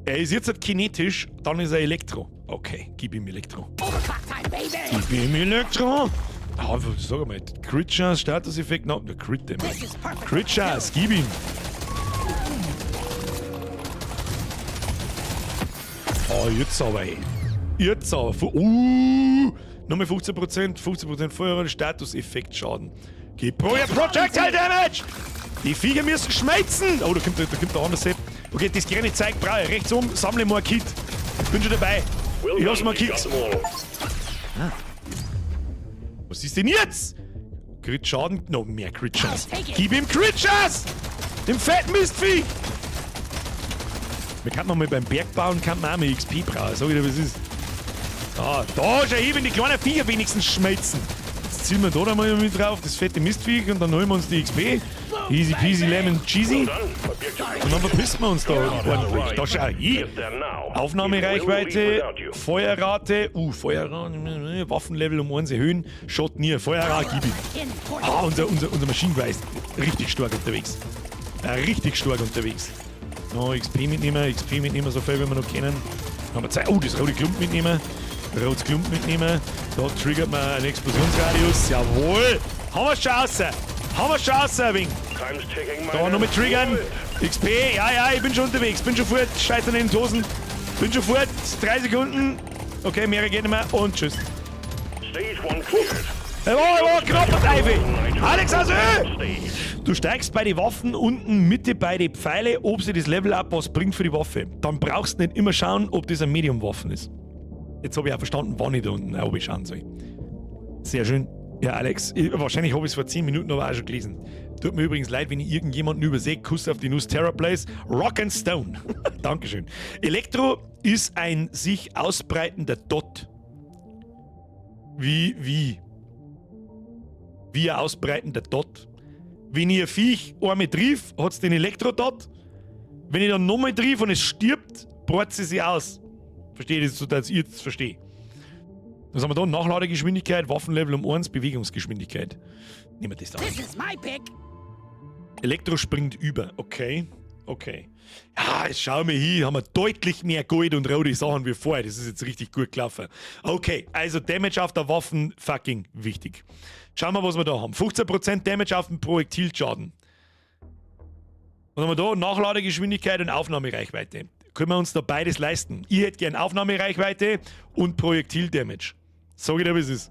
Er ist jetzt halt kinetisch, dann ist er Elektro. Okay, gib ihm Elektro. Overclock time, baby. Gib ihm Elektro! Ah, sag mal, Crit Chance, Status-Effekt, no, der Crit Damage. This is perfect. Crit Chance, gib ihm! Oh, jetzt aber, ey. Jetzt aber. Nochmal 15%, 15% Feuer, Status-Effekt Schaden. Gib Projectile Damage! Die Viecher müssen schmelzen! Oh, da kommt der andere Sepp. Okay, das kleine Zeug brauche ich. Rechts um, sammle mal ein Kit. Bin schon dabei. Well Ich hab's done. mal You got Kicks. them all. Was ist denn jetzt? Crit Schaden? No, mehr Crit Chance. I'll take it. Gib ihm Crit Chance! Dem fetten Mistvieh! Wir könnten mal beim Berg bauen, kann man auch mal XP brauchen. Sag ich dir, was ist. Ah, da, schau hier, wenn die kleinen Viecher wenigstens schmelzen. Jetzt ziehen wir da mal mit drauf, das fette Mistviech, und dann holen wir uns die XP. Easy peasy lemon cheesy. Done. Objective Und dann verpissen wir uns da ordentlich. Da schau hier. Get there now. Aufnahmereichweite, It will leave without you. Feuerrate, Feuerrate, Waffenlevel um 1 erhöhen, Shot near, Feuerrate, gib ihm. In Ah, unser Machine Gewehr ist richtig stark unterwegs. Richtig stark unterwegs. No, XP mitnehmen, XP mitnehmen, so viel wie wir noch kennen. Haben wir Zeit. Oh, das rote Klump mitnehmen. Rotes Klump mitnehmen. Da triggert man einen Explosionsradius. Jawohl! Haben wir Chance! Haben wir Chance, ein wenig. Time's ticking, Da miner. nochmal triggern. Do it. XP, ja, ich bin schon unterwegs. Bin schon fort. Scheiße in den Hosen. Bin schon fort. 3 Sekunden. Okay, mehrere gehen nicht mehr. Und tschüss. Stage one cleared. Jawohl, jawohl, knapp, Teufel. Alex also! Stage. Du steigst bei den Waffen unten Mitte bei den Pfeile, ob sie das Level Up was bringt für die Waffe. Dann brauchst du nicht immer schauen, ob das ein Medium-Waffen ist. Jetzt habe ich auch verstanden, wann ich da unten oben schauen soll. Sehr schön. Ja, Alex, wahrscheinlich habe ich es vor 10 Minuten aber auch schon gelesen. Tut mir übrigens leid, wenn ich irgendjemanden übersehe. Kuss auf die Nuss. Terra Place, Rock and Stone. Dankeschön. Elektro ist ein sich ausbreitender Dot. Wie, wie? Wie ein ausbreitender Dot. Wenn ich ein Viech einmal triff, hat es den Elektro-Dot. Wenn ich dann nochmal triff und es stirbt, breitet sie sich aus. Verstehe ich das so, dass ich das verstehe. Was haben wir da? Nachladegeschwindigkeit, Waffenlevel um 1, Bewegungsgeschwindigkeit. Nehmen wir das da. This is my pick. Elektro springt über. Okay. Okay. Ja, jetzt schauen wir hier, haben wir deutlich mehr Gold und rote Sachen wie vorher. Das ist jetzt richtig gut gelaufen. Okay, also Damage auf der Waffen, fucking wichtig. Schauen wir, was wir da haben. 15% Damage auf den Projektilschaden. Was haben wir da? Nachladegeschwindigkeit und Aufnahmereichweite. Können wir uns da beides leisten? Ich hätte gern Aufnahmereichweite und Projektil-Damage. Sag ich dir, wie es ist.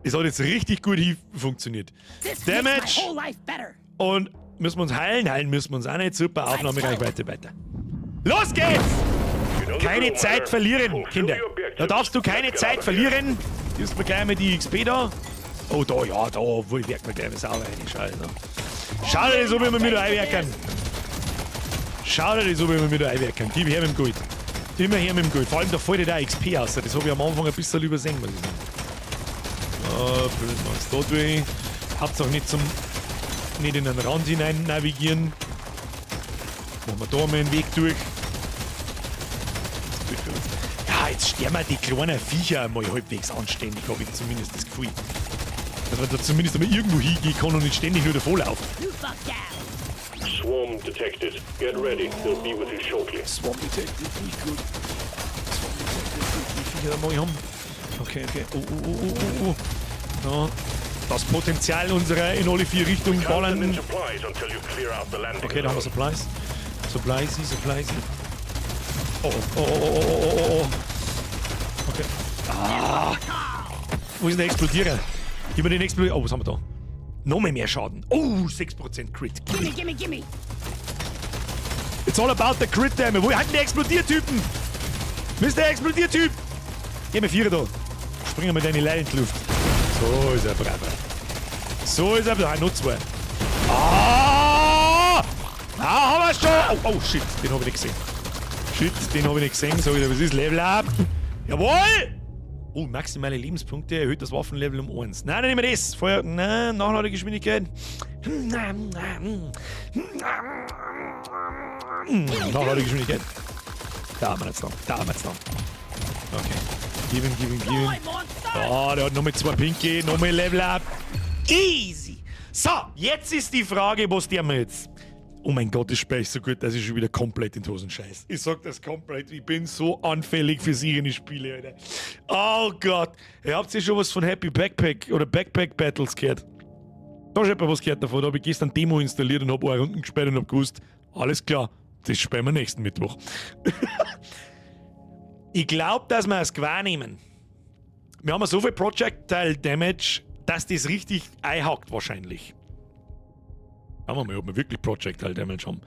Es hat jetzt richtig gut hier funktioniert. This makes Damage my whole life better. Und müssen wir uns heilen? Heilen müssen wir uns auch nicht. Super, Aufnahmereichweite weiter. Los geht's! Keine Zeit verlieren, Kinder. Da darfst du keine Zeit verlieren. Gibst mir gleich mal die XP da. Oh, da, ja, da, wo ich werk mir gleich mal sauber rein. Schau dir das. Schau dir das an, wie wir mit einwerken. Schau dir das an, wie wir mit einwerken. Gib her mit dem Gold. Immer her mit dem Gold. Vor allem, da fällt da XP aus. Das habe ich am Anfang ein bisschen übersehen, muss ich sagen. Oh, blöd, mach's da durch. Hauptsache nicht in den Rand hinein navigieren. Machen wir da mal einen Weg durch. gut für uns. Ja, jetzt sterben wir die kleinen Viecher mal halbwegs anständig, habe ich zumindest das Gefühl. Dass man da zumindest einmal irgendwo hingehen kann und nicht ständig nur davonlaufen. You fucked down. Swarm detected. Get ready. They'll be with you shortly. Swarm detected, nicht gut. Swarm detected, die Viecher da mal haben. Okay. Oh. Ja, das Potenzial unserer in alle vier Richtungen Can't send in ballernden. supplies until you clear out the landing Okay, da haben wir zone. Supplies. Supplies, Supplies. Oh. Okay. Ah. Wo ist denn der Explodierer? Gib mir den Explodierer. Oh, was haben wir da? Noch mehr Schaden. Oh, 6% Crit. Gimme, gimme, gimme. It's all about the Crit Damage. Wo hat denn der Explodiertypen? Mr. Explodiertyp! Gib mir Vierer da. Springen wir deine Leine in die Luft. So ist er brav. So ist er brav. Noch zwei. Ah! Ah, haben wir schon! Oh, oh, shit. Den hab ich nicht gesehen. Shit, den hab ich nicht gesehen. So wieder, was ist? Level up! Jawohl! Oh, maximale Lebenspunkte, erhöht das Waffenlevel um 1. Nein, dann nehmen wir das. Feuer, nein, Nachladegeschwindigkeit. Nachladegeschwindigkeit. Da haben wir jetzt noch. Da haben wir jetzt noch. Okay. Gib ihm, gib ihm, gib ihm. Die, monster! Ah, der hat noch mit zwei Pinky, noch mal Level up. Easy. So, jetzt ist die Frage, was der mir jetzt? Oh mein Gott, das Spiel ist so gut, dass ich schon wieder komplett in die Hosen scheiß. Ich sag das komplett, ich bin so anfällig für solche Spiele, Alter. Oh Gott. Ihr habt ja schon was von Happy Backpack oder Backpack Battles gehört? Da ist etwa was gehört davon. Da habe ich gestern Demo installiert und habe eine Runden gespielt und hab gewusst, alles klar, das spielen wir nächsten Mittwoch. Ich glaube, dass wir es Gewehr nehmen. Wir haben ja so viel Projectile Damage, dass das richtig einhackt wahrscheinlich. Schauen wir mal, ob wir wirklich Projectile Damage haben.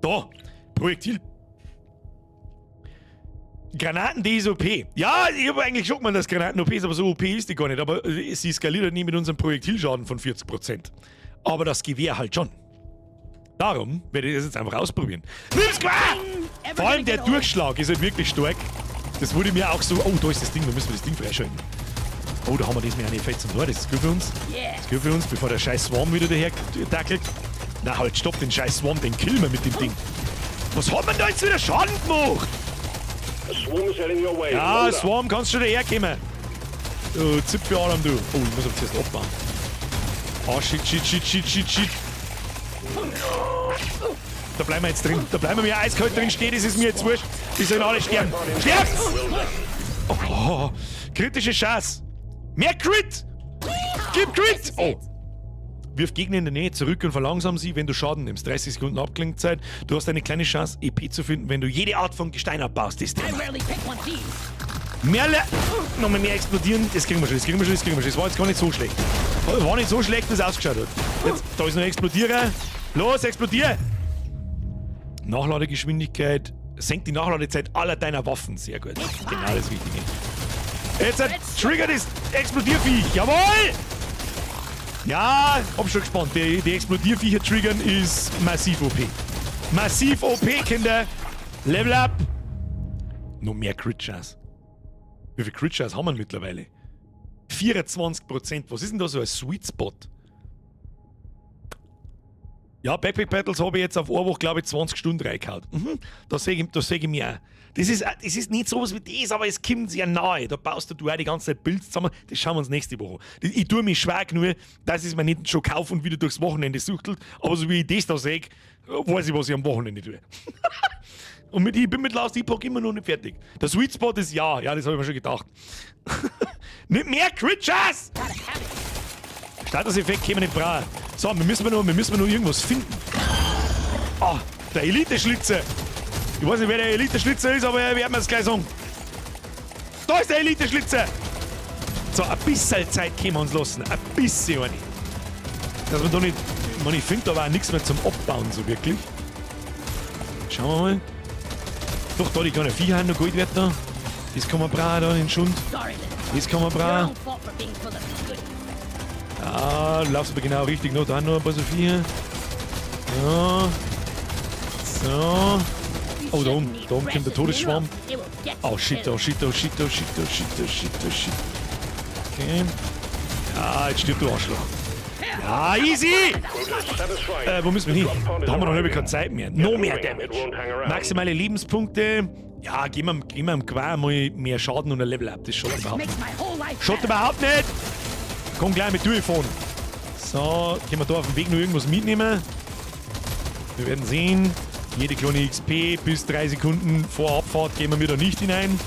Da! Projektil. Granaten, die ist OP. Ja, ich habe eigentlich schon gemeint, dass Granaten OP ist, aber so OP ist die gar nicht. Aber sie skaliert halt nie mit unserem Projektilschaden von 40%. Aber das Gewehr halt schon. Darum werde ich das jetzt einfach ausprobieren. Nimm's Gewehr! Vor allem der Durchschlag ist halt wirklich stark. Das wurde mir auch so. Oh, da ist das Ding, da müssen wir das Ding freischalten. Oh, da haben wir das mit einer fetzen Tor. Das ist gut für uns. Yeah. Das ist gut für uns, bevor der scheiß Swarm wieder daher dackelt. Na halt, stopp, den scheiß Swarm, den killen wir mit dem Ding. Was hat man da jetzt wieder Schaden gemacht? A swarm is heading your way. Ja, Load up. Swarm, kannst du daherkommen. Du Zipfelalarm, du. Oh, ich muss aber zuerst abbauen. Oh, shit, shit, shit, shit, shit, shit. Da bleiben wir jetzt drin. Da bleiben wir mir eiskalt drin stehen, das ist mir jetzt wurscht. Die sollen alle sterben. Sterbt! Oh, kritische Chance. Mehr Crit! Gib Crit! Oh. Wirf Gegner in der Nähe zurück und verlangsam sie, wenn du Schaden nimmst. 30 Sekunden Abklingzeit. Du hast eine kleine Chance, EP zu finden, wenn du jede Art von Gestein abbaust. Das I Thema. rarely pick one of these. Mehr Le Nochmal mehr explodieren. Das kriegen wir schon, das kriegen wir schon, das kriegen wir schon. Das war jetzt gar nicht so schlecht. War nicht so schlecht, wie es ausgeschaut hat. Jetzt, da ist noch ein Explodierer. Los, explodier! Nachladegeschwindigkeit senkt die Nachladezeit aller deiner Waffen. Sehr gut. Genau das Richtige. Jetzt hat Trigger das Explodierviech. Jawohl! Ja, hab schon gespannt. Die Explodierviecher triggern ist massiv OP. Massiv OP, Kinder. Level up. Noch mehr Crit-Chance. Wie viel Crit-Chance haben wir mittlerweile? 24%. Was ist denn da so ein Sweet Spot? Ja, Backpack Battles habe ich jetzt auf eine Woche, glaube ich, 20 Stunden reingehauen. Da sehe ich, da seh ich mich auch. Das ist nicht sowas wie das, aber es kommt sehr nahe. Da baust du auch die ganze Zeit Builds zusammen. Das schauen wir uns nächste Woche an. Ich tue mich schwer genug, dass ich es mir nicht schon kaufe und wieder durchs Wochenende suchtelt. Aber so wie ich das da sehe, weiß ich, was ich am Wochenende tue. Und ich bin mit Last Epoch immer noch nicht fertig. Der Sweet Spot ist ja, ja, das habe ich mir schon gedacht. Nicht mehr Crit-Chance! Gotta have it. Statuseffekt können wir nicht brauchen. So, wir müssen nur irgendwas finden. Ah, der Elite-Schlitzer. Ich weiß nicht, wer der Elite-Schlitzer ist, aber er wird mir es gleich sagen. Da ist der Elite-Schlitzer! So, ein bisschen Zeit können wir uns lassen. Ein bisschen, meine ich. Dass man da nicht. Ich meine, ich finde da aber auch nichts mehr zum Abbauen, so wirklich. Schauen wir mal. Doch, da die kleine Viecher haben noch Gold wert da. Das kann man brauchen, da den Schund. Sorry, little. Das kann man Your brauchen. own fault for being full of goodies. Ah, du laufst aber genau richtig. Noch da noch ein paar so Viecher. Ja. So. Oh, da oben kommt der Todesschwarm. Oh shit, oh shit, oh shit, oh shit, oh shit, oh shit, oh shit. Okay. Ja, jetzt stirbt du Arschloch. Ja, easy! Wo müssen wir hin? Da haben wir noch halbe keine Zeit mehr. Noch mehr Damage. Maximale Lebenspunkte. Ja, geben wir dem Gewehr mal mehr Schaden und ein Level Up. Das schaut überhaupt Makes nicht. my whole life Schaut better. Überhaupt nicht! Komm gleich mit durchfahren. So, können wir da auf dem Weg noch irgendwas mitnehmen? Wir werden sehen. Jede kleine XP bis 3 Sekunden vor Abfahrt gehen wir mir da nicht hinein.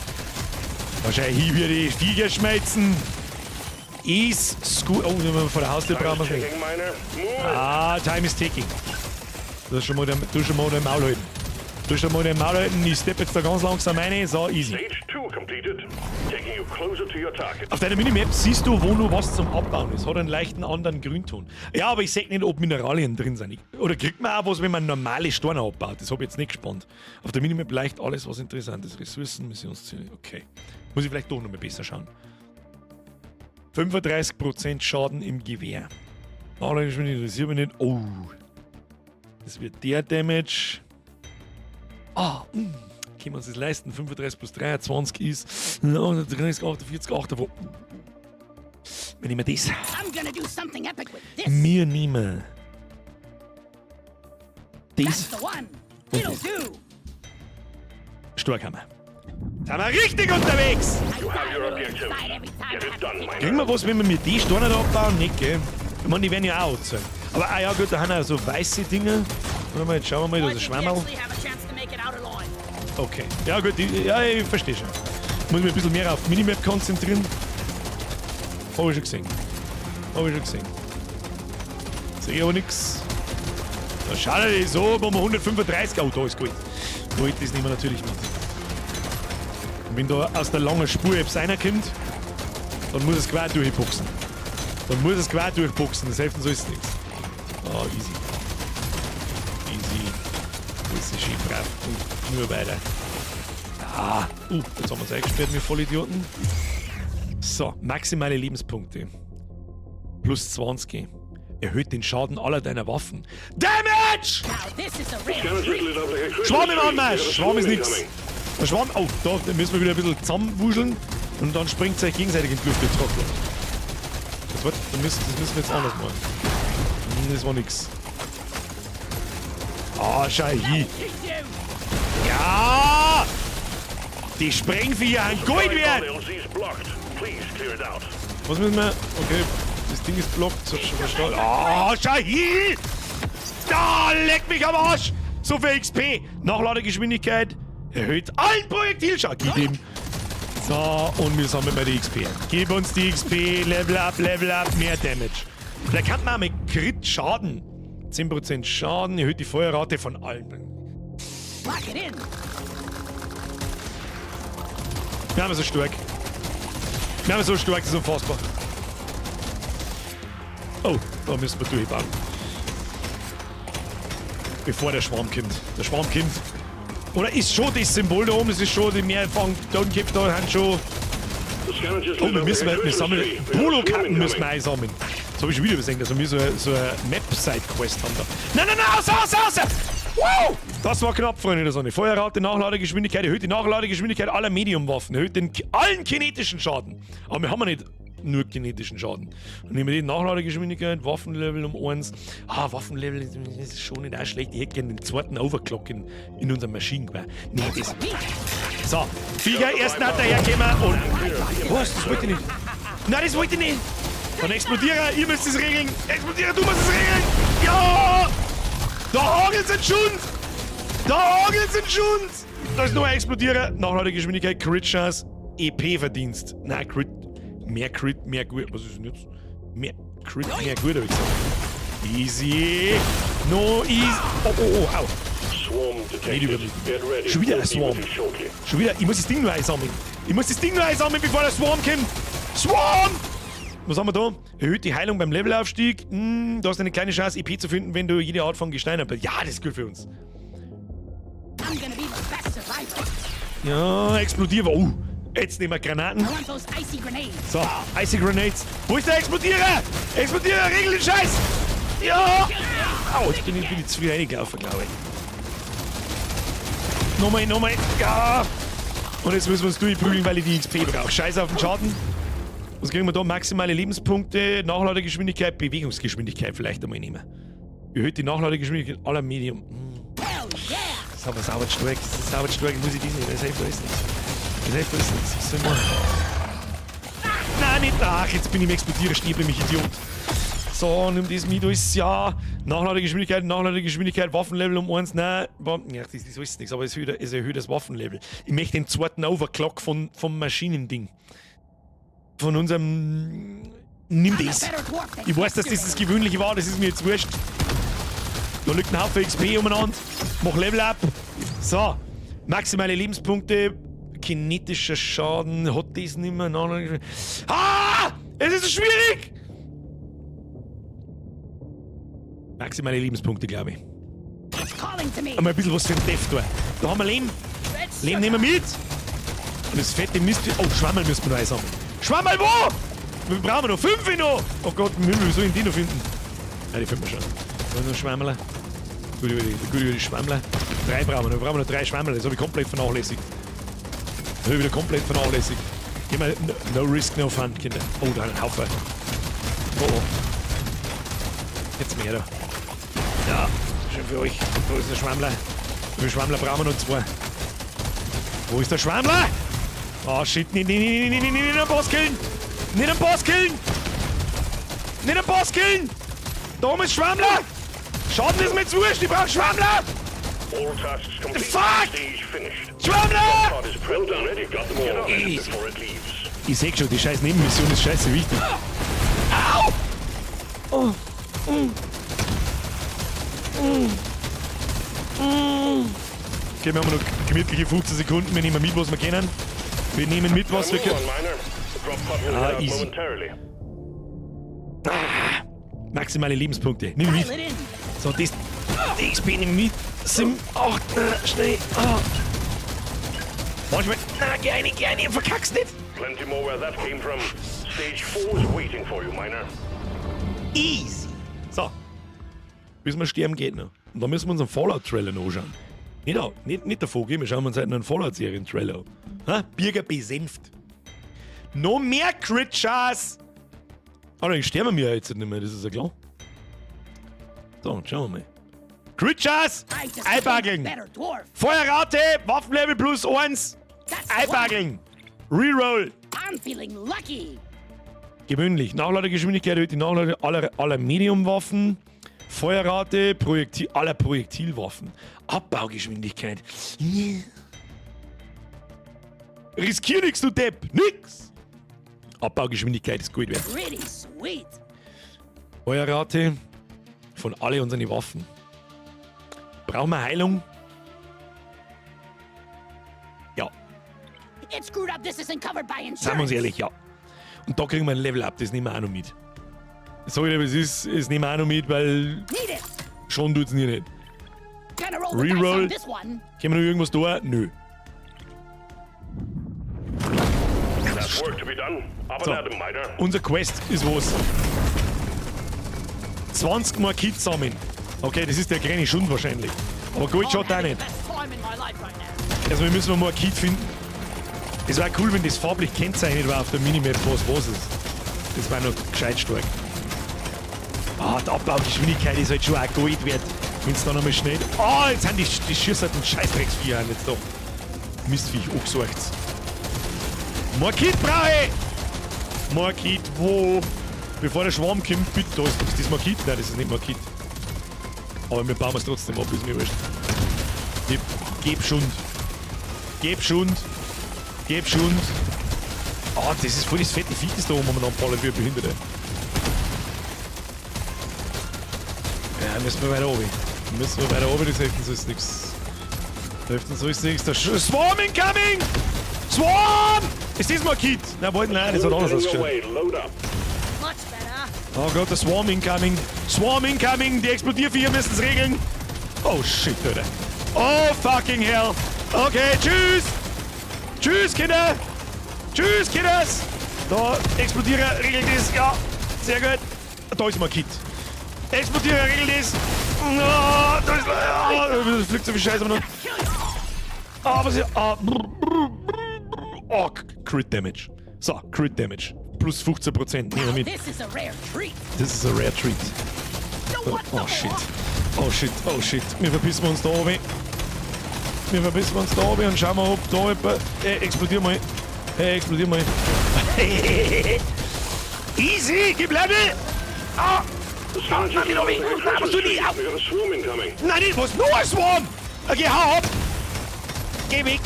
Wahrscheinlich hier wird die Viecher schmelzen. Ist gut. Oh, wenn wir vor der Haustür Time brauchen is wir nicht. ticking, miner. Move it. Ah, time is ticking. Du schon mal dein Maul halten. Du schon mal dein Maul halten. Ich stepp jetzt da ganz langsam rein. So, easy. Stage 2 completed. Taking you closer to your target. Auf deiner Minimap siehst du, wo noch was zum Abbauen ist. Hat einen leichten anderen Grünton. Ja, aber ich seh nicht, ob Mineralien drin sind. Oder kriegt man auch was, wenn man normale Steine abbaut? Das habe ich jetzt nicht gespannt. Auf der Minimap leicht alles, was interessant ist. Ressourcen, Missionsziele. Okay. Muss ich vielleicht doch noch mal besser schauen. 35% Schaden im Gewehr. Nachladegeschwindigkeit interessiert mich nicht. Oh. Das wird der Damage. Ah, Können wir uns das leisten? 35 plus 23 ist 30, 48, 48. Wir nehmen das. I'm gonna do something epic with this. Wir nehmen That's das. the one. It'll do. Stark haben wir. Sind wir richtig unterwegs! I You die have a your little objective. inside every time Get I it have to done, take a miner. Kriegen wir was, wenn wir mit die Steine da abbauen? Nicht, gell? Ich meine, die werden ja auch anzahlen. Aber, ah ja, gut, da haben wir so weiße Dinge. Warte mal, jetzt schauen wir mal, da ist ein Schwammerl. actually have a chance to make it out alive. Okay. Ja, gut, ja, ich verstehe schon. Muss mich ein bisschen mehr auf Minimap konzentrieren. Habe ich schon gesehen. Habe ich schon gesehen. Sehe ich aber nix. Da schaut er so, wo wir 135. Oh, da ist Gold. Gold, das nehmen wir natürlich mit. Und wenn da aus der langen Spur etwas reinkommt, dann muss es quer durchboxen. Dann muss es quer durchboxen, das hilft uns alles nichts. Oh, easy. Easy. Alles ist schön brav und nur weiter. Ah, jetzt haben wir uns eingesperrt, wir Vollidioten. So, maximale Lebenspunkte. Plus 20. Erhöht den Schaden aller deiner Waffen. Damage! Now this is a real Scanner just treat. lit up like a Christmas Schwarm im tree. Anmarsch! We got a Schwarm swarm ist nix. incoming. Der Schwarm. Oh, da müssen wir wieder ein bisschen zusammenwuscheln. Und dann springt euch gegenseitig in die Luft, ihr Trottel. Das müssen wir jetzt anders machen. Das war nix. Ah, schau hier. Teach you. Ja! Die Sprengviecher haben Gold wert! LZ is blocked. Please clear it out. Was müssen wir? Okay, das Ding ist blockt, das hab ich schon verstanden. Ah, schau hier! Da, leck mich am Arsch! So viel XP! Nachladegeschwindigkeit erhöht allen Projektilschaden. Gib ihm. So, und wir sammeln mal die XP ein. Gib uns die XP, Level up, Level up, mehr Damage. Vielleicht kann man auch mit Crit Schaden. 10% Schaden, erhöht die Feuerrate von allen. Lock it in. Wir haben so stark. Wir haben so stark, das ist unfassbar. Oh, da müssen wir durchbauen. Bevor der Schwarm kommt. Der Schwarm kommt. Oder ist schon das Symbol da oben, das ist schon die mehrfachen Totenköpfe da haben schon. The scanner just Oh, lit wir up müssen, like a wir Christmas sammeln. tree. We got a swarm Polo-Karten müssen wir incoming. einsammeln. Das habe ich schon wieder übersehen, dass wir so eine Map-Side-Quest haben da. Nein, nein, nein, raus, raus, raus! Wow! Das war knapp, Freunde der Sonne. Feuerrate, Nachladegeschwindigkeit, erhöht die Nachladegeschwindigkeit aller Medium-Waffen, erhöht den allen kinetischen Schaden. Aber wir haben ja nicht nur kinetischen Schaden. Dann nehmen wir die Nachladegeschwindigkeit, Waffenlevel um 1. Ah, Waffenlevel ist schon nicht auch schlecht. Ich hätte gerne den zweiten Overclock in unserem Maschinengewehr. Nee, das. So, Viecher, ersten hat dahergekommen und. Was? Das wollte ich nicht. Nein, das wollte ich nicht. Dann Explodierer, ihr müsst es regeln. Explodierer, du musst es regeln. Ja! Da hagelt's in Schund! Da hagelt's in Schund! Da ist nur ein Explodierer. Nachladegeschwindigkeit, Crit Chance, EP-Verdienst. Nein, Crit. Mehr Crit, mehr gut. Was ist denn jetzt? Mehr Crit, mehr gut, hab ich gesagt. Easy. No, easy. Oh, au. Swarm Nicht detected. überlegen. Get ready. Schon wieder ein We'll be Swarm. with you shortly. Schon wieder. Ich muss das Ding nur einsammeln. Ich muss das Ding nur einsammeln, bevor der Swarm kommt. Swarm! Was haben wir da? Erhöht die Heilung beim Levelaufstieg. Du hast eine kleine Chance, EP zu finden, wenn du jede Art von Gestein hast. Ja, das ist gut für uns. I'm gonna be the best survivor. Ja, explodieren. Oh, jetzt nehmen wir Granaten. I want those icy grenades. So, Icy Grenades. Wo ist der Explodierer? Explodierer, regel den Scheiß! Ja! Au, jetzt bin ich zu früh reingelaufen, glaube ich. Nochmal, nochmal. Ja! Und jetzt müssen wir uns durchprügeln, weil ich die XP brauche. Scheiß auf den Schaden. Was kriegen wir da? Maximale Lebenspunkte, Nachladegeschwindigkeit, Bewegungsgeschwindigkeit vielleicht einmal nehmen. Erhöht die Nachladegeschwindigkeit aller Medium. Hell yeah! Das ist aber sauber stark, das ist sauber stark. Muss ich das nicht, das hilft alles nichts. Das hilft alles nichts. Was soll ich machen? Nein, nicht. Ach, jetzt bin ich im Explodieren, Stäble, mich Idiot. So, nimm das mit, alles, ja. Nachladegeschwindigkeit, Nachladegeschwindigkeit, Waffenlevel um 1, nein. Ja, das ist alles nichts, aber es erhöht das Waffenlevel. Ich möchte den zweiten Overclock vom Maschinending. Von unserem. Nimm das. Ich weiß, dass das das Gewöhnliche war, das ist mir jetzt wurscht. Da liegt ein Haufen XP umeinander. Mach Level up. So. Maximale Lebenspunkte. Kinetischer Schaden. Hat das nicht mehr. Ah! Es ist so schwierig! Maximale Lebenspunkte, glaube ich. Einmal ein bisschen was für den Def da. Da haben wir Lehm. Lehm nehmen wir mit. Und das fette Mist. Oh, Schwammerl müssen wir noch einsammeln. Schwammerl wo? Wir brauchen noch 5 noch. Oh Gott, im Himmel, wie soll ich denn die noch finden? Ja, die finden wir schon. Da ist noch Schwammerl. Gut über die Schwammler. 3 brauchen wir noch. Wir brauchen noch 3 Schwammerl. Das habe ich komplett vernachlässigt. Das habe ich wieder komplett vernachlässigt. Geh mal, no risk, no fun, Kinder. Oh, da ein Haufen. Oh, oh. Jetzt mehr da. Ja, schön für euch. Da ist der Schwammler. Wie viele Schwammler brauchen wir noch? 2. Wo ist der Schwammler? Oh shit, nicht, nicht, nicht, nicht, nicht, nicht den Boss killen! Nicht den Boss killen! Nicht den Boss killen! Da oben ist Schwammler! Schaden ist mir zu wurscht, ich brauch Schwammler! Fuck! Schwammler! Ich seh schon, die scheiß Nebenmission ist scheiße wichtig. Au! Oh. Mm. Mm. Mm. Okay, wir haben noch gemütliche 15 Sekunden. Wir nehmen mit, was wir können. Wir nehmen mit, was wir können. Ah, easy. Ah, maximale Lebenspunkte. Nimm mit. So, das. Die XP nimm mit. 7, 8, schnell. Ah. Manchmal. Na, geh rein, verkack's nicht. Plenty more where that came from. Stage 4 is waiting for you, Miner. Easy. So. Bis wir sterben geht noch. Und dann müssen wir uns einen Fallout-Trailer noch anschauen. Nicht der Vogel, wir schauen uns heute noch einen Fallout-Serien-Trailer an. Ha? Birger besenft. Noch mehr Critchers! Aber dann sterben wir ja jetzt nicht mehr, das ist ja klar. So, schauen wir mal. Critchers! Einbageln! Feuerrate! Waffenlevel plus 1! Einbageln! Reroll! I'm feeling lucky. Gewöhnlich. Nachladegeschwindigkeit erhöht die Nachlade aller Mediumwaffen. Feuerrate, Projektil, aller Projektilwaffen. Abbaugeschwindigkeit. Yeah. Riskier nix, du Depp! Nix! Abbaugeschwindigkeit ist gut wert. Pretty sweet. Feuerrate von alle unseren Waffen. Brauchen wir Heilung? Ja. It's screwed up. This isn't covered by insurance. Seien wir uns ehrlich, ja. Und da kriegen wir ein Level Up, das nehmen wir auch noch mit. Sorry, aber es ist, es nehmen wir auch noch mit, weil schon tut's nie nicht. Reroll. Können wir noch irgendwas da? Nö. So. Unser Quest ist was? 20 Mal Kits sammeln. Okay, das ist der kleine Schund wahrscheinlich. Aber gut, schaut auch nicht. Also wir müssen mal ein Kit finden. Es wäre cool, wenn das farblich kennzeichnet war auf der Minimap, was ist. Das war noch gescheit stark. Ah, die Abbaugeschwindigkeit ist halt schon auch Gold wert. Wenn es da nochmal schnell. Ah, jetzt sind die Schießer den Scheißdrecksviecher jetzt da. Mistviech, angesorgt. Markit brauche ich! Markit, wo? Bevor der Schwarm kommt, bitte, da ist das Markit? Nein, das ist nicht Markit. Aber wir bauen es trotzdem ab, ist mir wurscht. Geb Schund. Geb Schund. Geb Schund. Ah, das ist voll das fette Vieh, das da oben umeinander ballert wie ein Behinderte. Ja, müssen wir weiter oben. Müssen wir weiter oben, das hilft uns alles nichts. Das hilft uns alles nichts. Der Swarm incoming! Swarm! Ist das Markit? Nein, wollte nein, das hat anders ausgeschaut. Oh Gott, der Swarm incoming. Swarm incoming! Die Explodierviecher müssen es regeln. Oh shit, Alter. Oh fucking hell. Okay, tschüss! Tschüss, Kinder! Tschüss, Kinders! Da, Explodierer regelt das. Ja, sehr gut. Da ist Markit. Explodierer regelt das. Oh, da ist, oh, das fliegt so viel Scheiße noch. Ah, was ist. Ah, oh, Crit Damage. So, Crit Damage. Plus 15%. Nehmen wir mit. This is a rare treat. This is a rare treat. Oh, oh shit. Oh shit, oh shit. Wir verpissen uns da oben. Wir verbessern uns da oben und schauen mal, ob da jemand. Explodier mal. Hey, explodier mal. Easy, gib Level! Ah! Ah, nein, nicht runter. Nein, was tu ich? Au! We got a swarm incoming. Nein, nicht, was? Noch ein Swarm! Okay, hau ab! Geh weg!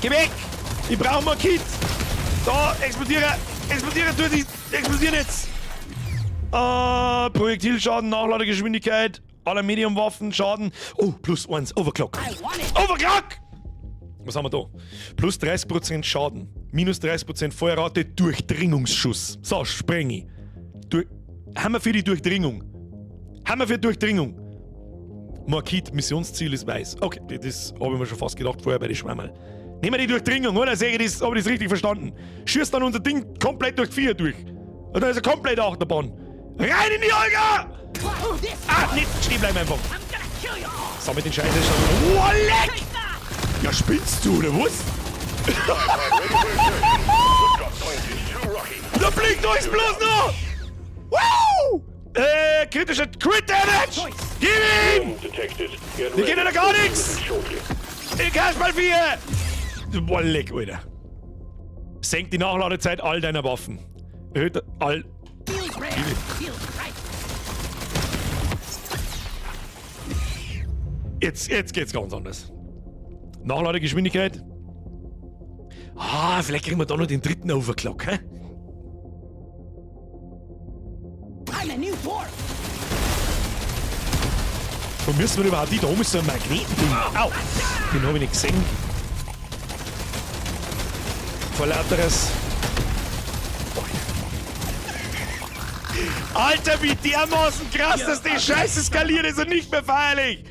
Geh weg! Ich brauche mal Kit! Da, explodiere! Explodiere, tu die! Explodieren jetzt! Projektilschaden, Nachladegeschwindigkeit, aller Medium-Waffen, Schaden. Oh, plus 1, Overclock. I want it. Overclock! Was haben wir da? Plus 30% Schaden, minus 30% Feuerrate, Durchdringungsschuss. So, spreng ich. Haben wir für die Durchdringung? Haben wir für Durchdringung? Markit, Missionsziel ist weiß. Okay, das habe ich mir schon fast gedacht vorher bei den Schwammerl. Nehmen wir die Durchdringung, oder? Sehe ich das, habe ich das richtig verstanden? Schießt dann unser Ding komplett durch die Vier durch. Und dann ist er komplett Achterbahn. Rein in die Olga! Oh, this Ah, nicht stehen bleiben einfach. I'm gonna kill you all. So, mit den Scheiße schon. Oh, leck! Take that. Ja, spinnst du, oder was? Ready for insertion. The drop point is too rocky. Da blinkt euch bloß noch! Wow! Kritischer Crit Damage! Gib ihm! Swarm detected. Get Wir gehen ready. ja gar nichts! Shortly. Ich Kasperl 4! Boah, leck, Alter. Senkt die Nachladezeit all deiner Waffen. Erhöht all. Feels rare. Feels right. Jetzt geht's ganz anders. Nachladegeschwindigkeit. Ah, vielleicht kriegen wir da noch den dritten Overclock, hä? I'm a new dwarf. Wo müssen wir überhaupt die? Da oben ist so ein Magnetending. Au! Den habe ich nicht gesehen. Vor lauteres. Alter, wie dermaßen krass, dass die Scheiße skaliert ist und nicht mehr feierlich.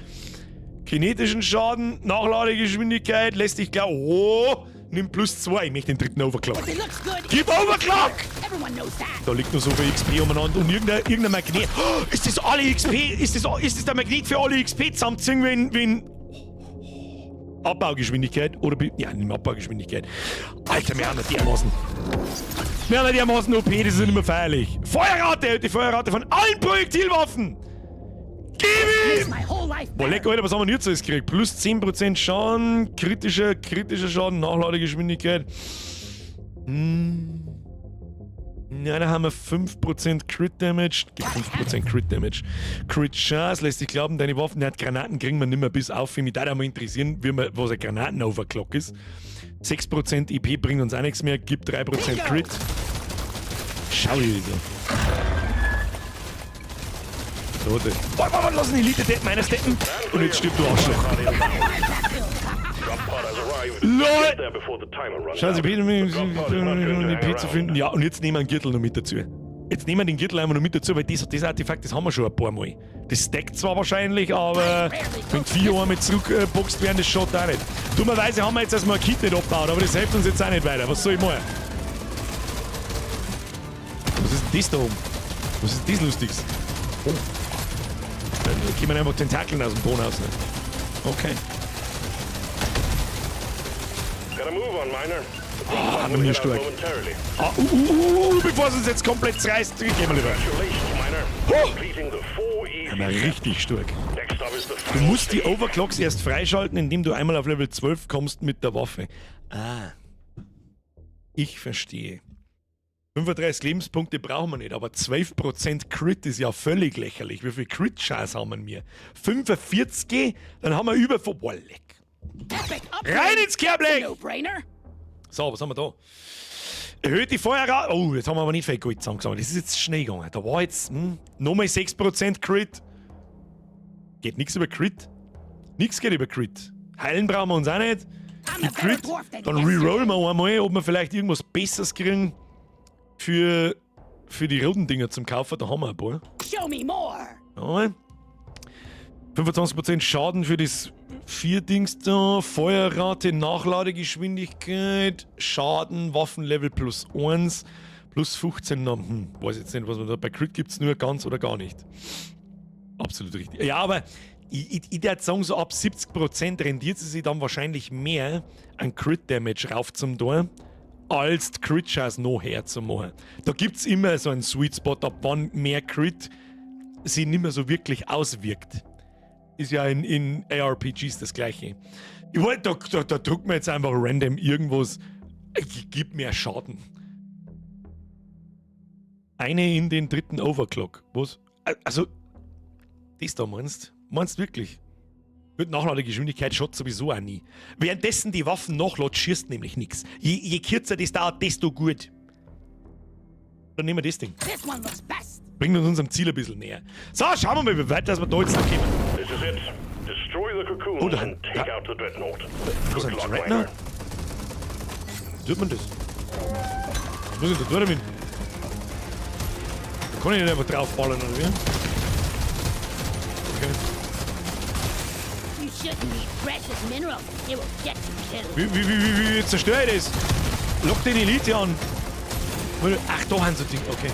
Kinetischen Schaden, Nachladegeschwindigkeit, lässt dich glauben. Oh, nimm plus 2. Ich möchte den dritten Overclock. If it looks good, Gib Overclock! everyone knows that. Da liegt noch so viel XP umeinander und irgendein Magnet. Oh, ist das alle XP? Ist das der Magnet für alle XP zusammenziehen, wenn. Abbaugeschwindigkeit oder. Ja, nimm Abbaugeschwindigkeit. Alter, wir haben ja dermaßen. Wir haben ja dermaßen OP, das ist ja nicht mehr feierlich. Feuerrate! Die Feuerrate von allen Projektilwaffen! Gib Makes ihm! my whole life Boah, leck, better. Alter, was haben wir denn jetzt alles gekriegt? Plus 10% Schaden, kritischer Schaden, Nachladegeschwindigkeit. Ja, da haben wir 5% Crit Damage. Gib 5% Crit Damage. Crit Chance lässt sich glauben, deine Waffen, ja, Granaten kriegen wir nicht mehr bis auf. Mich würde mal interessieren, was ein Granaten-Overclock ist. 6% EP bringt uns auch nichts mehr, gibt 3% Crit. Schau dir das an. So, warte. Warte, warte, warte, lass den Elite-Deppen, einer steppen. Und jetzt stirbt du Arschloch. Drop pod has arrived. LOL! Get there before the timer runs Schauen Sie, out. Peter, The drop pod is not going to EP hang zu around. finden. Ja, und jetzt nehmen wir einen Gürtel noch mit dazu. Jetzt nehmen wir den Gürtel einfach noch mit dazu, weil das Artefakt, das haben wir schon ein paar Mal. Das stackt zwar wahrscheinlich, aber wenn 4 einmal zurückgeboxt werden, das schaut auch nicht. Dummerweise haben wir jetzt erstmal ein Kit nicht abgebaut, aber das hilft uns jetzt auch nicht weiter. Was soll ich machen? Was ist denn das da oben? Was ist denn das Lustiges? Oh. Da kommen einfach Tentakeln aus dem Boden raus. Okay. Gotta move on, Miner. The drop Ah, pod noch will nie head out stark. momentarily. Ah, bevor es uns jetzt komplett zerreißt, gehen wir lieber. Congratulations, Miner. Huh. Completing the four easy Aber richtig stark. Next up is the Du final musst die stage. Overclocks erst freischalten, indem du einmal auf Level 12 kommst mit der Waffe. Ah. Ich verstehe. 35 Lebenspunkte brauchen wir nicht, aber 12% Crit ist ja völlig lächerlich. Wie viel Crit-Chance haben wir? 45? Dann haben wir über... Boah, leck. Epic upgrade. Rein ins Kerbleck! No-brainer. So, was haben wir da? Erhöht die Feuerrate. Oh, jetzt haben wir aber nicht viel Gold zusammengesammelt. Das ist jetzt schnell gegangen. Da war jetzt nochmal 6% Crit. Geht nichts über Crit. Nichts geht über Crit. Heilen brauchen wir uns auch nicht. I'm Die a better Crit. dwarf than Dann yesterday. rerollen wir einmal, ob wir vielleicht irgendwas Besseres kriegen für die roten Dinger zum Kaufen. Da haben wir ein paar. Show me more. Jawohl. 25% Schaden für das 4 Dings da, Feuerrate, Nachladegeschwindigkeit, Schaden, Waffenlevel plus 1, plus 15, na, weiß jetzt nicht, was man da bei Crit gibt es nur ganz oder gar nicht. Absolut richtig. Ja, aber ich würde sagen, so ab 70% rendiert sie sich dann wahrscheinlich mehr an Crit Damage rauf zum Tor, als die Crit Chance noch her zu machen. Da gibt es immer so einen Sweet Spot, ab wann mehr Crit sich nicht mehr so wirklich auswirkt. Ist ja in ARPGs das gleiche. Ich wollte, da druckt man jetzt einfach random irgendwas. Gib mir Schaden. Eine in den dritten Overclock. Was? Also, das da meinst? Meinst wirklich? Mit Nachladegeschwindigkeit schaut sowieso auch nie. Währenddessen die Waffen nachladet, schießt nämlich nichts. Je kürzer das dauert, desto gut. Dann nehmen wir das Ding. This one looks best. Bringt uns unserem Ziel ein bisschen näher. So, schauen wir mal, wie weit dass wir da jetzt noch kommen. This is it. Destroy the cocoons Oh, da- and take da- out the dreadnought. Was Good ein luck, Dreadnought? Miner. Wie tut man das? Was muss ich da tun damit? Da kann ich nicht einfach draufballern, oder wie? Okay. You shouldn't eat precious minerals. It will get you killed. Wie zerstöre ich das? Lock den Elite an. Ach, da haben sie Ding. Okay.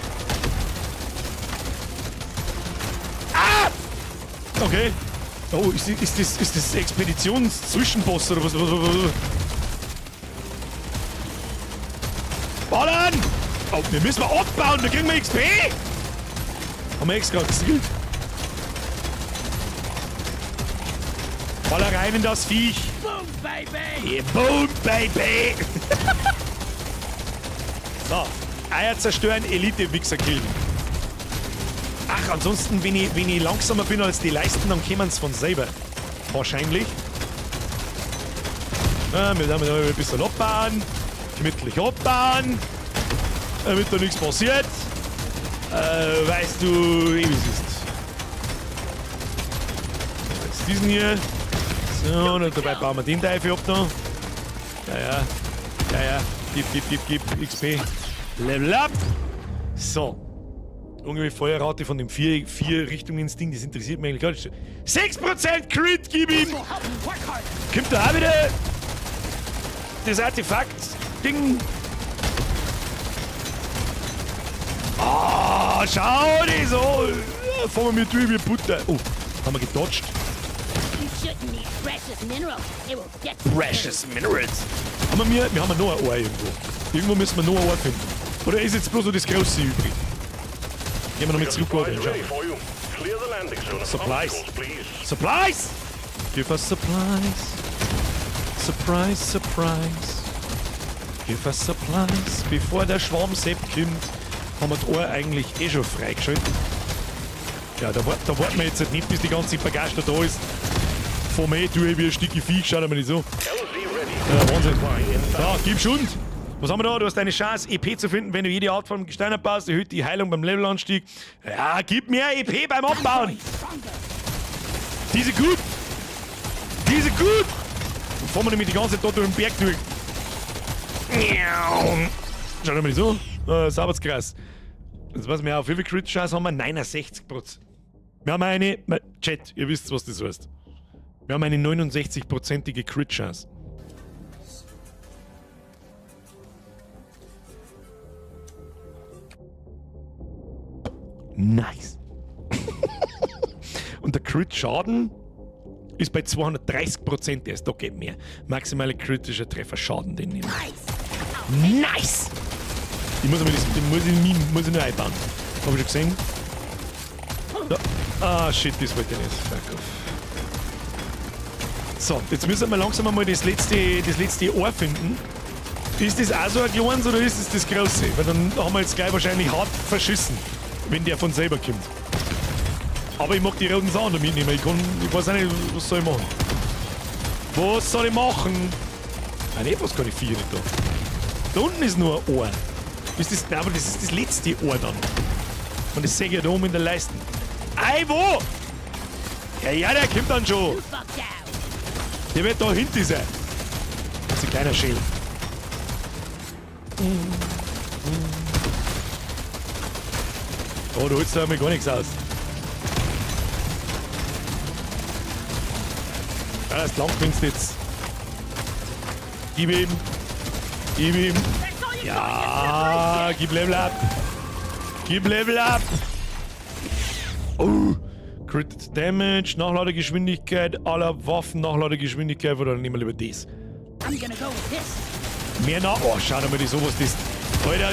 Ah! Okay. Oh, ist das Expeditionszwischenboss oder was? Was? Ballern! Oh, wir müssen mal abbauen, da kriegen wir XP! Haben wir extra geskillt. Baller rein in das Viech! Boom, baby! Yeah, boom, baby! So, Eier zerstören, Elite-Wichser killen. Ach, ansonsten, wenn ich langsamer bin als die Leisten, dann kämen sie von selber. Wahrscheinlich. Ja, wir werden ein bisschen abbauen. Gemütlich abbauen. Damit da nichts passiert. Weißt du, eh, wie es ist. Jetzt diesen hier. So, und dabei bauen wir den Teufel ab da. Ja, ja. Ja, ja. Gib, gib, gib, gib. XP. Level up. So. Irgendwie Feuerrate von dem vier Richtungen ins Ding, das interessiert mich eigentlich gar nicht. 6% Crit, gib ihm! This will help me work harder. Kommt da auch wieder das Artefakt-Ding. Ah, schau die so! Fahren wir mir durch wie Butter. Oh, haben wir gedodged. You shouldn't eat precious minerals. It will get you Precious Minerals. Haben wir, wir haben noch ein Ohr irgendwo. Irgendwo müssen wir noch ein Ohr finden. Oder ist jetzt bloß noch das Große übrig? Gehen wir noch mit zurück, Supplies oder? ready for you. Clear the landing zone of Supplies. obstacles, please. Supplies! Give us supplies. Surprise, surprise. Give us supplies. Bevor der Schwarmsepp kommt, haben wir die Ohr eigentlich eh schon freigeschaltet. Ja, da warten wir jetzt halt nicht, bis die ganze Bagage da ist. Von mir tue ich wie ein Stück Viech, schaut mir nicht so. LZ ready. Ja, Wahnsinn. So, gib Schund. Was haben wir da? Du hast eine Chance, EP zu finden, wenn du jede Art von Gestein abbaust. Erhöht die Heilung beim Levelanstieg. Ja, gib mehr EP beim Abbauen. Stronger. Diese gut. Diese gut. Und fahren wir nämlich die ganze Zeit da durch den Berg durch. Schau dir mal so. Saubertskrass. Jetzt weiß man auch, wie viel Crit-Chance haben wir? 69%. Wir haben eine. Chat, ihr wisst, was das heißt. Wir haben eine 69-prozentige Crit-Chance. Nice. Und der Crit-Schaden ist bei 230% erst. Da geht mehr. Maximale kritischer Trefferschaden, den nehmen. Nice. Nice! Die muss ich, das, den muss ich, muss ich nur einbauen. Hab ich schon gesehen? Da. Ah, shit, das wollte ich nicht. Fuck off. So, jetzt müssen wir langsam einmal das letzte Ohr finden. Ist das auch so ein kleines oder ist es das große? Weil dann haben wir jetzt gleich wahrscheinlich hart verschissen, wenn der von selber kommt. Aber ich mag die roten Sachen da mitnehmen. Ich weiß auch nicht, was soll ich machen. Was soll ich machen? Nein, ich weiß gar nicht, vier nicht da. Da unten ist nur ein Ohr. Ist das, nein, aber das ist das letzte Ohr dann. Und das sehe ich ja da oben in der Leiste. Ei, wo? Ja, ja, der kommt dann schon. Der wird da hinten sein. Das ist ein kleiner Schäl. Oh, du holst da mir gar nichts aus. Ja, das lang bringst du jetzt. Gib ihm. Gib ihm. Ja, gib Level up. Gib Level up. Oh, Crit Damage, Nachladegeschwindigkeit aller Waffen, Nachladegeschwindigkeit, oder dann nehmen wir lieber das. I'm gonna go with this. Mehr nach. Oh, schau dir mal die sowas, das. Alter,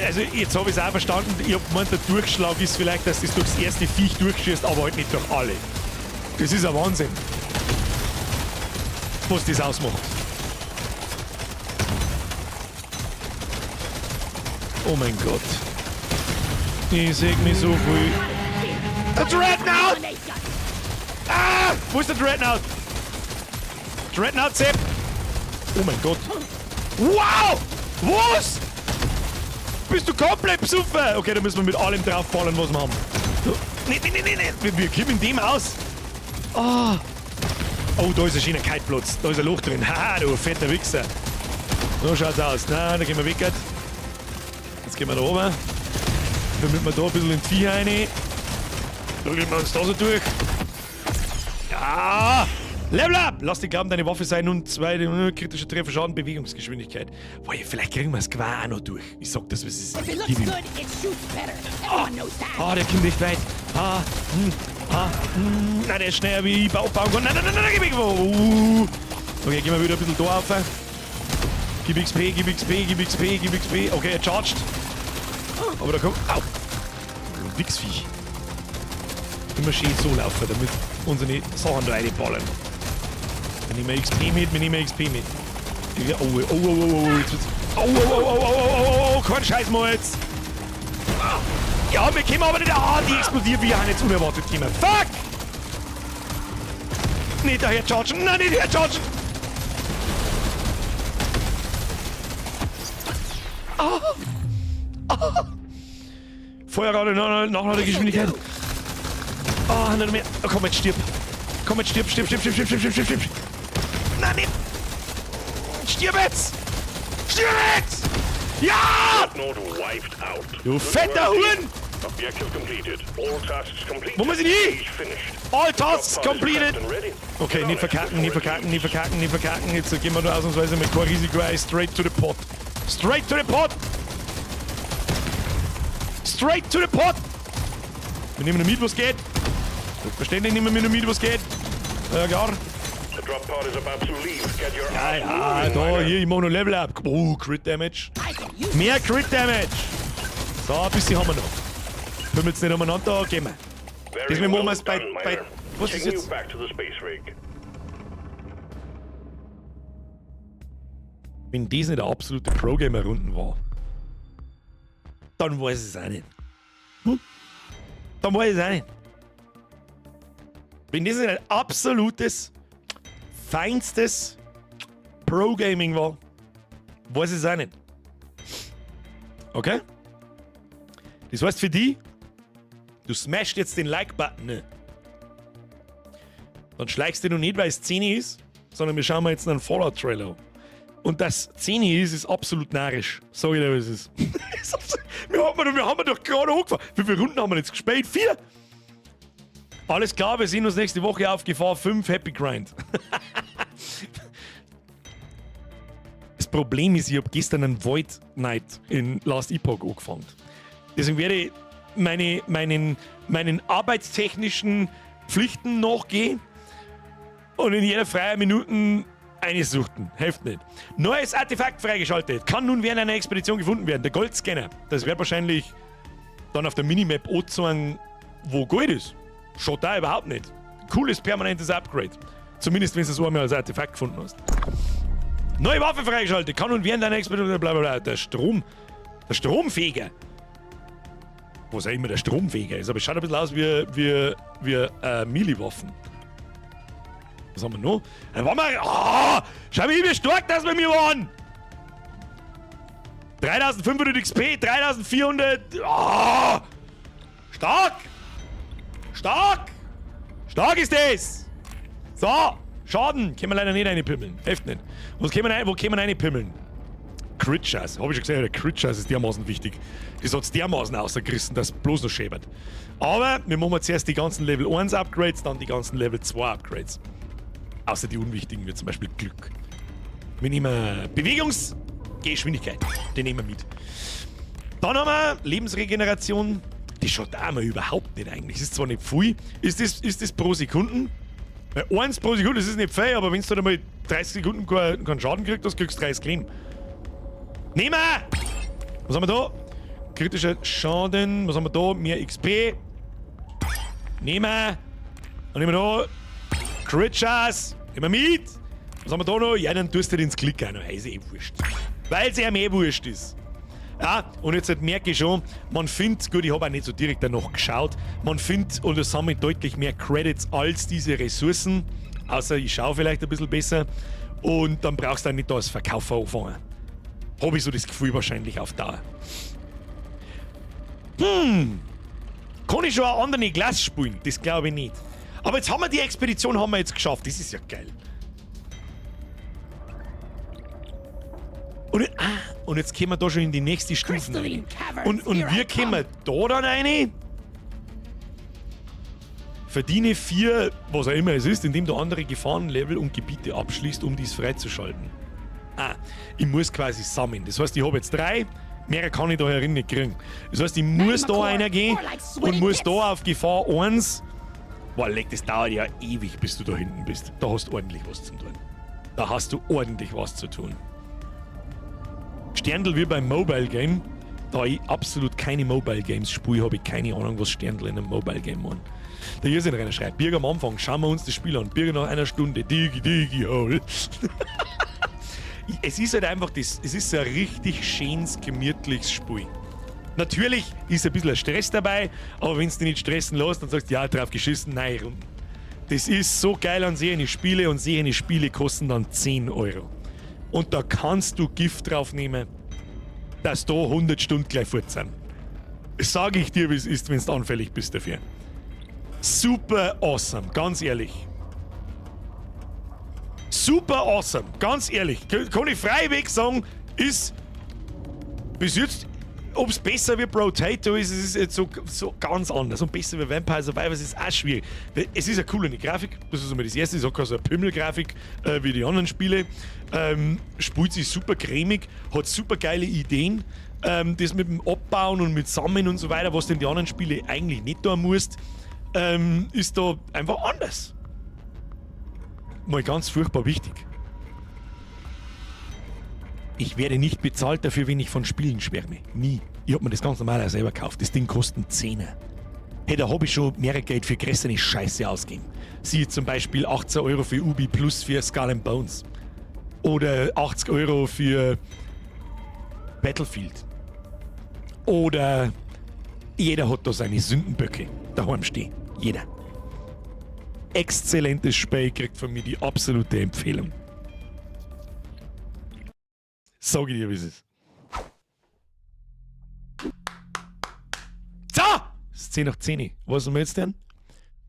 also jetzt hab ich's auch verstanden. Ich hab gemeint, der Durchschlag ist vielleicht, dass das durchs erste Viech durchschießt, aber halt nicht durch alle. Das ist ein Wahnsinn. Was das ausmacht. Oh mein Gott. Ich seh mich so viel. Der Dreadnought! Ah! Wo ist der Dreadnought? Dreadnought, Sepp! Oh mein Gott. Wow! Was? Bist du komplett besoffen? Okay, da müssen wir mit allem draufballen, was wir haben. Nee, nee, nee, nee, nee. Wir kommen dem aus. Oh. Oh, da ist ein schöner Kiteplatz. Da ist ein Loch drin. Haha, du fetter Wichser. So schaut's aus. Na, da gehen wir weg. Jetzt gehen wir da oben. Damit wir da ein bisschen in die Vieh rein. Da gehen wir uns da so durch. Ja! Level up! Lass dich glauben, deine Waffe sei nun zwei kritische Treffer Schaden, Bewegungsgeschwindigkeit. Boah, vielleicht kriegen wir es Gewehr auch noch durch. Ich sag das, was es ist. If it looks Gib ihm. good, it shoots better. Everyone knows that. Ah, der kommt nicht weit. Ah, ah, Nein, der ist schneller wie ich bauen kann. Nein, nein, nein, nein, gib ich. Oh. Okay, gehen wir wieder ein bisschen da auf. Gib XP, gib XP, gib XP, gib XP. Okay, er charged. Aber da kommt. Au! Wichsviech. Immer schön so laufen, damit unsere Sachen da reinballen. Wir nehmen XP mit, wir nehmen XP mit. Oh, oh, oh, oh, oh, jetzt wird's. Oh, oh, oh, oh, oh, oh, oh, oh, kein Scheiß mal jetzt. Ja, wir kommen aber nicht. Ah, die explodiert, wie auch jetzt unerwartet kommen. Fuck! Nicht daher chargen. Nein, nicht her chargen. Ah. Ah. Feuerrate, Nachladegeschwindigkeit. Ah, nicht mehr. Oh, komm, jetzt stirb. Komm, jetzt stirb, stirb, stirb, stirb, stirb, stirb, stirb, stirb. Nein, nicht. Stirb jetzt! Stirb jetzt! Ja! Du fetter Huhn! Wo muss ich hin? All tasks completed! Okay, nicht verkacken, nicht verkacken, nicht verkacken, nicht verkacken. Jetzt gehen wir nur ausnahmsweise mit kein Risiko ein. Straight to the pot. Straight to the pot! Straight to the pot! Wir nehmen nur mit, was geht. Selbstverständlich nehmen wir nur mit, was geht. Ja, klar. Ja, ja, da, hier, ich mach noch Level Up. Oh, Crit Damage. Mehr Crit Damage. So, ein bisschen haben wir noch. Pümmelt's nicht umeinander, gehen wir. Diesmal machen wir es bei, was ist jetzt? Wenn das nicht eine absolute Pro-Gamer-Runden war, dann weiß ich es auch nicht. Hm? Dann weiß ich es auch nicht. Wenn das nicht ein absolutes, feinstes Pro-Gaming war, weiß ich es auch nicht. Okay? Das heißt für die, du smashst jetzt den Like-Button. Ne? Dann schleichst du noch nicht, weil es 10 ist, sondern wir schauen mal jetzt einen Fallout-Trailer an. Und dass 10 ist, ist absolut narrisch. Sag ich dir, was es ist. Wir haben doch gerade angefangen. Wie viele Runden haben wir jetzt gespielt? 4? Alles klar, wir sehen uns nächste Woche auf Gefahr 5 Happy Grind. Das Problem ist, ich habe gestern einen Void Knight in Last Epoch angefangen. Deswegen werde ich meinen arbeitstechnischen Pflichten nachgehen und in jeder freien Minute eine suchten. Hilft nicht. Neues Artefakt freigeschaltet. Kann nun während einer Expedition gefunden werden. Der Goldscanner. Das wird wahrscheinlich dann auf der Minimap anzeigen, wo Gold ist. Schaut da überhaupt nicht. Cooles permanentes Upgrade. Zumindest, wenn du es einmal als Artefakt gefunden hast. Neue Waffe freigeschaltet. Kann nun während einer Expedition. Bla bla bla. Der Strom. Der Stromfeger. Was auch immer der Stromfeger ist. Aber es schaut ein bisschen aus wie Melee-Waffen. Was haben wir noch? Da waren wir. Oh, schau mal, wie stark das bei mir waren! 3500 XP, 3400. Oh, stark! Stark! Stark ist das! So, Schaden. Können wir leider nicht reinpimmeln. Hilft nicht. Was können wir rein, wo können wir reinpimmeln? Crit-Chance. Hab ich schon gesehen, der Crit-Chance ist dermaßen wichtig. Das hat's dermaßen ausgerissen, dass es bloß noch schäbert. Aber wir machen zuerst die ganzen Level 1 Upgrades, dann die ganzen Level 2 Upgrades. Außer die unwichtigen, wie zum Beispiel Glück. Wir nehmen Bewegungsgeschwindigkeit. Den nehmen wir mit. Dann haben wir Lebensregeneration. Die schaut auch mal überhaupt nicht eigentlich. Das ist zwar nicht viel. Ist das pro Sekunden? Weil 1 pro Sekunde, das ist nicht viel, aber wenn du da mal 30 Sekunden keinen Schaden kriegst, dann kriegst du 30 Leben. Nehmen wir! Was haben wir da? Kritischer Schaden. Was haben wir da? Mehr XP. Nehmen wir. Dann nehmen wir da. Creatures, immer mit. Was haben wir da noch? Ja, dann tust du ins Klick rein. Ist eh wurscht. Weil es ihm eh wurscht ist. Ja, und jetzt halt merke ich schon, man findet, gut, ich habe auch nicht so direkt danach geschaut, man findet oder sammelt deutlich mehr Credits als diese Ressourcen, außer ich schaue vielleicht ein bisschen besser, und dann brauchst du auch nicht da als Verkäufer anfangen. Habe ich so das Gefühl wahrscheinlich auf Dauer. Kann ich schon eine andere Klasse spielen? Das glaube ich nicht. Aber jetzt haben wir die Expedition haben wir jetzt geschafft. Das ist ja geil. Und jetzt kommen wir da schon in die nächste Stufe rein. Und wir kommen da dann rein. Verdiene 4, was auch immer es ist, indem du andere Gefahrenlevel und Gebiete abschließt, um dies freizuschalten. Ah, ich muss quasi sammeln. Das heißt, ich habe jetzt 3, mehr kann ich da herin nicht kriegen. Das heißt, ich muss da reingehen und muss da auf Gefahr 1. Boah, leck, das dauert ja ewig, bis du da hinten bist. Da hast du ordentlich was zu tun. Da hast du ordentlich was zu tun. Sterndl wie beim Mobile Game. Da ich absolut keine Mobile Games spiele, habe ich keine Ahnung, was Sterndl in einem Mobile Game machen. Der Jürgen Renner schreibt, Birger am Anfang, schauen wir uns das Spiel an. Birger nach einer Stunde, digi, digi, hol. Es ist halt einfach das, es ist so ein richtig schönes, gemütliches Spiel. Natürlich ist ein bisschen Stress dabei, aber wenn du dich nicht stressen lässt, dann sagst du, ja, drauf geschissen, nein, Runden. Das ist so geil an solchen Spiele und solche Spiele kosten dann 10 Euro. Und da kannst du Gift drauf nehmen, dass da 100 Stunden gleich fort sind. Sag ich dir, wie es ist, wenn du anfällig bist dafür. Super awesome, ganz ehrlich. Super awesome, ganz ehrlich. Kann ich freiweg sagen, ist bis jetzt, ob's besser wie Brotato ist, es ist jetzt so ganz anders. Und besser wie Vampire Survivors ist auch schwierig. Es ist eine coole Grafik, das ist einmal das erste, es hat keine so eine Pümmelgrafik wie die anderen Spiele. Spielt sich super cremig, hat super geile Ideen. Das mit dem Abbauen und mit Sammeln und so weiter, was du in die anderen Spiele eigentlich nicht tun musst, ist da einfach anders. Mal ganz furchtbar wichtig. Ich werde nicht bezahlt dafür, wenn ich von Spielen schwärme. Nie. Ich hab mir das ganz normal auch selber gekauft. Das Ding kostet einen Zehner. Hey, da hab ich schon mehr Geld für größere Scheiße ausgegeben. Siehe zum Beispiel 18 Euro für Ubi Plus für Skull and Bones. Oder 80 Euro für Battlefield. Oder jeder hat da seine Sündenböcke daheim stehen. Jeder. Exzellentes Spiel, kriegt von mir die absolute Empfehlung. Sag ich dir, wie es ist. So! Es ist 10 nach 10. Was haben wir jetzt denn?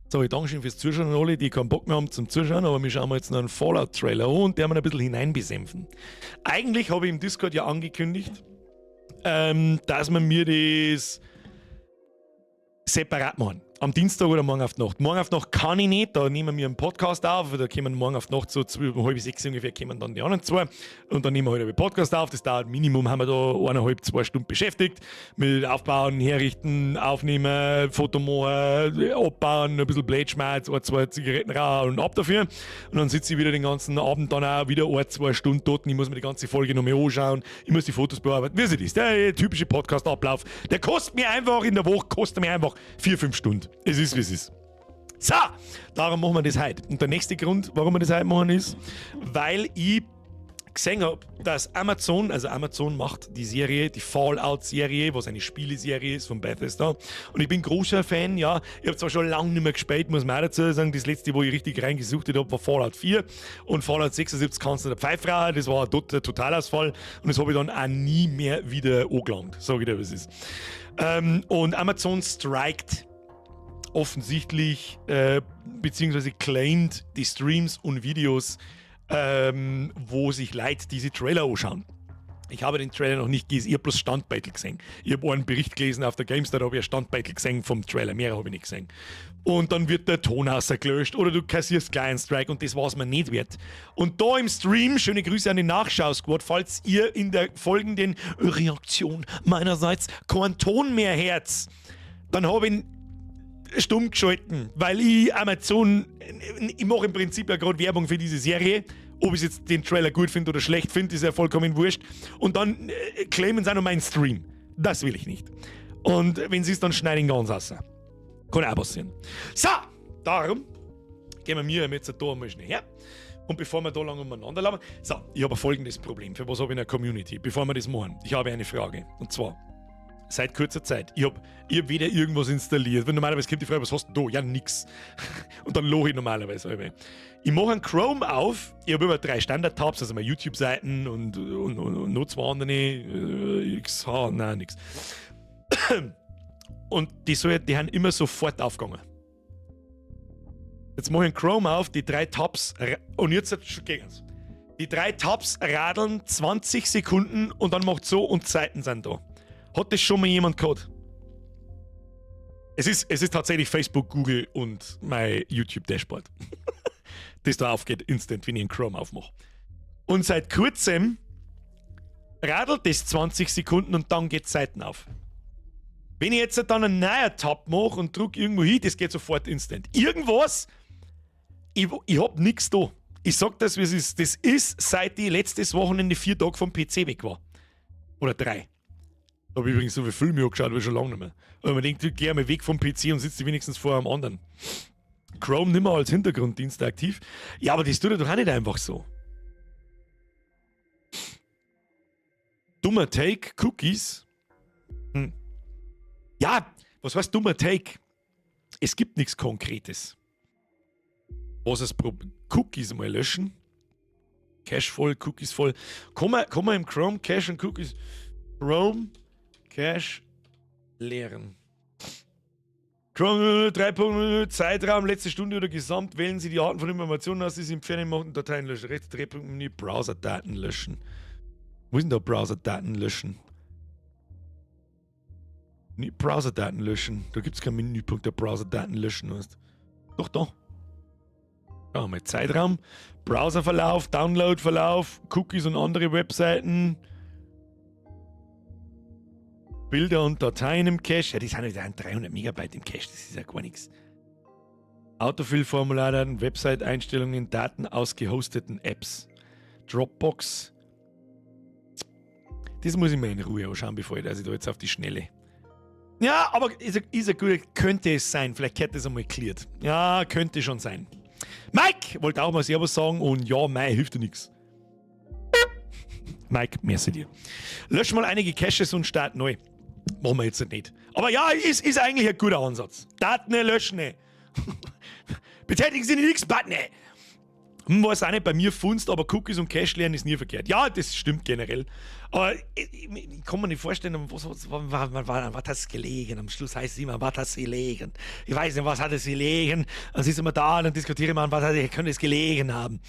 So, ich danke schön fürs Zuschauen an alle, die keinen Bock mehr haben zum Zuschauen, aber wir schauen jetzt noch einen Fallout-Trailer an und der wir ein bisschen hineinbesenfen. Eigentlich habe ich im Discord ja angekündigt, dass man mir das separat machen. Am Dienstag oder morgen auf die Nacht. Morgen auf die Nacht kann ich nicht, da nehmen wir einen Podcast auf, da kommen morgen auf die Nacht so um halb sechs ungefähr kommen dann die anderen zwei und dann nehmen wir halt einen Podcast auf, das dauert Minimum, haben wir da eineinhalb, 2 Stunden beschäftigt mit Aufbauen, Herrichten, Aufnehmen, Foto machen, abbauen, ein bisschen Blödschmerz, 1, 2 Zigaretten rauchen und ab dafür. Und dann sitze ich wieder den ganzen Abend dann auch wieder 1, 2 Stunden dort und ich muss mir die ganze Folge noch mehr anschauen, ich muss die Fotos bearbeiten, wie es ist, der typische Podcast-Ablauf, der kostet mir einfach in der Woche, kostet mir einfach 4, 5 Stunden. Es ist, wie es ist. So, darum machen wir das heute. Und der nächste Grund, warum wir das heute machen, ist, weil ich gesehen hab, dass Amazon, also Amazon macht die Serie, die Fallout-Serie, was eine Spieleserie ist von Bethesda. Und ich bin großer Fan, ja. Ich hab zwar schon lange nicht mehr gespielt, muss man auch dazu sagen. Das letzte, wo ich richtig reingesuchtet hab, war Fallout 4. Und Fallout 76 kannst du der Pfeife rauchen. Das war ein Totalausfall. Und das hab ich dann auch nie mehr wieder angelangt, sag ich dir, was es ist. Und Amazon strikt offensichtlich, beziehungsweise claimt die Streams und Videos, wo sich Leute diese Trailer anschauen. Ich habe den Trailer noch nicht gesehen, ich hab bloß Standbeitel gesehen. Ich hab einen Bericht gelesen auf der GameStar, da hab ich ein Standbeitel gesehen vom Trailer, mehr hab ich nicht gesehen. Und dann wird der Ton rausgelöscht oder du kassierst gleich einen Strike und das war's mir nicht wert. Und da im Stream, schöne Grüße an den Nachschau-Squad, falls ihr in der folgenden Reaktion meinerseits keinen Ton mehr hört, dann hab ich ihn stumm geschalten, weil ich Amazon, ich mache im Prinzip ja gerade Werbung für diese Serie. Ob ich jetzt den Trailer gut finde oder schlecht finde, ist ja vollkommen wurscht. Und dann claimen sie auch noch meinen Stream. Das will ich nicht. Und wenn sie es dann schneiden, ganz raus. Kann auch passieren. So, darum Gehen wir mir jetzt da einmal schnell her. Und bevor wir da lange umeinander labern, so, ich habe folgendes Problem. Für was habe ich in der Community? Bevor wir das machen, ich habe eine Frage. Und zwar, seit kurzer Zeit, ich hab weder irgendwas installiert. Wenn normalerweise kommt die Frage: "Was hast du da?" Ja, nix. Und dann lache ich normalerweise. Alle. Ich mache einen Chrome auf, ich habe immer drei Standard-Tabs, also meine YouTube-Seiten und noch zwei andere, XH, nein, nix. Und die haben immer sofort aufgegangen. Jetzt mache ich einen Chrome auf, die drei Tabs, und jetzt gehen's. Die drei Tabs radeln 20 Sekunden und dann macht so und Seiten sind da. Hat das schon mal jemand gehabt? Es ist tatsächlich Facebook, Google und mein YouTube-Dashboard, das da aufgeht, instant, wenn ich einen Chrome aufmache. Und seit kurzem radelt das 20 Sekunden und dann geht Seiten auf. Wenn ich jetzt dann einen neuen Tab mache und drücke irgendwo hin, das geht sofort instant. Irgendwas, ich hab nichts da. Ich sag das, wie es ist. Das ist, seit ich letztes Wochenende 4 Tage vom PC weg war. Oder 3. Da habe ich übrigens so viele Filme angeschaut, wie schon lange nicht mehr. Aber man denkt, ich geh einmal weg vom PC und sitze wenigstens vor einem anderen. Chrome nimmer als Hintergrunddienst aktiv. Ja, aber das tut er doch auch nicht einfach so. Dummer Take, Cookies. Ja, was heißt dummer Take? Es gibt nichts Konkretes. Was ist Problem? Cookies mal löschen. Cache voll, Cookies voll. Kann man im Chrome Cache und Cookies. Chrome Cache leeren. Chrome 3.0 Zeitraum, letzte Stunde oder gesamt. Wählen Sie die Arten von Informationen aus, die Sie entfernen möchten, Dateien löschen. Rechts Drehpunkt-Menü, Browser-Daten löschen. Wo ist denn da Browser-Daten löschen? Nee, Browser-Daten löschen. Da gibt es keinen Menüpunkt, der Browser-Daten löschen heißt. Doch, da. Ja, mal Zeitraum, Browserverlauf, Downloadverlauf, Cookies und andere Webseiten. Bilder und Dateien im Cache. Ja, die sind ja 300 Megabyte im Cache, das ist ja gar nichts. Autofill-Formular, Website-Einstellungen, Daten aus gehosteten Apps. Dropbox. Das muss ich mir in Ruhe anschauen, bevor ich das da jetzt auf die Schnelle. Ja, aber ist a gut, könnte es sein. Vielleicht hätte es einmal cleared. Ja, könnte schon sein. Mike wollte auch mal Servus sagen und ja, mei, hilft dir nichts. Mike, merci dir. Lösch mal einige Caches und start neu. Machen wir jetzt nicht. Aber ja, ist eigentlich ein guter Ansatz. Daten löschen. Betätigen Sie den X-Button. Weiß auch nicht, bei mir funzt, aber Cookies und Cache leeren ist nie verkehrt. Ja, das stimmt generell. Aber ich kann mir nicht vorstellen, was hat es gelegen? Am Schluss heißt es immer, was hat es gelegen? Ich weiß nicht, was hat es gelegen? Dann sitzen wir da und dann diskutieren wir, an was hat, könnte es gelegen haben.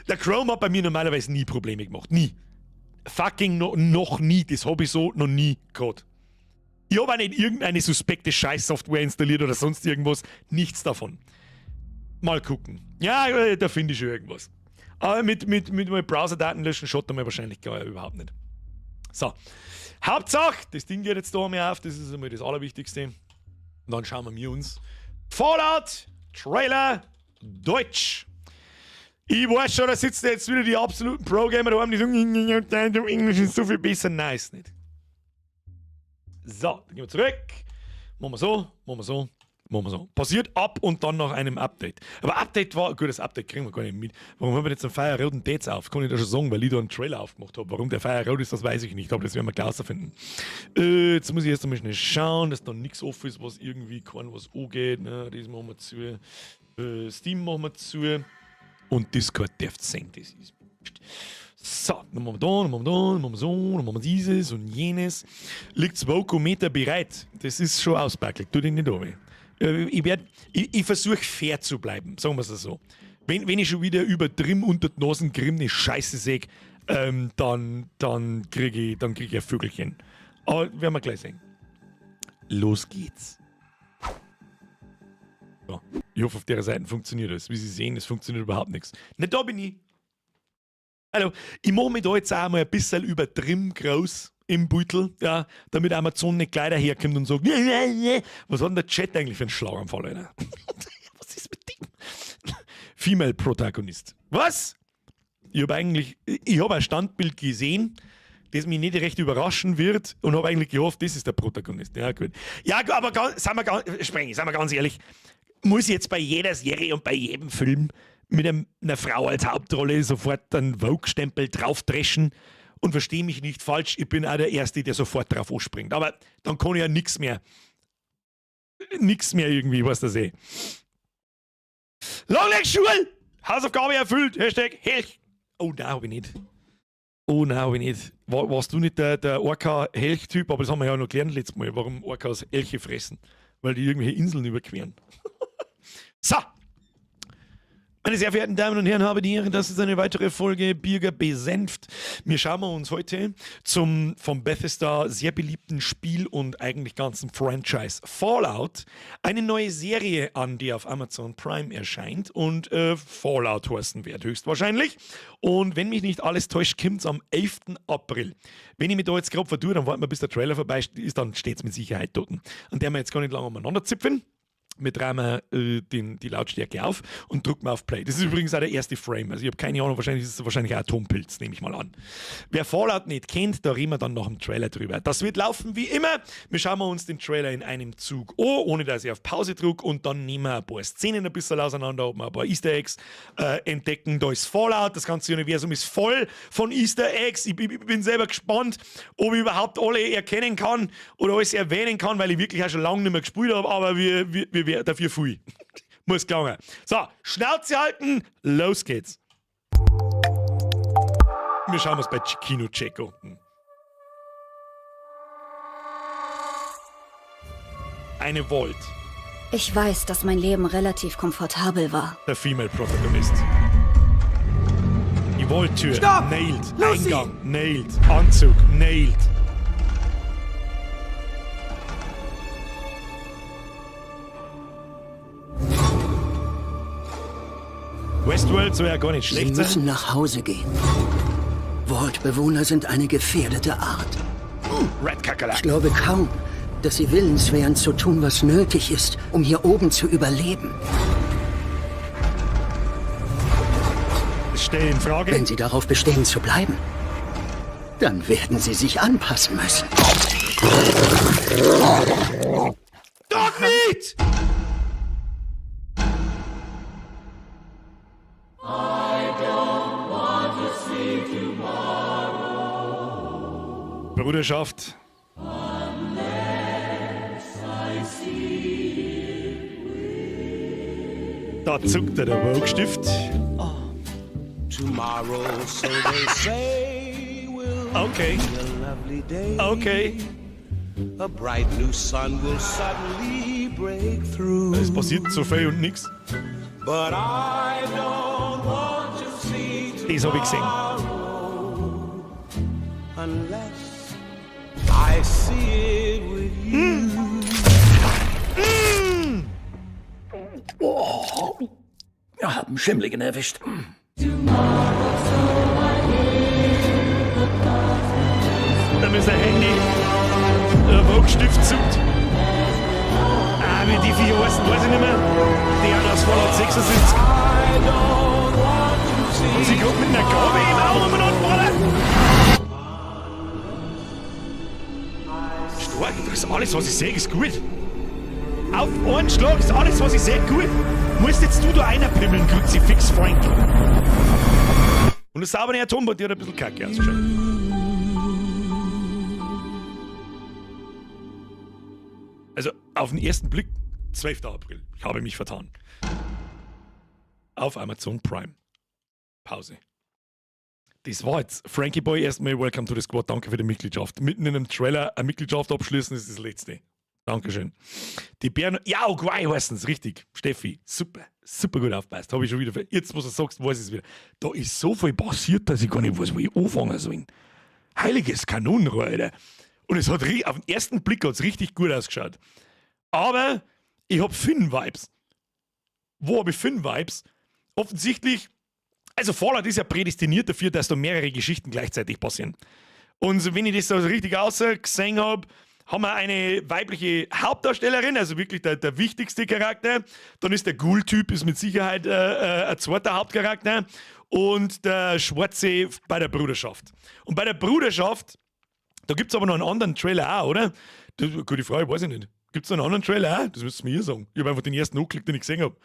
Der Chrome hat bei mir normalerweise nie Probleme gemacht. Nie. Fucking no, noch nie. Das habe ich so noch nie gehabt. Ich habe auch nicht irgendeine suspekte Scheißsoftware installiert oder sonst irgendwas. Nichts davon. Mal gucken. Ja, da finde ich schon irgendwas. Aber mit meinen Browser-Daten löschen schaut mir wahrscheinlich gar überhaupt nicht. So. Hauptsache, das Ding geht jetzt da einmal auf. Das ist einmal das Allerwichtigste. Und dann schauen wir uns Fallout Trailer Deutsch. Ich weiß schon, da sitzen jetzt wieder die absoluten Pro-Gamer da, die sagen, Englisch ist so viel besser. Nein, ist nicht. So, dann gehen wir zurück. Machen wir so, machen wir so, machen wir so. Passiert ab und dann nach einem Update. Aber Update war, gut, das Update kriegen wir gar nicht mit. Warum haben wir jetzt einen Feuer roten Dates auf? Kann ich da schon sagen, weil ich da einen Trailer aufgemacht habe. Warum der Feuer rot ist, das weiß ich nicht, aber das werden wir gleich rausfinden. Jetzt muss ich erst einmal schnell schauen, dass da nichts offen ist, was irgendwie kann, was angeht. Ne? Das machen wir zu. Steam machen wir zu. Und Discord darf sein, das ist. So, dann machen wir da, dann machen wir da, dann machen wir so, dann machen wir dieses und jenes. Liegt Wokometer bereit? Das ist schon auspackelt, tu dich nicht weh. Ich versuche, fair zu bleiben, sagen wir es so. Wenn ich schon wieder übertrieben unter die Nasen geriebene Scheiße sehe, dann krieg ich ein Vögelchen. Aber werden wir gleich sehen. Los geht's. So, ich hoffe, auf der Seite funktioniert das. Wie Sie sehen, es funktioniert überhaupt nichts. Nicht da bin ich. Hallo, ich mache mich da jetzt auch mal ein bisschen übertrieben groß im Beutel, ja, damit Amazon nicht gleich daherkommt und sagt: "Was hat denn der Chat eigentlich für einen Schlaganfall, Alter? Was ist mit dem?" Female Protagonist. Was? Ich habe ein Standbild gesehen, das mich nicht recht überraschen wird, und habe eigentlich gehofft, das ist der Protagonist. Ja, gut. Ja, aber ganz, sind wir ganz, Sprengi, sind wir ganz ehrlich, Muss ich jetzt bei jeder Serie und bei jedem Film mit einer Frau als Hauptrolle sofort einen Vogue-Stempel draufdreschen? Und verstehe mich nicht falsch, ich bin auch der Erste, der sofort drauf anspringt. Aber dann kann ich ja nichts mehr. Nix mehr irgendwie, weißt du das eh. Long Schul! Hausaufgabe erfüllt! #Helch! Oh, nein, hab ich nicht. Oh nein, hab ich nicht. Warst du nicht der Orca-Helch-Typ? Aber das haben wir ja noch gelernt letztes Mal, warum Orcas Elche fressen. Weil die irgendwelche Inseln überqueren. So! Meine sehr verehrten Damen und Herren, habe die Ehre, das ist eine weitere Folge Birger besenft. Wir schauen wir uns heute zum vom Bethesda sehr beliebten Spiel und eigentlich ganzen Franchise Fallout eine neue Serie an, die auf Amazon Prime erscheint und Fallout heißen wird, höchstwahrscheinlich. Und wenn mich nicht alles täuscht, kommt es am 11. April. Wenn ich mich da jetzt gerade vertue, dann warten wir, bis der Trailer vorbei ist, dann steht es mit Sicherheit dort. An der wir jetzt gar nicht lange umeinander zipfen. Wir drehen die Lautstärke auf und drücken auf Play. Das ist übrigens auch der erste Frame. Also ich habe keine Ahnung, wahrscheinlich ist es wahrscheinlich auch Atompilz, nehme ich mal an. Wer Fallout nicht kennt, da reden wir dann noch im Trailer drüber. Das wird laufen wie immer. Wir schauen uns den Trailer in einem Zug an, ohne dass ich auf Pause drücke, und dann nehmen wir ein paar Szenen ein bisschen auseinander, ob wir ein paar Easter Eggs entdecken. Da ist Fallout, das ganze Universum ist voll von Easter Eggs. Ich bin selber gespannt, ob ich überhaupt alle erkennen kann oder alles erwähnen kann, weil ich wirklich auch schon lange nicht mehr gespielt habe, aber wir dafür viel. Muss gelangen. So, Schnauze halten, los geht's. Wir schauen uns bei Kino Check unten. Eine Vault. Ich weiß, dass mein Leben relativ komfortabel war. Der Female Protagonist. Die Vault-Tür. Stopp! Nailed. Lucy! Eingang. Nailed. Anzug. Nailed. Westworld soll ja gar nicht schlecht Sie sein. müssen nach Hause gehen. Vault-Bewohner sind eine gefährdete Art. Red Kakerlak. Ich glaube kaum, dass sie willens wären zu tun, was nötig ist, um hier oben zu überleben. Das stelle ich in Frage. Wenn sie darauf bestehen zu bleiben, dann werden sie sich anpassen müssen. Doch nicht! Bruderschaft. Da zuckt der Vogue-Stift. Tomorrow, so they say, will Okay. be a lovely day. Okay. A bright new sun will suddenly break through. Es passiert so viel und nix. But I don't want to see Das hab ich gesehen. tomorrow unless I see it with you. Oh, wir haben Schimmligen erwischt. Da ist ein Handy. Der Vogue-Stift zuckt. Ah, wie die vier heißen, weiß ich nicht mehr. Die haben aus Fallout 76. Und sie kommt mit einer Gabel im Auge umeinander ballern. Stark, das ist alles, was ich sehe, ist gut. Auf einen Schlag ist alles, was ich sehe, gut. Musst jetzt du da einer pimmeln, Kruzifix Frank. Und das saubere Atombombe, die hat ein bisschen kacke ausgeschaut. Also, auf den ersten Blick, 12. April. Ich habe mich vertan. Auf Amazon Prime. Pause. Das war jetzt Frankie Boy erstmal Welcome to the Squad. Danke für die Mitgliedschaft. Mitten in einem Trailer eine Mitgliedschaft abschließen, ist das Letzte. Dankeschön. Die Bären, ja, Guai heißen es, richtig. Steffi, super, super gut aufpasst. Habe ich schon wieder, jetzt, wo du sagst, weiß ich es wieder. Da ist so viel passiert, dass ich gar nicht weiß, wo ich anfangen soll. Heiliges Kanonenrohr, Alter. Und es hat auf den ersten Blick hat's richtig gut ausgeschaut. Aber ich hab Finn-Vibes. Wo hab ich Finn-Vibes? Offensichtlich, also Fallout ist ja prädestiniert dafür, dass da mehrere Geschichten gleichzeitig passieren. Und wenn ich das so richtig gesehen hab, haben wir eine weibliche Hauptdarstellerin, also wirklich der wichtigste Charakter. Dann ist der Ghoul-Typ, ist mit Sicherheit ein zweiter Hauptcharakter. Und der Schwarze bei der Bruderschaft. Und bei der Bruderschaft, da gibt's aber noch einen anderen Trailer auch, oder? Das, gute Frage, weiß ich nicht. Gibt es einen anderen Trailer auch? Das müsst ihr mir hier sagen. Ich habe einfach den ersten angeklickt, den ich gesehen habe.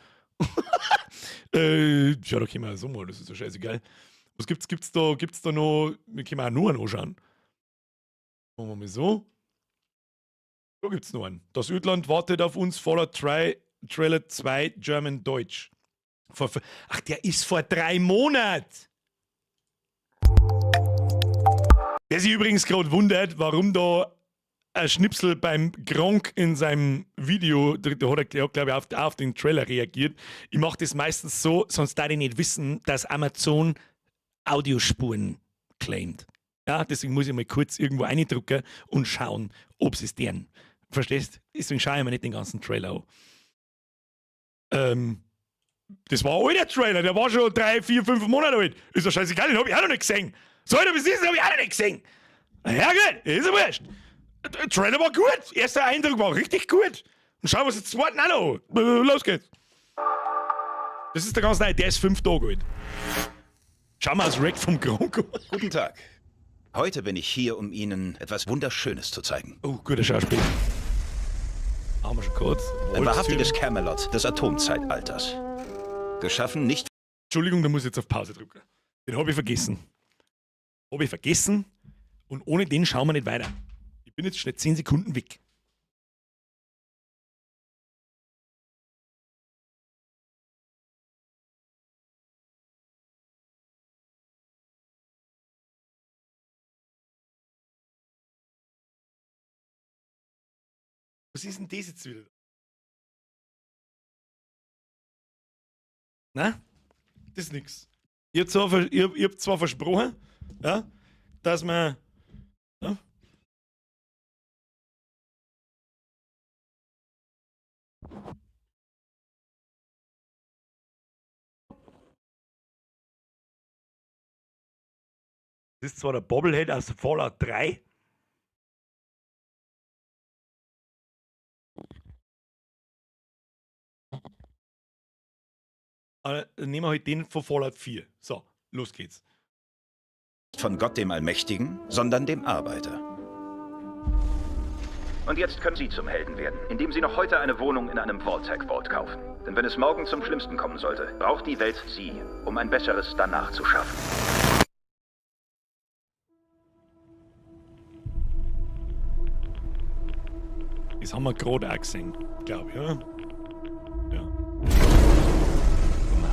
Ja, da können wir so mal, das ist ja scheißegal. Was gibt's, gibt's da noch? Wir können auch nur einen anschauen. Machen wir mal so. Da gibt's noch einen. Das Ödland wartet auf uns, Fallout 3, Trailer 2, German Deutsch. Ach, der ist vor 3 Monaten! Der sich übrigens gerade wundert, warum da ein Schnipsel beim Gronkh in seinem Video, da hat er, glaube ich, auf den Trailer reagiert. Ich mache das meistens so, sonst darf ich nicht wissen, dass Amazon Audiospuren claimt. Ja, deswegen muss ich mal kurz irgendwo reindrücken und schauen, ob es deren. Verstehst? Deswegen schaue ich mir nicht den ganzen Trailer an. Das war ein alter Trailer, der war schon 3, 4, 5 Monate alt. Ist doch scheißegal, den hab ich auch noch nicht gesehen. So, Alter, was ist das? Hab ich auch noch nicht gesehen. Ja, gut, ist ja wurscht. Der Trailer war gut. Erster Eindruck war richtig gut. Und schauen wir uns den zweiten auch noch an. Los geht's. Das ist der ganz neue, der ist 5 Tage alt. Schauen wir aus React vom Gronkh. Guten Tag. Heute bin ich hier, um Ihnen etwas Wunderschönes zu zeigen. Oh, guter Schauspieler. Haben wir schon kurz. Ein wahrhaftiges Camelot des Atomzeitalters. Geschaffen nicht... Entschuldigung, da muss ich jetzt auf Pause drücken. Den hab ich vergessen. Hab ich vergessen. Und ohne den schauen wir nicht weiter. Ich bin jetzt schnell 10 Sekunden weg. Was ist denn das jetzt wieder? Na? Das ist nix. Ich hab zwar, versprochen, ja, dass man. Ja, das ist zwar der Bobblehead aus Fallout 3. Aber dann nehmen wir halt den von Fallout 4. So, los geht's. Von Gott dem Allmächtigen, sondern dem Arbeiter. Und jetzt können Sie zum Helden werden, indem Sie noch heute eine Wohnung in einem Vault-Tec Vault kaufen. Denn wenn es morgen zum Schlimmsten kommen sollte, braucht die Welt Sie, um ein besseres danach zu schaffen. Das haben wir gerade auch gesehen, glaube ich, oder? Ja.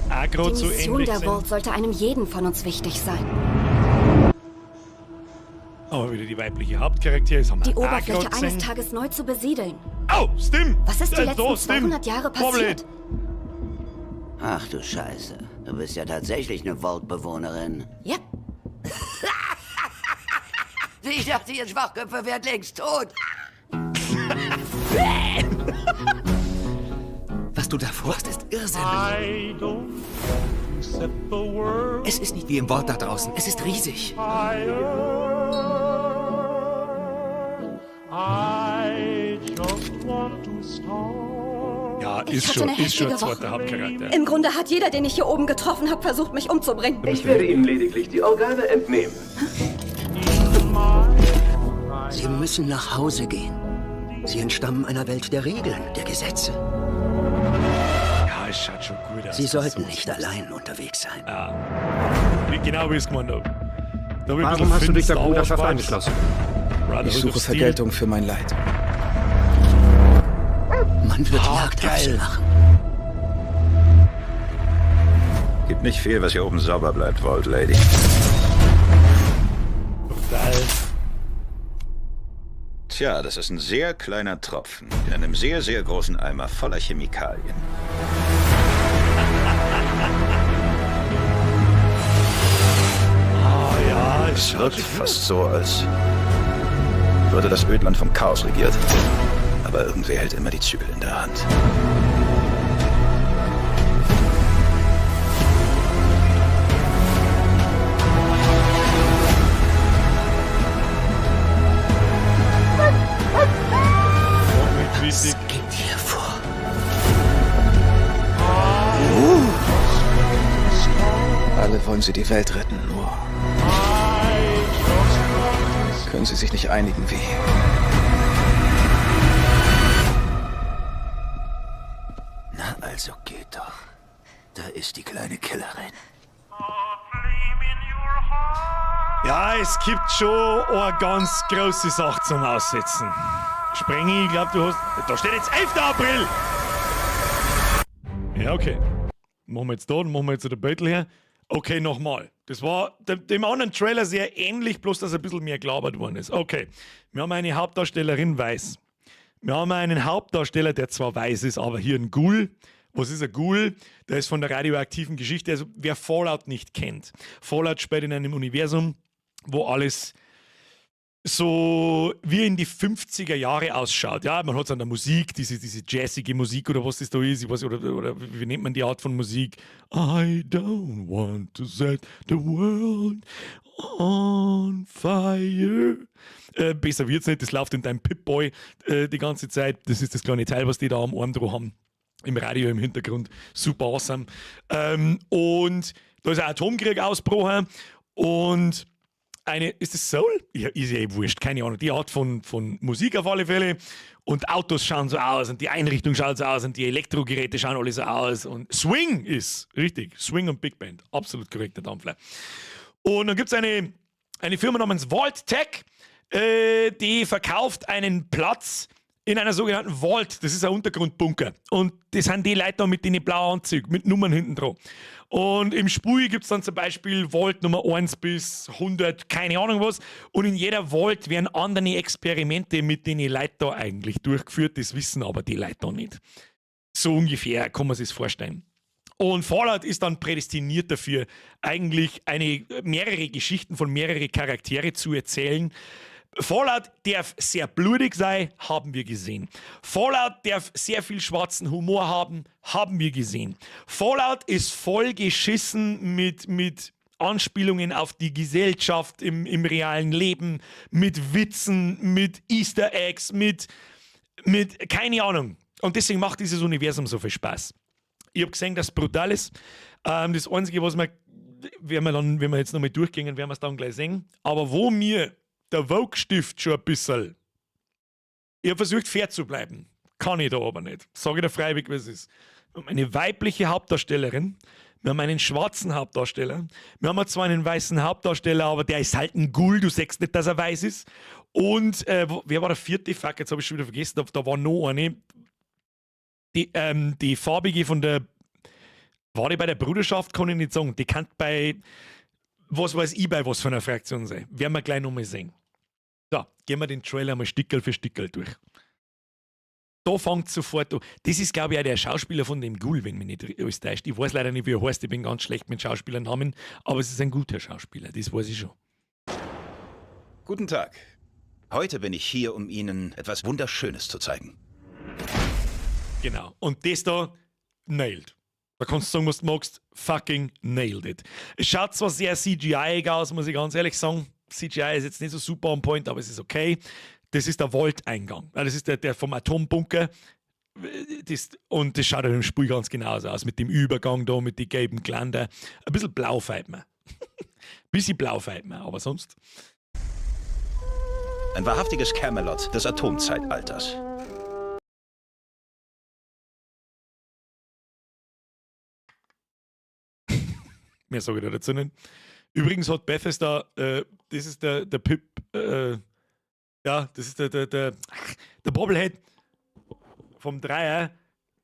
Auch Die so Mission ähnlich der gesehen. Vault sollte einem jeden von uns wichtig sein. Aber wieder die weibliche Hauptcharaktere, das haben wir Die auch Oberfläche grad eines gesehen. Tages neu zu besiedeln. Oh, Stim! Was ist die letzten da, Stim. 200 Jahre passiert? Ach du Scheiße. Du bist ja tatsächlich eine Vault-Bewohnerin. Ja. Ich dachte, ihr Schwachköpfe wärt längst tot. Was du da vorhast, ist irrsinnig. Es ist nicht wie im Vault da draußen. Es ist riesig. Ja, Ich ist hatte schon, eine ist schon ein heftige zweiter Woche. Hauptcharakter. Im Grunde hat jeder, den ich hier oben getroffen habe, versucht, mich umzubringen. Ich werde Ihnen lediglich die Organe entnehmen. Sie müssen nach Hause gehen. Sie entstammen einer Welt der Regeln, der Gesetze. Ja, es schaut schon gut aus. Sie sollten So nicht was. allein unterwegs sein. Ja. Genau wie ich es gemeint habe. Da hab ich ein Warum bisschen hast du dich der Star Wars Bruderschaft Vibes. angeschlossen? Brotherhood Ich suche of Steel. Vergeltung für mein Leid. Man wird Ah, Jagd auf sie geil. machen. Gibt nicht viel, was hier oben sauber bleibt, Vault Lady. Brutal. Tja, das ist ein sehr kleiner Tropfen in einem sehr, sehr großen Eimer voller Chemikalien. Ah ja, es Es schaut wirkt schon gut fast so, als würde das Ödland vom Chaos regiert. Aber irgendwer hält immer die Zügel in der Hand. Wichtig. Was geht hier vor? Alle wollen sie die Welt retten, nur können sie sich nicht einigen, wie. Also geht doch. Da ist die kleine Killerin. Ja, es gibt schon eine ganz große Sache zum Aussetzen. Sprengi, ich glaube, du hast. Da steht jetzt 11. April! Ja, okay. Machen wir jetzt da, dann machen wir jetzt den Beutel her. Okay, nochmal. Das war dem anderen Trailer sehr ähnlich, bloß dass ein bisschen mehr gelabert worden ist. Okay, wir haben eine Hauptdarstellerin weiß. Wir haben einen Hauptdarsteller, der zwar weiß ist, aber hier ein Ghoul. Was ist ein Ghoul? Der ist von der radioaktiven Geschichte. Also, wer Fallout nicht kennt. Fallout spielt in einem Universum, wo alles so wie in die 50er Jahre ausschaut. Ja, man hat es an der Musik, diese jazzige Musik oder was das da ist, ich weiß, oder wie nennt man die Art von Musik? I don't want to set the world on fire. Besser wird's nicht, das läuft in deinem Pip-Boy die ganze Zeit. Das ist das kleine Teil, was die da am Arm dran haben. Im Radio im Hintergrund. Super awesome. Und da ist ein Atomkrieg ausgebrochen und eine, ist das Soul? Ja, ist ja eh wurscht, keine Ahnung. Die Art von Musik auf alle Fälle. Und Autos schauen so aus und die Einrichtung schaut so aus und die Elektrogeräte schauen alle so aus. Und Swing ist, richtig, Swing und Big Band. Absolut korrekt, der Dampfler. Und dann gibt es eine Firma namens Vault-Tec, die verkauft einen Platz in einer sogenannten Vault. Das ist ein Untergrundbunker. Und das sind die Leute da mit den blauen Anzügen, mit Nummern hinten dran. Und im Spiel gibt es dann zum Beispiel Vault Nummer 1 bis 100, keine Ahnung was. Und in jeder Vault werden andere Experimente mit den Leuten da eigentlich durchgeführt. Das wissen aber die Leute da nicht. So ungefähr kann man sich vorstellen. Und Fallout ist dann prädestiniert dafür, eigentlich mehrere Geschichten von mehreren Charaktere zu erzählen. Fallout darf sehr blutig sein, haben wir gesehen. Fallout darf sehr viel schwarzen Humor haben, haben wir gesehen. Fallout ist voll geschissen mit Anspielungen auf die Gesellschaft im realen Leben, mit Witzen, mit Easter Eggs, mit keine Ahnung. Und deswegen macht dieses Universum so viel Spaß. Ich habe gesehen, dass es brutal ist. Das Einzige, was wir, werden wir dann, wenn wir jetzt nochmal durchgehen, werden wir es dann gleich sehen. Aber wo mir der Woke-Stift schon ein bisschen. Ich habe versucht, fair zu bleiben. Kann ich da aber nicht. Sage ich dir freiwillig, wie es ist. Wir haben eine weibliche Hauptdarstellerin. Wir haben einen schwarzen Hauptdarsteller. Wir haben zwar einen weißen Hauptdarsteller, aber der ist halt ein Ghoul. Du siehst nicht, dass er weiß ist. Und wer war der vierte? Fuck, jetzt habe ich schon wieder vergessen. Da war noch eine. Die farbige von der. War die bei der Bruderschaft? Kann ich nicht sagen. Die kann bei. Was weiß ich, bei was für einer Fraktion sein. Werden wir gleich nochmal sehen. So, gehen wir den Trailer mal Stickerl für Stickerl durch. Da fängt sofort an. Das ist, glaube ich, auch der Schauspieler von dem Ghoul, wenn mich nicht alles täuscht. Ich weiß leider nicht, wie er heißt. Ich bin ganz schlecht mit Schauspielernamen, aber es ist ein guter Schauspieler, das weiß ich schon. Guten Tag. Heute bin ich hier, um Ihnen etwas Wunderschönes zu zeigen. Genau. Und das da, nailed. Da kannst du sagen, was du magst, fucking nailed it. Es schaut zwar sehr CGI aus, muss ich ganz ehrlich sagen. CGI ist jetzt nicht so super on point, aber es ist okay. Das ist der Vault-Eingang. Das ist der vom Atombunker. Und das schaut im Spiel ganz genauso aus, mit dem Übergang da, mit den gelben Geländer. Ein bisschen blau fehlt mir. Ein bisschen blau fehlt mir, aber sonst. Ein wahrhaftiges Camelot des Atomzeitalters. Mehr sage ich da dazu nicht. Übrigens hat Bethesda, das ist der Pip, ja, das ist der Bobblehead vom Dreier,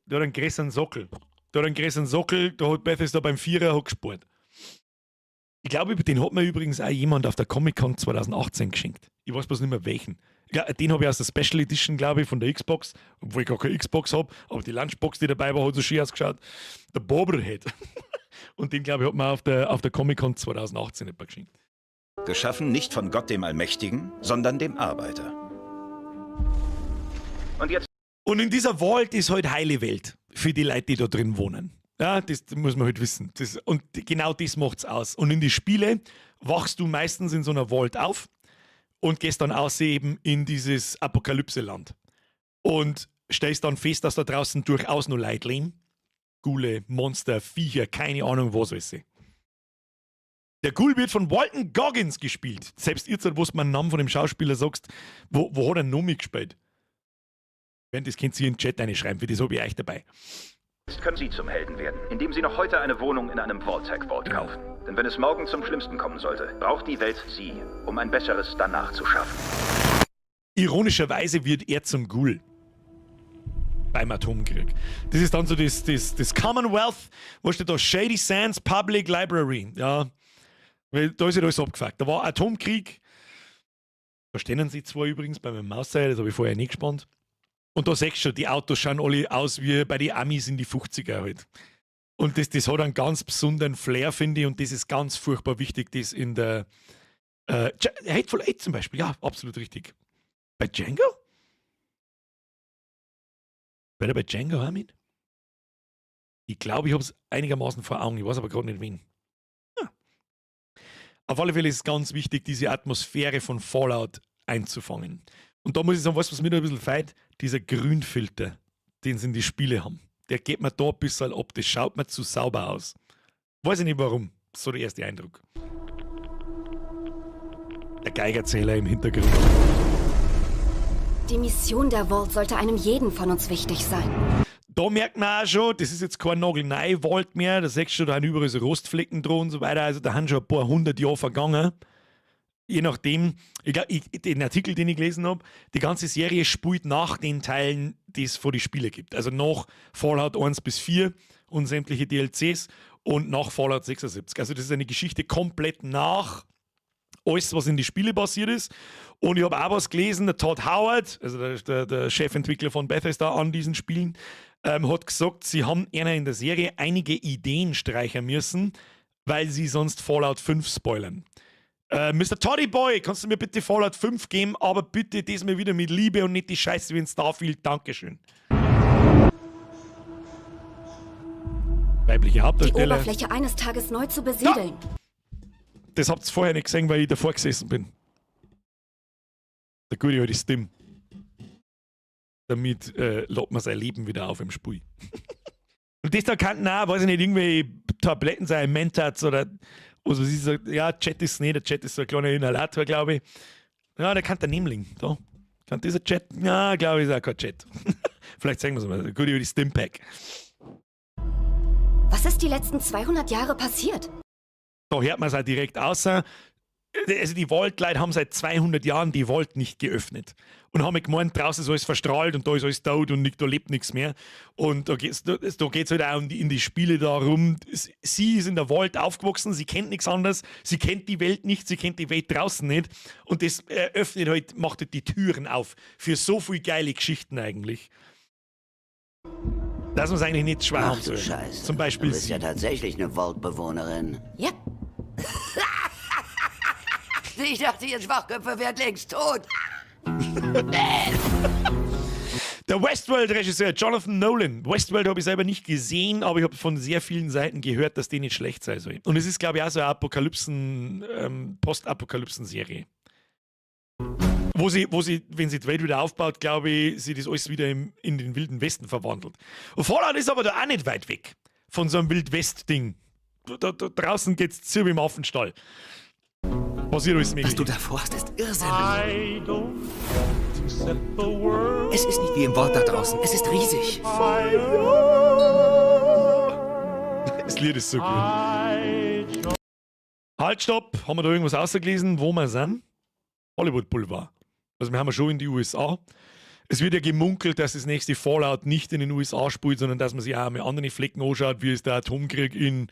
der hat einen größeren Sockel. Der hat einen größeren Sockel, da hat Bethesda beim Vierer hat gespart. Ich glaube, den hat mir übrigens auch jemand auf der Comic-Con 2018 geschenkt. Ich weiß bloß nicht mehr welchen. Ja, den habe ich aus der Special Edition, glaube ich, von der Xbox, obwohl ich gar keine Xbox habe, aber die Lunchbox, die dabei war, hat so schön ausgeschaut. Der Bobblehead. Und den, glaube ich, hat man auf der Comic-Con 2018 etwa geschenkt. Geschaffen nicht von Gott dem Allmächtigen, sondern dem Arbeiter. Und jetzt Und in dieser Vault ist halt heile Welt für die Leute, die da drin wohnen. Ja, das muss man halt wissen. Und genau das macht's aus. Und in die Spiele wachst du meistens in so einer Vault auf und gehst dann aus eben in dieses Apokalypse-Land. Und stellst dann fest, dass da draußen durchaus noch Leute leben. Ghule, Monster, Viecher, keine Ahnung, was alles. Der Ghoul wird von Walton Goggins gespielt. Selbst jetzt, wo du mir einen Namen von dem Schauspieler sagst, wo hat er noch mitgespielt? Wenn das könnt ihr in den Chat reinschreiben, für das habe ich euch dabei. Können Sie zum Helden werden, indem Sie noch heute eine Wohnung in einem Vault-Tec Vault kaufen. Denn wenn es morgen zum Schlimmsten kommen sollte, braucht die Welt Sie, um ein besseres danach zu schaffen. Ironischerweise wird er zum Ghoul beim Atomkrieg. Das ist dann so das Commonwealth, wo steht da Shady Sands Public Library. Ja, weil da ist ja alles abgefuckt. Da war Atomkrieg. Da stehen sie zwei übrigens bei meinem Maus, das habe ich vorher nicht gespannt. Und da siehst du schon, die Autos schauen alle aus wie bei den Amis in die 50er halt. Und das hat einen ganz besonderen Flair, finde ich, und das ist ganz furchtbar wichtig, das in der Hateful Eight zum Beispiel, ja, absolut richtig. Bei Django? Bei der bei Django, Armin? Ich glaube, ich habe es einigermaßen vor Augen, ich weiß aber gerade nicht, wen. Ja. Auf alle Fälle ist es ganz wichtig, diese Atmosphäre von Fallout einzufangen. Und da muss ich sagen, weißt du, was mir da ein bisschen fehlt? Dieser Grünfilter, den sie in die Spiele haben. Der geht mir da ein bisschen ab, das schaut mir zu sauber aus. Weiß ich nicht, warum. So der erste Eindruck. Der Geigerzähler im Hintergrund. Die Mission der Vault sollte einem jeden von uns wichtig sein. Da merkt man auch schon, das ist jetzt kein nagelneu Vault mehr, da siehst du schon, da haben überall so Rostflecken dran und so weiter, also da haben schon ein paar hundert Jahre vergangen. Je nachdem, ich glaub, den Artikel, den ich gelesen habe, die ganze Serie spielt nach den Teilen, die es vor die Spiele gibt. Also nach Fallout 1 bis 4 und sämtliche DLCs und nach Fallout 76. Also das ist eine Geschichte komplett nach alles, was in die Spiele passiert ist. Und ich habe auch was gelesen, der Todd Howard, also der Chefentwickler von Bethesda an diesen Spielen, hat gesagt, sie haben einer in der Serie einige Ideen streichen müssen, weil sie sonst Fallout 5 spoilern. Mr. Toddy Boy, kannst du mir bitte Fallout 5 geben, aber bitte diesmal wieder mit Liebe und nicht die Scheiße wie in Starfield. Dankeschön. Weibliche Die Hauptdarsteller. Oberfläche eines Tages neu zu besiedeln. Das habt ihr vorher nicht gesehen, weil ich davor gesessen bin. Der gute alte Stim. Damit lädt man sein Leben wieder auf im Spiel. Und das da könnten auch, weiß ich nicht, irgendwelche Tabletten sein, Mentats oder was weiß ich, so, ja, Jet ist nicht, der Jet ist so ein kleiner Inhalator, glaube ich. Ja, der kann der Nemling, da. Kann dieser Jet, ja, glaube ich, ist auch kein Jet. Vielleicht sagen wir es mal, der gute alte Stimpack. Was ist die letzten 200 Jahre passiert? Da hört man es auch direkt außer. Also die Vault-Leute haben seit 200 Jahren die Vault nicht geöffnet. Und haben gemeint, draußen ist alles verstrahlt und da ist alles tot und da lebt nichts mehr. Und da geht's halt auch in die Spiele darum, sie ist in der Vault aufgewachsen, sie kennt nichts anderes, sie kennt die Welt nicht, sie kennt die Welt draußen nicht. Und das eröffnet halt, macht halt die Türen auf für so viel geile Geschichten eigentlich. Dass man es eigentlich nicht schwer Ach haben du soll. Scheiße. Zum Beispiel Du bist sie. ja tatsächlich eine Vault-Bewohnerin. Ja. Ich dachte, ihr Schwachköpfe wärt längst tot. Der Westworld-Regisseur Jonathan Nolan. Westworld habe ich selber nicht gesehen, aber ich habe von sehr vielen Seiten gehört, dass die nicht schlecht sein soll. Und es ist, glaube ich, auch so eine Postapokalypsen-Serie. Wo sie, wenn sie die Welt wieder aufbaut, glaube ich, sie das alles wieder in den Wilden Westen verwandelt. Und Fallout ist aber da auch nicht weit weg von so einem Wild-West-Ding. Da draußen geht's zu wie im Affenstall. Passiert alles Mögliche. Was du davor hast, ist Irrsinn. Es ist nicht wie im Vault da draußen. Es ist riesig. Das Lied ist so gut. Halt, stopp. Haben wir da irgendwas ausgelesen, wo wir sind? Hollywood Boulevard. Also wir haben ja schon in die USA. Es wird ja gemunkelt, dass das nächste Fallout nicht in den USA spielt, sondern dass man sich auch mal andere Flecken anschaut, wie ist der Atomkrieg in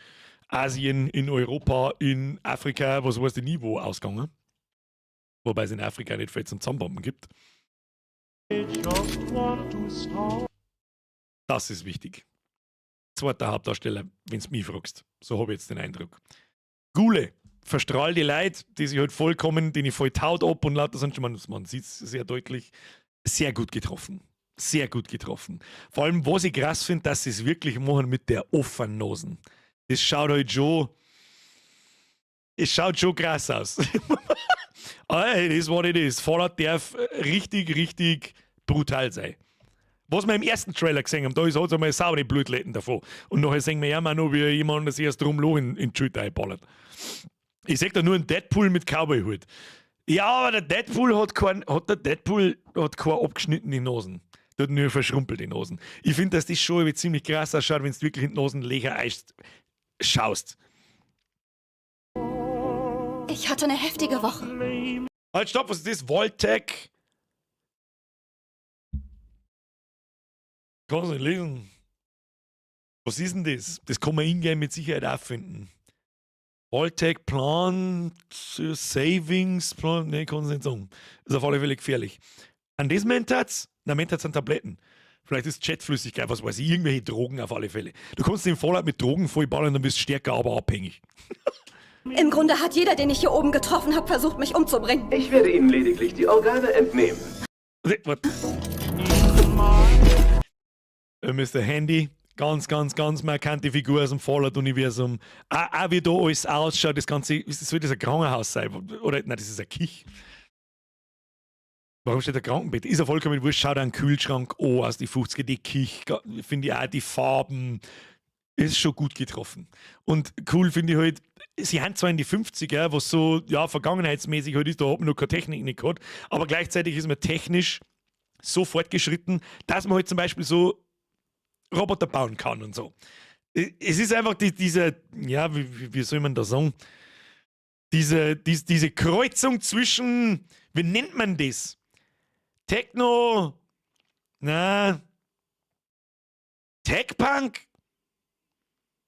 Asien, in Europa, in Afrika, was weiß ich nie wo ausgegangen. Wobei es in Afrika nicht viel zum Zusammenbomben gibt. Das ist wichtig. Zweiter Hauptdarsteller, wenn du mich fragst. So habe ich jetzt den Eindruck. Ghule, verstrahlte Leute, die sich halt vollkommen, denen fällt Haut ab und lauter sonst, man sieht es sehr deutlich, sehr gut getroffen. Sehr gut getroffen. Vor allem, was ich krass finde, dass sie es wirklich machen mit der offenen Nosen. Das schaut halt schon, es schaut schon krass aus. Aber it is what it is. Fallout darf richtig, richtig brutal sein. Was wir im ersten Trailer gesehen haben, da ist halt einmal saubere Blutletten davon. Und nachher sehen wir ja mal noch, wie jemand das erst drum Loch in die Schulter einballert. Ich seh da nur einen Deadpool mit Cowboy-Hut. Ja, aber der Deadpool hat kein, hat der Deadpool hat keine abgeschnittene Nasen. Tut nur verschrumpelt die Nosen. Ich finde, dass das schon ziemlich krass ausschaut, wenn du wirklich in die Nasenlöcher schaust. Ich hatte eine heftige Woche. Halt, stopp, was ist das? Vault-Tec? Kannst du nicht lesen. Was ist denn das? Das kann man in-game mit Sicherheit auch finden. Vault-Tec Plan, Savings, Plan, ne, kann ich nicht sagen. Ist auf alle Fälle gefährlich. An das Mentats? Na, Mentats sind Tabletten. Vielleicht ist Jetflüssigkeit, was weiß ich, irgendwelche Drogen auf alle Fälle. Du kannst den Fallout mit Drogen vollballern, dann bist du stärker, aber abhängig. Im Grunde hat jeder, den ich hier oben getroffen habe, versucht, mich umzubringen. Ich werde Ihnen lediglich die Organe entnehmen. Warte. Mr. Handy, ganz, ganz, ganz markante Figur aus dem Fallout-Universum. Auch wie da alles ausschaut, das Ganze, soll das ein Krankenhaus sein? Oder, nein, das ist ein Kich. Warum steht da Krankenbett? Ist ja vollkommen wurscht, schaut einen Kühlschrank an aus die 50er, die Kich, finde ich auch, die Farben, ist schon gut getroffen. Und cool finde ich halt, sie haben zwar in die 50er, was so, ja, vergangenheitsmäßig halt ist, da hat man noch keine Technik nicht gehabt, aber gleichzeitig ist man technisch so fortgeschritten, dass man halt zum Beispiel so Roboter bauen kann und so. Es ist einfach diese, ja, wie soll man das sagen? Diese Kreuzung zwischen, wie nennt man das? Techno, na, Tech-Punk?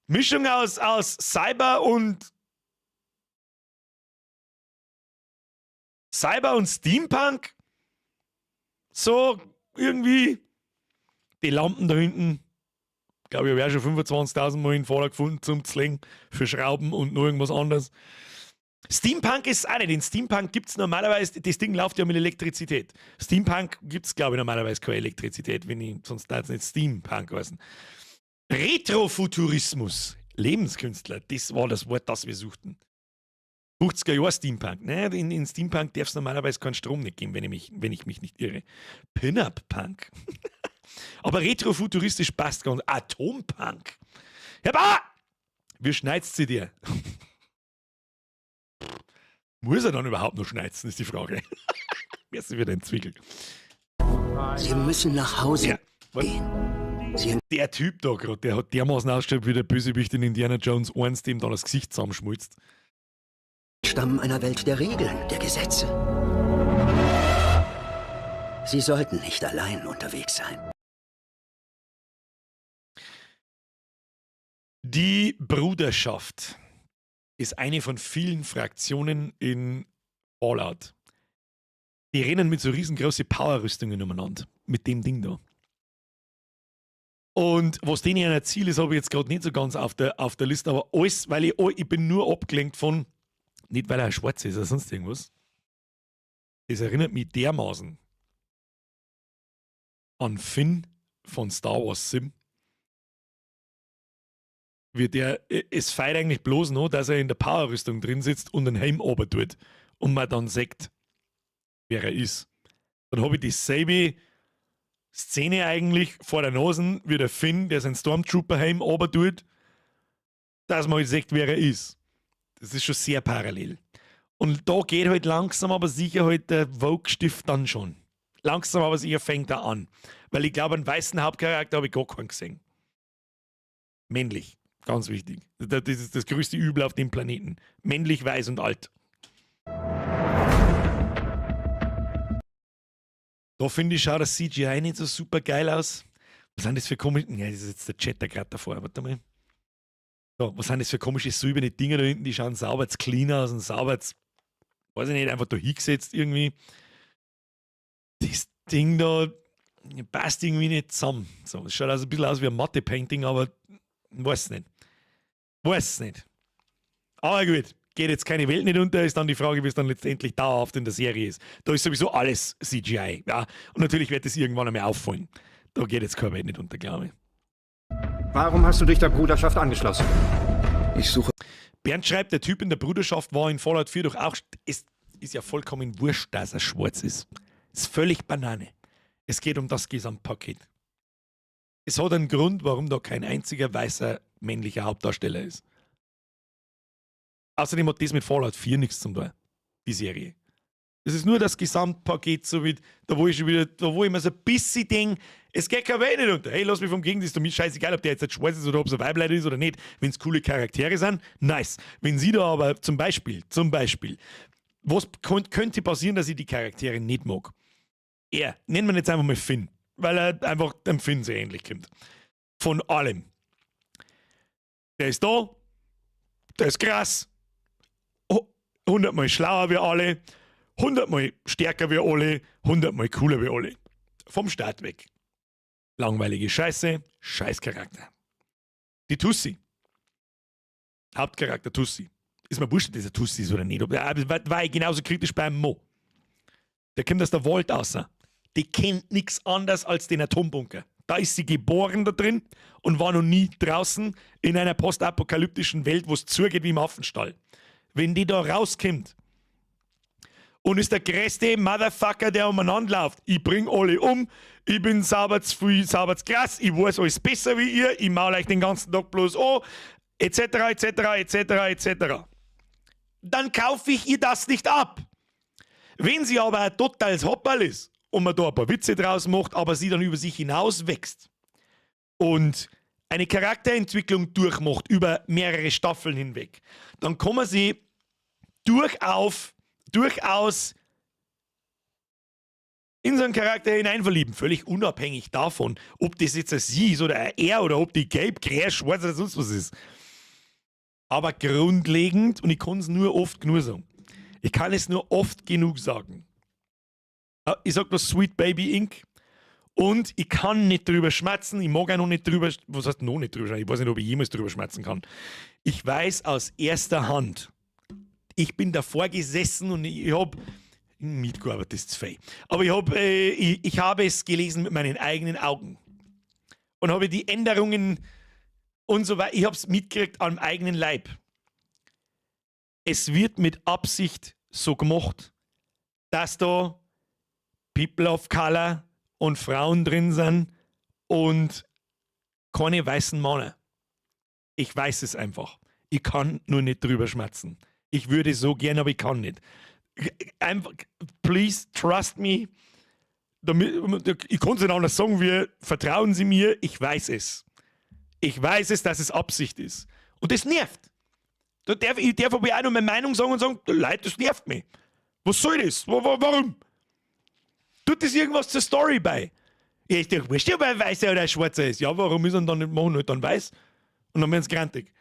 Mischung aus Cyber und Steampunk? So, irgendwie. Die Lampen da hinten, glaube ich, habe ich auch schon 25.000 Mal in Fallout gefunden zum Zlängen für Schrauben und noch irgendwas anderes. Steampunk ist auch nicht. In Steampunk gibt es normalerweise, das Ding läuft ja mit Elektrizität. Steampunk gibt es, glaube ich, normalerweise keine Elektrizität, wenn ich, sonst darf es nicht Steampunk heißen. Retrofuturismus, Lebenskünstler, das war das Wort, das wir suchten. 50er Jahre Steampunk. Ne? In Steampunk darf es normalerweise keinen Strom nicht geben, wenn ich mich nicht irre. Pin-Up-Punk. Aber retrofuturistisch passt ganz. Atompunk. Herr Bauer! Wie schneidest sie dir? Muss er dann überhaupt noch schneizen, ist die Frage. Wer ist wieder ein Zwickel? Sie müssen nach Hause Ja. gehen. Sie Der Typ da gerade, der hat dermaßen ausgeschaut wie der Bösewicht in Indiana Jones 1, dem dann das Gesicht zusammenschmilzt. entstammen einer Welt der Regeln, der Gesetze. Sie sollten nicht allein unterwegs sein. Die Bruderschaft ist eine von vielen Fraktionen in Fallout. Die rennen mit so riesengroßen Powerrüstungen umeinander. Mit dem Ding da. Und was denen ihr Ziel ist, habe ich jetzt gerade nicht so ganz auf der Liste, aber alles, weil ich bin nur abgelenkt von, nicht weil er schwarz ist oder sonst irgendwas. Das erinnert mich dermaßen an Finn von Star Wars Sim. Wie der, es feiert eigentlich bloß noch, dass er in der Powerrüstung drin sitzt und einen Helm oben tut und man dann sagt, wer er ist. Dann habe ich dieselbe Szene eigentlich vor der Nase, wie der Finn, der seinen Stormtrooper-Helm oben tut, dass man halt sagt, wer er ist. Das ist schon sehr parallel. Und da geht halt langsam aber sicher halt der Vogue-Stift dann schon. Langsam aber sicher fängt er an. Weil ich glaube, einen weißen Hauptcharakter habe ich gar keinen gesehen. Männlich. Ganz wichtig. Das ist das größte Übel auf dem Planeten. Männlich, weiß und alt. Da finde ich, schaut das CGI nicht so super geil aus. Was sind das für komische... Ja, das ist jetzt der Chat da gerade davor. Warte mal. So, was sind das für komische silberne Dinger da hinten? Die schauen sauber zu clean aus und sauber zu, weiß ich nicht, einfach da hingesetzt irgendwie. Das Ding da passt irgendwie nicht zusammen. So, es schaut also ein bisschen aus wie ein Matte-Painting, aber weiß nicht. Weiß nicht. Aber gut, geht jetzt keine Welt nicht unter, ist dann die Frage, wie es dann letztendlich dauerhaft in der Serie ist. Da ist sowieso alles CGI. Ja? Und natürlich wird das irgendwann einmal auffallen. Da geht jetzt keine Welt nicht unter, glaube ich. Warum hast du dich der Bruderschaft angeschlossen? Ich suche. Bernd schreibt, der Typ in der Bruderschaft war in Fallout 4 doch auch. Es ist ja vollkommen wurscht, dass er schwarz ist. Ist völlig Banane. Es geht um das Gesamtpaket. Es hat einen Grund, warum da kein einziger weißer männlicher Hauptdarsteller ist. Außerdem hat das mit Fallout 4 nichts zu tun, die Serie. Es ist nur das Gesamtpaket, so wie, da wo ich schon wieder, da wo ich mir so ein bisschen denk, es geht keine Welt nicht unter. Hey, lass mich vom Gegenteil, ist doch mir scheißegal, ob der jetzt schwarz ist oder ob es ein Weiblein ist oder nicht. Wenn es coole Charaktere sind, nice. Wenn sie da aber zum Beispiel, was könnte passieren, dass ich die Charaktere nicht mag? Er, nennen wir ihn jetzt einfach mal Finn, weil er einfach dem Finn sehr ähnlich kommt. Von allem. Der ist da, der ist krass, 100-mal schlauer wie alle, 100-mal stärker wie alle, 100-mal cooler wie alle. Vom Start weg. Langweilige Scheiße, scheiß Charakter. Die Tussi. Hauptcharakter Tussi. Ist mir wurscht, ob das eine Tussi ist oder nicht. War ich genauso kritisch beim Mo. Der kommt aus der Vault raus. Die kennt nichts anderes als den Atombunker. Da ist sie geboren da drin und war noch nie draußen in einer postapokalyptischen Welt, wo es zugeht wie im Affenstall. Wenn die da rauskommt und ist der größte Motherfucker, der umeinander läuft. Ich bring alle um, ich bin sauber zu viel, sauber zu krass, ich weiß alles besser wie ihr, ich maul euch den ganzen Tag bloß an, etc., etc., etc., etc. Dann kaufe ich ihr das nicht ab. Wenn sie aber ein totales Hopperl ist und man da ein paar Witze draus macht, aber sie dann über sich hinaus wächst und eine Charakterentwicklung durchmacht über mehrere Staffeln hinweg, dann kann man sie durchaus in so einen Charakter hineinverlieben, völlig unabhängig davon, ob das jetzt ein sie ist oder ein er oder ob die gelb, grä, schwarz oder sonst was ist. Aber grundlegend, und ich kann es nur oft genug sagen, ich kann es nur oft genug sagen. Ich sag bloß Sweet Baby Inc. Und ich kann nicht drüber schmatzen, ich mag auch noch nicht drüber, was heißt noch nicht drüber schmatzen? Ich weiß nicht, ob ich jemals drüber schmatzen kann. Ich weiß aus erster Hand, ich bin davor gesessen und ich habe mitgearbeitet, ist zu viel. Aber ich habe es gelesen mit meinen eigenen Augen. Und habe die Änderungen und so weiter, ich habe es mitgekriegt am eigenen Leib. Es wird mit Absicht so gemacht, dass da People of Color und Frauen drin sind und keine weißen Männer. Ich weiß es einfach. Ich kann nur nicht drüber schmatzen. Ich würde so gern, aber ich kann nicht. Einfach, please trust me. Damit, ich kann es nicht anders sagen, wie vertrauen Sie mir, ich weiß es. Ich weiß es, dass es Absicht ist. Und das nervt. Ich darf aber auch noch meine Meinung sagen und sagen, Leute, das nervt mich. Was soll das? Warum? Tut das irgendwas zur Story bei? Ja, ist doch wurscht, ob er weißer oder ein schwarzer ist. Ja, warum ist er dann nicht machen halt dann weiß? Und dann werden sie grantig.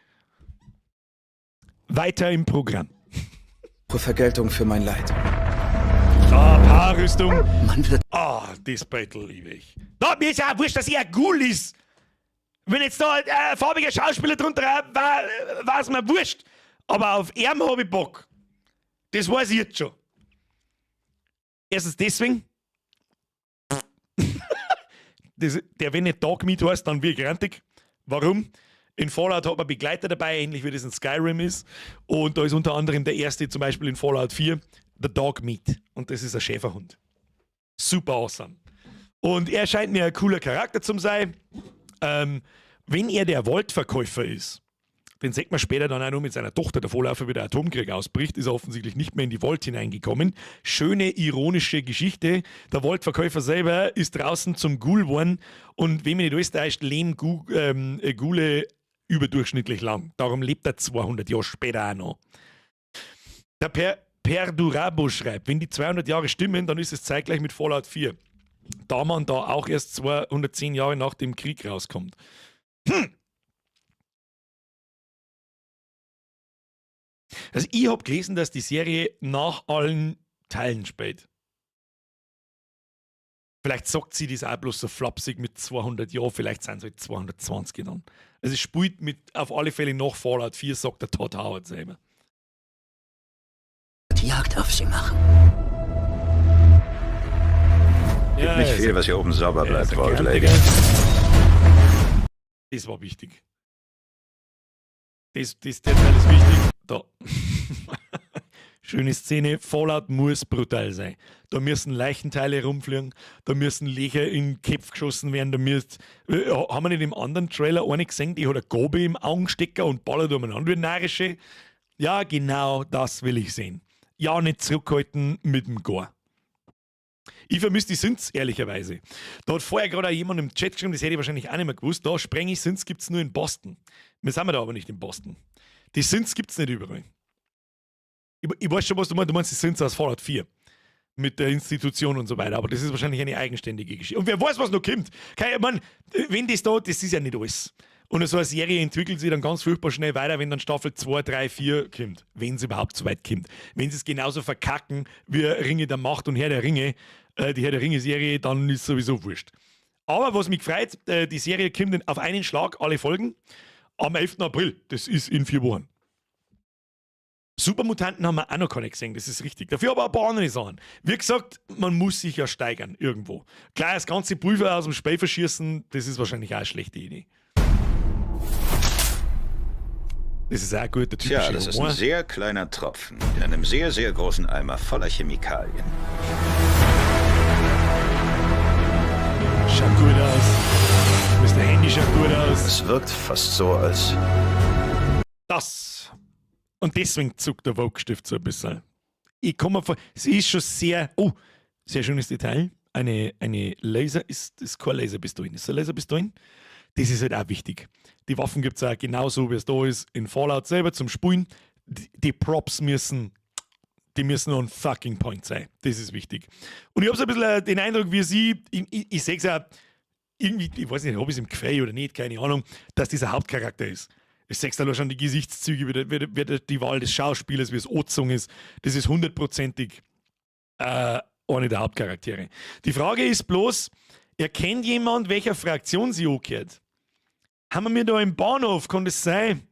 Weiter im Programm. Vergeltung für mein Leid. Ah, Paarrüstung. Man wird Ah, das Battle liebe ich. Da, mir ist ja auch wurscht, dass er Ghoul ist. Wenn jetzt da ein farbiger Schauspieler drunter war, war es mir wurscht. Aber auf ihn habe ich Bock. Das weiß ich jetzt schon. Erstens deswegen. Der, wenn nicht Dogmeat heißt, dann wird grantig. Warum? In Fallout hat man Begleiter dabei, ähnlich wie das in Skyrim ist. Und da ist unter anderem der erste zum Beispiel in Fallout 4, der Dogmeat. Und das ist ein Schäferhund. Super awesome. Und er scheint mir ein cooler Charakter zu sein. Wenn er der Vault-Verkäufer ist, den sieht man später dann auch noch mit seiner Tochter davonlaufen, wie der Atomkrieg ausbricht, ist er offensichtlich nicht mehr in die Vault hineingekommen. Schöne, ironische Geschichte. Der Vault-Verkäufer selber ist draußen zum Ghoul geworden und wenn mich nicht alles täuscht, leben Ghule überdurchschnittlich lang. Darum lebt er 200 Jahre später auch noch. Der Perdurabo schreibt, wenn die 200 Jahre stimmen, dann ist es zeitgleich mit Fallout 4. Da man da auch erst 210 Jahre nach dem Krieg rauskommt. Also ich hab gelesen, dass die Serie nach allen Teilen spielt. Vielleicht sagt sie das auch bloß so flapsig mit 200 Jahren, vielleicht sind es halt 220 dann. Also es spielt mit auf alle Fälle nach Fallout 4, sagt der Todd Howard selber. Jagd auf sie machen. Gibt nicht viel, was hier oben sauber bleibt, Vault Lady. Das war wichtig. Der Teil ist wichtig. Da. Schöne Szene. Fallout muss brutal sein. Da müssen Leichenteile rumfliegen, da müssen Löcher in Köpfe geschossen werden, da müsst, haben wir nicht im anderen Trailer eine gesehen, die hat eine Gobe im Augenstecker und ballert umeinander wie Narische. Ja, genau das will ich sehen. ja nicht zurückhalten mit dem Gore. Ich vermisse die Synths, ehrlicherweise. Da hat vorher gerade auch jemand im Chat geschrieben, das hätte ich wahrscheinlich auch nicht mehr gewusst. Da spreng ich Synths gibt es nur in Boston. Wir sind da aber nicht in Boston. Die Synths gibt es nicht überall. Ich weiß schon, was du meinst. Du meinst die Synths aus Fallout 4. Mit der Institution und so weiter. Aber das ist wahrscheinlich eine eigenständige Geschichte. Und wer weiß, was noch kommt. Keine, ich mein, wenn das da, das ist ja nicht alles. Und so eine Serie entwickelt sich dann ganz furchtbar schnell weiter, wenn dann Staffel 2, 3, 4 kommt. Wenn es überhaupt so weit kommt. Wenn sie es genauso verkacken wie Ringe der Macht und Herr der Ringe, die Herr der Ringe-Serie, dann ist sowieso wurscht. Aber was mich freut, die Serie kommt auf einen Schlag, alle Folgen, am 11. April. Das ist in 4 Wochen. Supermutanten haben wir auch noch keine gesehen, das ist richtig. Dafür aber ein paar andere Sachen. Wie gesagt, man muss sich ja steigern irgendwo. Klar, das ganze Pulver aus dem Spiel verschießen, das ist wahrscheinlich auch eine schlechte Idee. Das ist auch gut, der typische Tja, das ist Humor. ein sehr kleiner Tropfen in einem sehr, sehr großen Eimer voller Chemikalien. Schaut gut aus. Mr. Handy schaut gut aus. Es wirkt fast so, als... Das. Und deswegen zuckt der Vogue-Stift so ein bisschen. Ich komme mir vor, es ist schon sehr... Oh, sehr schönes Detail. Eine Laser, ist kein Laserpistole. Ist eine Laserpistole? Das ist halt auch wichtig. Die Waffen gibt es auch genauso, wie es da ist, in Fallout selber zum Spulen. Die Props müssen, die müssen on fucking point sein. Das ist wichtig. Und ich habe so ein bisschen den Eindruck, wie sie, ich sehe es ja irgendwie, ich weiß nicht, ob ich es im Gefühl oder nicht, keine Ahnung, dass dieser Hauptcharakter ist. Ich sehe da schon die Gesichtszüge, wie die Wahl des Schauspielers, wie es angezogen ist. Das ist hundertprozentig einer der Hauptcharaktere. Die Frage ist bloß, erkennt jemand, welcher Fraktion sie angehört? Haben wir da im Bahnhof? Kann das sein?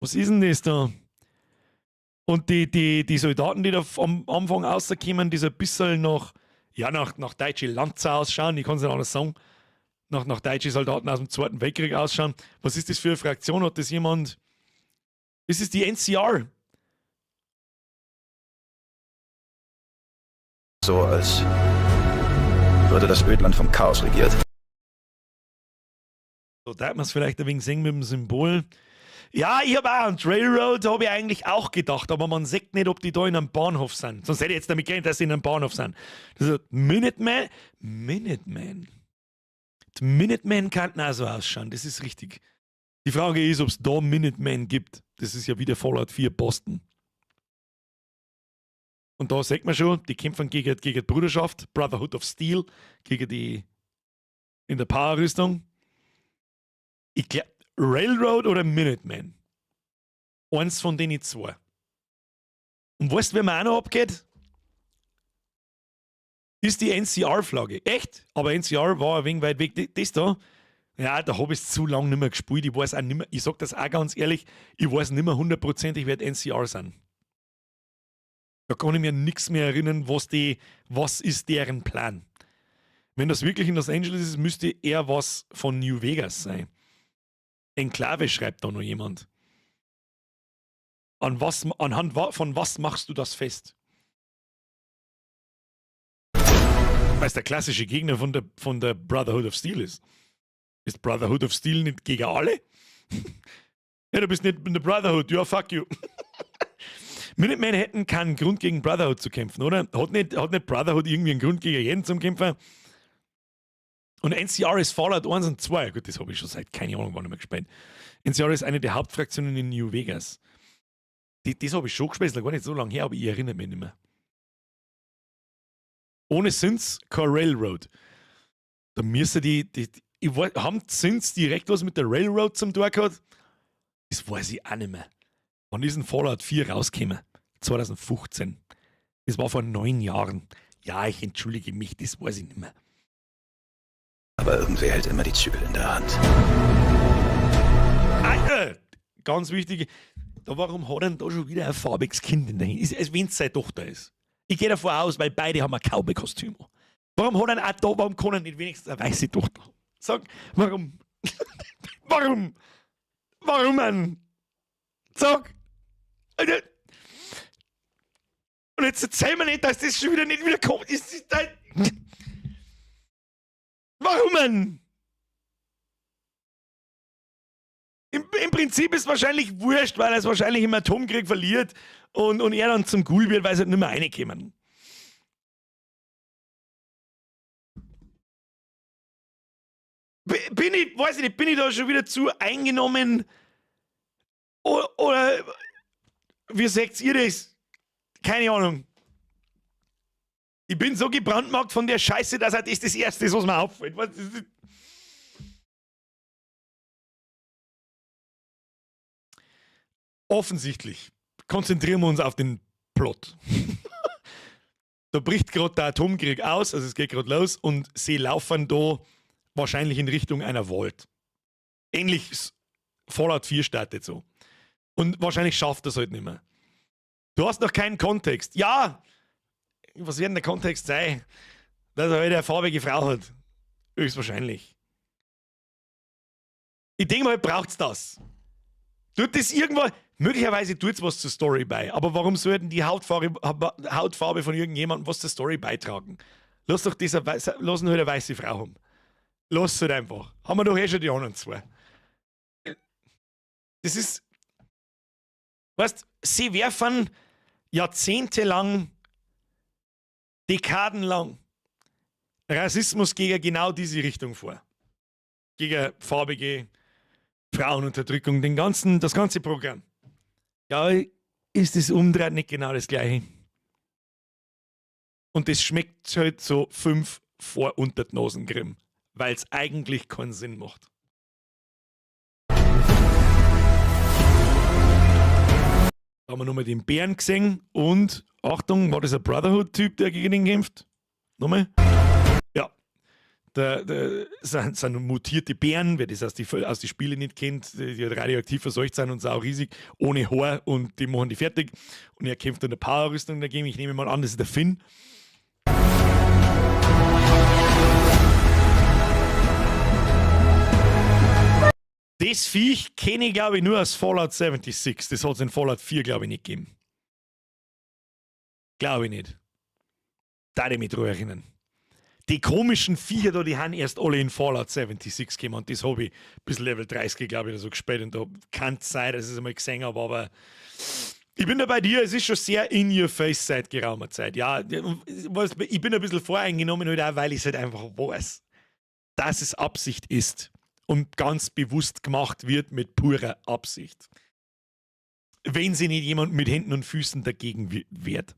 Was ist denn das da? Und die Soldaten, die da am Anfang rauskommen, die so ein bisschen nach, ja, nach deutsche Lanzer ausschauen, ich kann es nicht anders sagen, nach deutsche Soldaten aus dem Zweiten Weltkrieg ausschauen. Was ist das für eine Fraktion? Hat das jemand? Ist es die NCR? So, als würde das Ödland vom Chaos regiert. So, da hat man es vielleicht ein wenig sehen mit dem Symbol. Ja, ich habe auch an Railroad habe ich eigentlich auch gedacht, aber man sieht nicht, ob die da in einem Bahnhof sind. Sonst hätte ich jetzt damit gerechnet, dass sie in einem Bahnhof sind. Das ist Minuteman. Minuteman. Die Minutemen könnten auch so ausschauen, das ist richtig. Die Frage ist, ob es da Minutemen gibt. Das ist ja wieder Fallout 4 Boston. Und da sieht man schon, die kämpfen gegen die Bruderschaft, Brotherhood of Steel, gegen die in der Power-Rüstung. Ich glaube, Railroad oder Minuteman? Eins von denen zwei. Und weißt du, wer mir auch noch abgeht? Ist die NCR-Flagge. Echt? Aber NCR war ein wenig weit weg. Das da, ja, da habe ich es zu lange nicht mehr gespielt. Ich weiß auch nicht mehr, ich sag das auch ganz ehrlich, ich weiß nicht mehr hundertprozentig, wer die NCR sind. Da kann ich mir nichts mehr erinnern, was ist deren Plan. Wenn das wirklich in Los Angeles ist, müsste eher was von New Vegas sein. Enklave schreibt da noch jemand. Anhand von was machst du das fest? Weil es der klassische Gegner von der Brotherhood of Steel ist. Ist Brotherhood of Steel nicht gegen alle? Ja, du bist nicht in der Brotherhood. Ja, fuck you. Minutemen hätten keinen Grund gegen Brotherhood zu kämpfen, oder? Hat nicht Brotherhood irgendwie einen Grund gegen jeden zum Kämpfen? Und NCR ist Fallout 1 und 2. Gut, das habe ich schon seit, keine Ahnung, wann ich mehr gespielt. NCR ist eine der Hauptfraktionen in New Vegas. Das habe ich schon gespielt, ist noch gar nicht so lange her, aber ich erinnere mich nicht mehr. Ohne Synths kein Railroad. Da müssen ich weiß, haben Synths direkt was mit der Railroad zum tun gehabt? Das weiß ich auch nicht mehr. Wann ist denn Fallout 4 rausgekommen? 2015. Das war vor 9 Jahren. Ja, ich entschuldige mich, das weiß ich nicht mehr. Aber irgendwer hält immer die Zügel in der Hand. Alter, ganz wichtig. Da, warum hat er denn da schon wieder ein farbiges Kind in der Hand? Als wenn es seine Tochter ist. Ich gehe davon aus, weil beide haben ein Cowboy-Kostüm. Warum hat er auch da, warum kann er nicht wenigstens eine weiße Tochter haben? Sag, warum? Warum? Warum, Mann? Sag! Alter. Und jetzt erzähl mir nicht, dass das schon wieder nicht wieder kommt. Warum, Mann? Im Prinzip ist wahrscheinlich wurscht, weil er es wahrscheinlich im Atomkrieg verliert und er dann zum Ghoul wird, weil sie halt nicht mehr reinkommen. Bin ich, weiß ich nicht, bin ich da schon wieder zu eingenommen? Oder wie seht ihr das? Keine Ahnung. Ich bin so gebrandmarkt von der Scheiße, dass halt das das Erste ist, was mir auffällt. Was, das ist. Offensichtlich konzentrieren wir uns auf den Plot. Da bricht gerade der Atomkrieg aus, also es geht gerade los und sie laufen da wahrscheinlich in Richtung einer Vault. Ähnlich Fallout 4 startet so. Und wahrscheinlich schafft das halt nicht mehr. Du hast noch keinen Kontext. Ja, was wird denn der Kontext sein? Dass er halt eine farbige Frau hat. Höchstwahrscheinlich. Ich denke mal, braucht's das. Tut das irgendwo, möglicherweise tut's was zur Story bei, aber warum sollten die Hautfarbe von irgendjemandem was zur Story beitragen? Lass doch dieser, lass ihn halt eine weiße Frau haben. Lass halt einfach. Haben wir doch eh schon die anderen zwei. Das ist, weißt, sie werfen jahrzehntelang, dekadenlang Rassismus gegen genau diese Richtung vor. Gegen farbige Frauenunterdrückung, das ganze Programm. Ja, ist das umdreht nicht genau das Gleiche. Und das schmeckt halt so 5 vor unter die Nasen grimm, weil's eigentlich keinen Sinn macht. Da haben wir nochmal den Bären gesehen und, Achtung, war das ein Brotherhood-Typ, der gegen ihn kämpft? Nochmal? Ja. Sind mutierte Bären, wer das aus die Spiele nicht kennt, die halt radioaktiv verseucht sind und sau riesig, ohne Haar und die machen die fertig. Und er kämpft in der Power-Rüstung dagegen. Ich nehme mal an, das ist der Finn. Das Viech kenne ich, glaube ich, nur aus Fallout 76. Das hat's in Fallout 4, glaube ich, nicht gegeben. Glaube ich nicht. Da ich mich dran erinnern. Die komischen Viecher da, die haben erst alle in Fallout 76 gekommen und das habe ich bis Level 30, glaube ich, oder so gespielt. Und da kann es sein, dass ich es einmal gesehen habe, aber ich bin da bei dir, es ist schon sehr in your face seit geraumer Zeit. Ja, ich bin ein bisschen voreingenommen, halt auch, weil ich es halt einfach weiß, dass es Absicht ist und ganz bewusst gemacht wird mit purer Absicht. Wenn sich nicht jemand mit Händen und Füßen dagegen wehrt.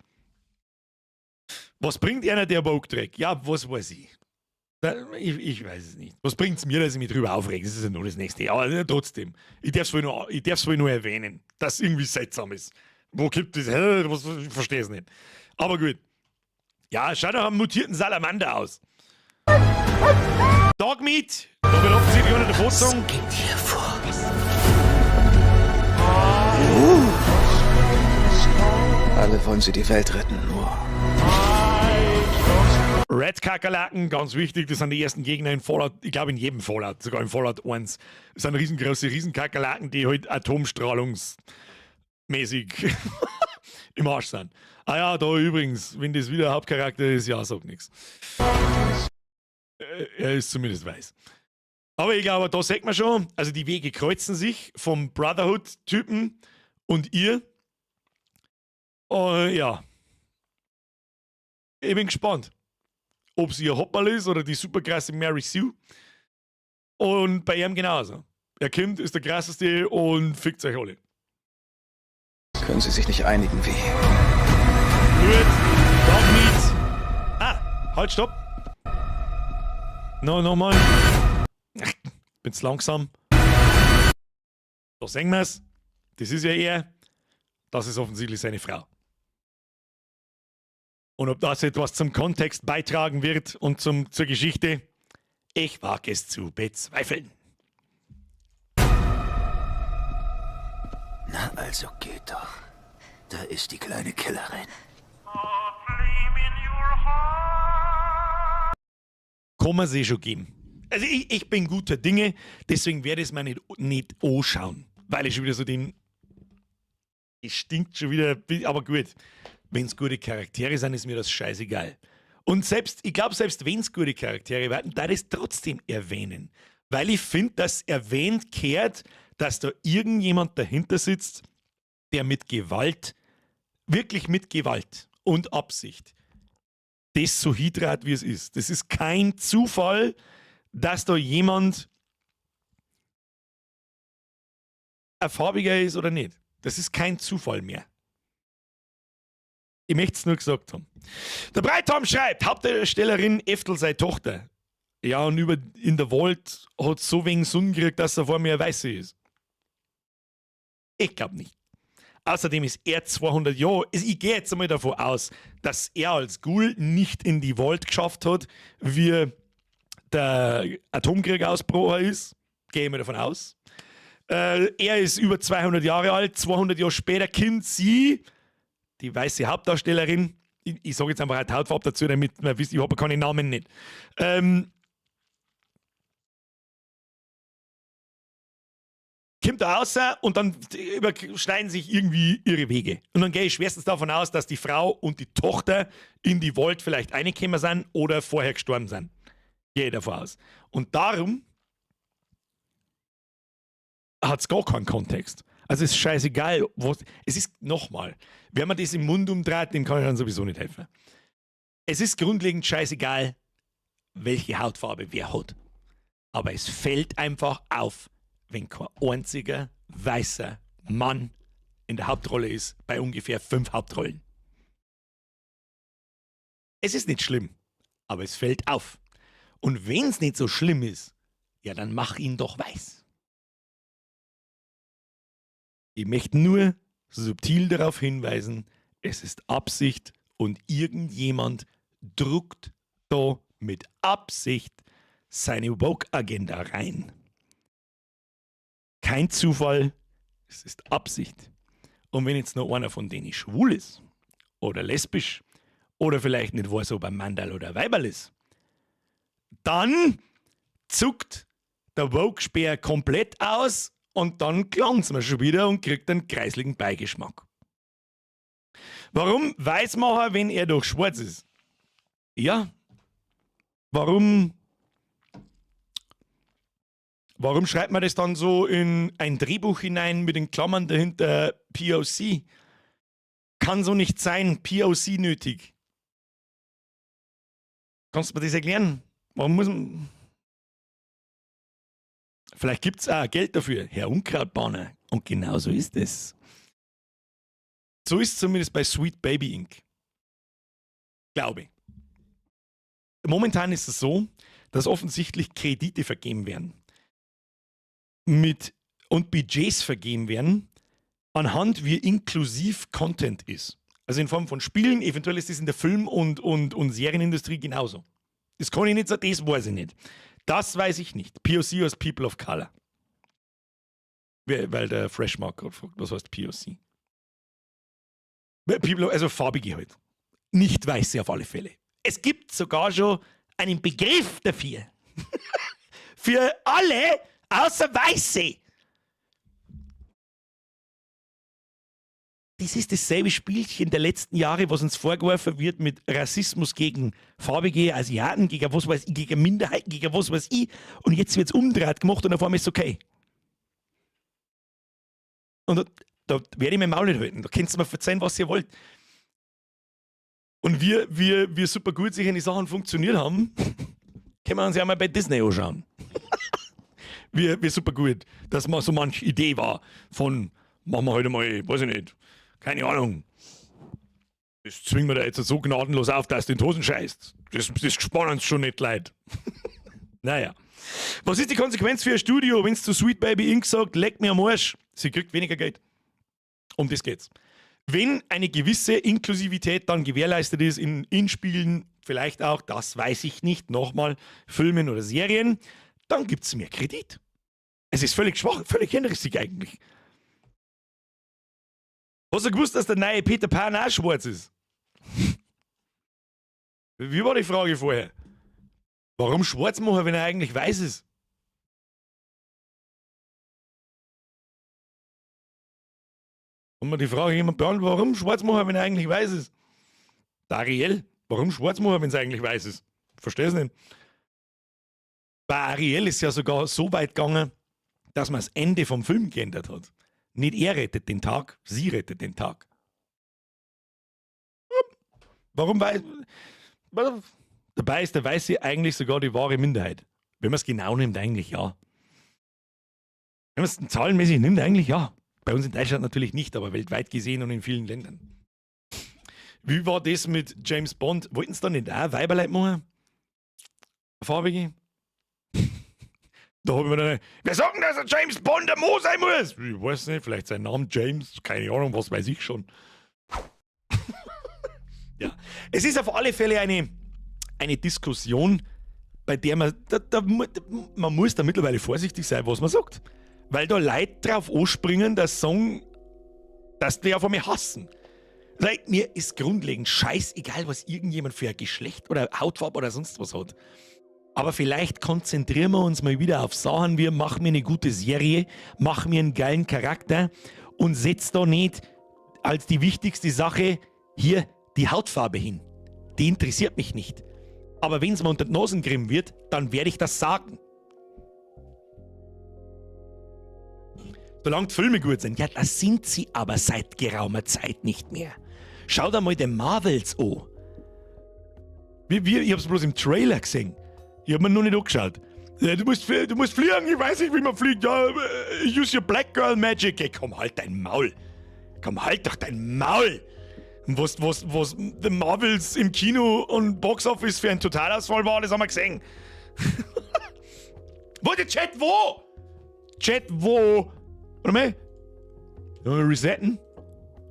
Was bringt einer der Woke-Dreck? Ja, was weiß ich. Ich weiß es nicht. Was bringt's mir, dass ich mich drüber aufrege? Das ist ja nur das Nächste. Aber trotzdem, ich darf's wohl nur, ich darf's wohl nur erwähnen, dass es irgendwie seltsam ist. Wo gibt es? Hä? Was, ich verstehe es nicht. Aber gut. Ja, schaut doch am mutierten Salamander aus. Dogmeat! Da wird offensichtlich unter der Foto. Was geht hier vor? Alle wollen sie die Welt retten, nur. Red Kakerlaken, ganz wichtig, das sind die ersten Gegner in Fallout, ich glaube in jedem Fallout, sogar in Fallout 1. Das sind riesengroße Riesenkakerlaken, die halt atomstrahlungsmäßig im Arsch sind. Ah ja, da übrigens, wenn das wieder Hauptcharakter ist, ja, sag nix. Er ist zumindest weiß. Aber ich glaube, da sieht man schon, also die Wege kreuzen sich vom Brotherhood-Typen und ihr. Ja. Ich bin gespannt, ob sie ihr Hopperl ist oder die super krasse Mary Sue. Und bei ihm genauso. Er kommt, ist der krasseste und fickt euch alle. Können sie sich nicht einigen, wie? Gut, Dogmeat. Ah, halt, stopp. No, nochmal. Ach, bin's langsam. Da sehen wir's. Das ist ja er. Das ist offensichtlich seine Frau. Und ob das etwas zum Kontext beitragen wird und zur Geschichte, ich wage es zu bezweifeln. Na also geht doch. Da ist die kleine Killerin. Kann man sich schon geben. Also ich bin guter Dinge, deswegen werde ich es mir nicht anschauen, weil ich schon wieder so den... Es stinkt schon wieder, aber gut. Wenn's gute Charaktere sind, ist mir das scheißegal. Und ich glaub, selbst wenn's gute Charaktere werden, da das trotzdem erwähnen. Weil ich find, dass erwähnt kehrt, dass da irgendjemand dahinter sitzt, der mit Gewalt, wirklich mit Gewalt und Absicht, das so hindreht, wie es ist. Das ist kein Zufall, dass da jemand ein farbiger ist oder nicht. Das ist kein Zufall mehr. Ich möchte es nur gesagt haben. Der Breitom schreibt, Hauptdarstellerin Eftel sei Tochter. Ja, und über in der Vault hat so wenig Sonne gekriegt, dass er vor mir weiße ist. Ich glaube nicht. Außerdem ist er 200 Jahre. Ich gehe jetzt einmal davon aus, dass er als Ghoul nicht in die Vault geschafft hat, wie der Atomkrieg ausgebrochen ist. Gehe ich mal davon aus. Er ist über 200 Jahre alt. 200 Jahre später kommt sie, die weiße Hauptdarstellerin. Ich sage jetzt einfach die Hautfarbe dazu, damit man wisst, ich habe keine Namen nicht. Kommt da raus und dann überschneiden sich irgendwie ihre Wege. Und dann gehe ich schwerstens davon aus, dass die Frau und die Tochter in die Vault vielleicht reingekommen sind oder vorher gestorben sind. Gehe ich davon aus. Und darum hat es gar keinen Kontext. Also es ist scheißegal. Was, es ist nochmal, wenn man das im Mund umdreht, dem kann ich dann sowieso nicht helfen. Es ist grundlegend scheißegal, welche Hautfarbe wer hat. Aber es fällt einfach auf, wenn kein einziger weißer Mann in der Hauptrolle ist, bei ungefähr 5 Hauptrollen. Es ist nicht schlimm, aber es fällt auf. Und wenn's nicht so schlimm ist, ja, dann mach ihn doch weiß. Ich möchte nur subtil darauf hinweisen, es ist Absicht und irgendjemand druckt da mit Absicht seine Woke-Agenda rein. Kein Zufall, es ist Absicht. Und wenn jetzt noch einer von denen schwul ist oder lesbisch oder vielleicht nicht weiß, ob er Mandal oder Weiberl ist, dann zuckt der Woke-Speer komplett aus und dann klang's mir schon wieder und kriegt einen kreisligen Beigeschmack. Warum Weißmacher, wenn er doch schwarz ist? Ja, warum schreibt man das dann so in ein Drehbuch hinein mit den Klammern dahinter POC? Kann so nicht sein, POC nötig. Kannst du mir das erklären? Warum muss man... Vielleicht gibt's auch Geld dafür, Herr Unkrautbahner. Und genau so ist es. So ist es zumindest bei Sweet Baby Inc. Glaube ich. Momentan ist es so, dass offensichtlich Kredite vergeben werden. Und Budgets vergeben werden, anhand wie inklusiv Content ist. Also in Form von Spielen, eventuell ist das in der Film- und Serienindustrie genauso. Das kann ich nicht sagen, das weiß ich nicht. Das weiß ich nicht. POC als People of Color. Weil der Freshmark gerade fragt, was heißt POC? People, also farbige halt. Nicht weiße auf alle Fälle. Es gibt sogar schon einen Begriff dafür. Für alle außer Weiße. Das ist dasselbe Spielchen der letzten Jahre, was uns vorgeworfen wird mit Rassismus gegen farbige Asiaten, gegen was weiß ich, gegen Minderheiten, gegen was weiß ich. Und jetzt wird es umgedreht gemacht und auf einmal ist es okay. Und da werde ich mein Maul nicht halten. Da könnt ihr mir verzeihen, was ihr wollt. Und wir super gut sich in die Sachen funktioniert haben, können wir uns ja mal bei Disney anschauen. Wie super gut, dass mal so manche Idee war von, machen wir heute mal, weiß ich nicht, keine Ahnung. Das zwingen wir da jetzt so gnadenlos auf, dass du in die Hosen scheißt. Das spannen uns schon nicht leid. Naja. Was ist die Konsequenz für ein Studio, wenn es zu Sweet Baby Inc. sagt, leck mir am Arsch, sie kriegt weniger Geld. Um das geht's. Wenn eine gewisse Inklusivität dann gewährleistet ist in Spielen, vielleicht auch, das weiß ich nicht, nochmal, Filmen oder Serien, dann gibt's mehr Kredit. Es ist völlig schwach, völlig hinrissig eigentlich. Hast du gewusst, dass der neue Peter Pan auch schwarz ist? Wie war die Frage vorher? Warum schwarz machen, wenn er eigentlich weiß ist? Und man die Frage jemand beantwortet, warum schwarz machen, wenn er eigentlich weiß ist? Ariel, warum schwarz machen, wenn es eigentlich weiß ist? Versteh's nicht. Bei Ariel ist ja sogar so weit gegangen, Dass man das Ende vom Film geändert hat. Nicht er rettet den Tag, sie rettet den Tag. Warum? Weil, dabei ist der Weiße eigentlich sogar die wahre Minderheit. Wenn man es genau nimmt, eigentlich ja. Wenn man es zahlenmäßig nimmt, eigentlich ja. Bei uns in Deutschland natürlich nicht, aber weltweit gesehen und in vielen Ländern. Wie war das mit James Bond? Wollten sie da nicht auch Weiberleut machen? Farbige? Da habe ich mir dann, wer sagt denn, dass der James Bond der Mo sein muss? Ich weiß nicht, vielleicht sein Name James, keine Ahnung, was weiß ich schon. Ja. Es ist auf alle Fälle eine Diskussion, bei der man, da, da, man muss da mittlerweile vorsichtig sein, was man sagt. Weil da Leute drauf anspringen, dass sagen, dass die auf einmal hassen. Leute, mir ist grundlegend scheißegal, was irgendjemand für ein Geschlecht oder Hautfarbe oder sonst was hat. Aber vielleicht konzentrieren wir uns mal wieder auf Sachen wie, mach mir eine gute Serie, mach mir einen geilen Charakter und setz da nicht als die wichtigste Sache hier die Hautfarbe hin. Die interessiert mich nicht. Aber wenn es mir unter die Nasen gerieben wird, dann werde ich das sagen. Solange die Filme gut sind. Ja, das sind sie aber seit geraumer Zeit nicht mehr. Schau dir mal den Marvels an. Ich hab's bloß im Trailer gesehen. Ich hab mir noch nicht angeschaut. Ja, du musst fliegen, ich weiß nicht, wie man fliegt. Ja, use your Black Girl Magic. Ey, komm, halt dein Maul. Komm, halt doch dein Maul. Und was The Marvels im Kino und Box Office für ein Totalausfall war, das haben wir gesehen. Wo, der Chat, wo? Chat, wo? Warte mal. Resetten.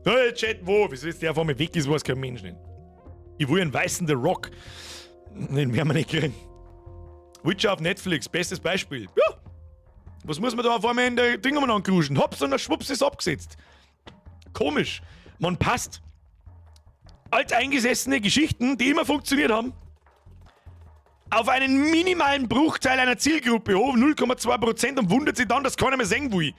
Hey, Chat, wo? Wieso ist der vor mir weg ist, weiß kein Mensch nicht. Ich will einen weißen The Rock. Den werden wir nicht kriegen. Witcher auf Netflix, bestes Beispiel. Ja. Was muss man da auf einmal in der Ding umeinander kruschen? Hops und der Schwupps ist abgesetzt. Komisch. Man passt alteingesessene Geschichten, die immer funktioniert haben, auf einen minimalen Bruchteil einer Zielgruppe hoch, 0,2%, und wundert sich dann, dass keiner mehr sehen will.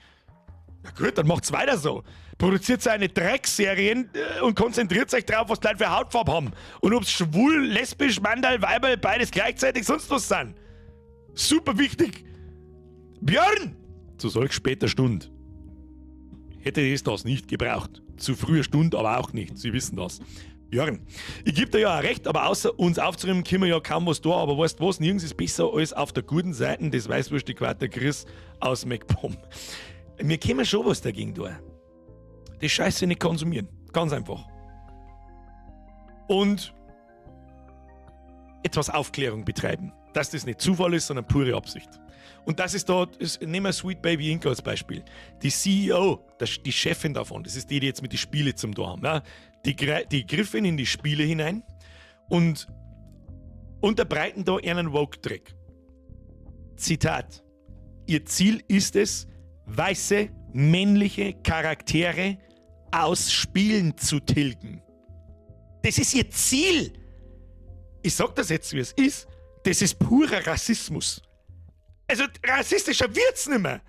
Na gut, dann macht's weiter so. Produziert eine Dreckserien und konzentriert euch drauf, was die Leute für Hautfarbe haben. Und ob's schwul, lesbisch, Mandal, Weiberl, beides gleichzeitig, sonst was sind. Super wichtig. Björn! Zu solch später Stunde hätte es das nicht gebraucht. Zu früher Stunde aber auch nicht. Sie wissen das. Björn, ich gebe dir ja auch recht, aber außer uns aufzuräumen, können wir ja kaum was da. Aber weißt du was, nirgends ist besser als auf der guten Seite des Weißwurst-Quarter Chris aus MacPom. Wir können schon was dagegen tun. Die Scheiße nicht konsumieren. Ganz einfach. Und etwas Aufklärung betreiben. Dass das nicht Zufall ist, sondern pure Absicht. Und das ist dort, nehmen wir Sweet Baby Inc. als Beispiel. Die CEO, die Chefin davon, das ist die, die jetzt mit den Spielen zum Tor haben, ja, die griffen in die Spiele hinein und unterbreiten da einen Woke-Trick. Zitat: Ihr Ziel ist es, weiße, männliche Charaktere aus Spielen zu tilgen. Das ist ihr Ziel! Ich sag das jetzt, wie es ist. Das ist purer Rassismus. Also rassistischer wird's nicht mehr.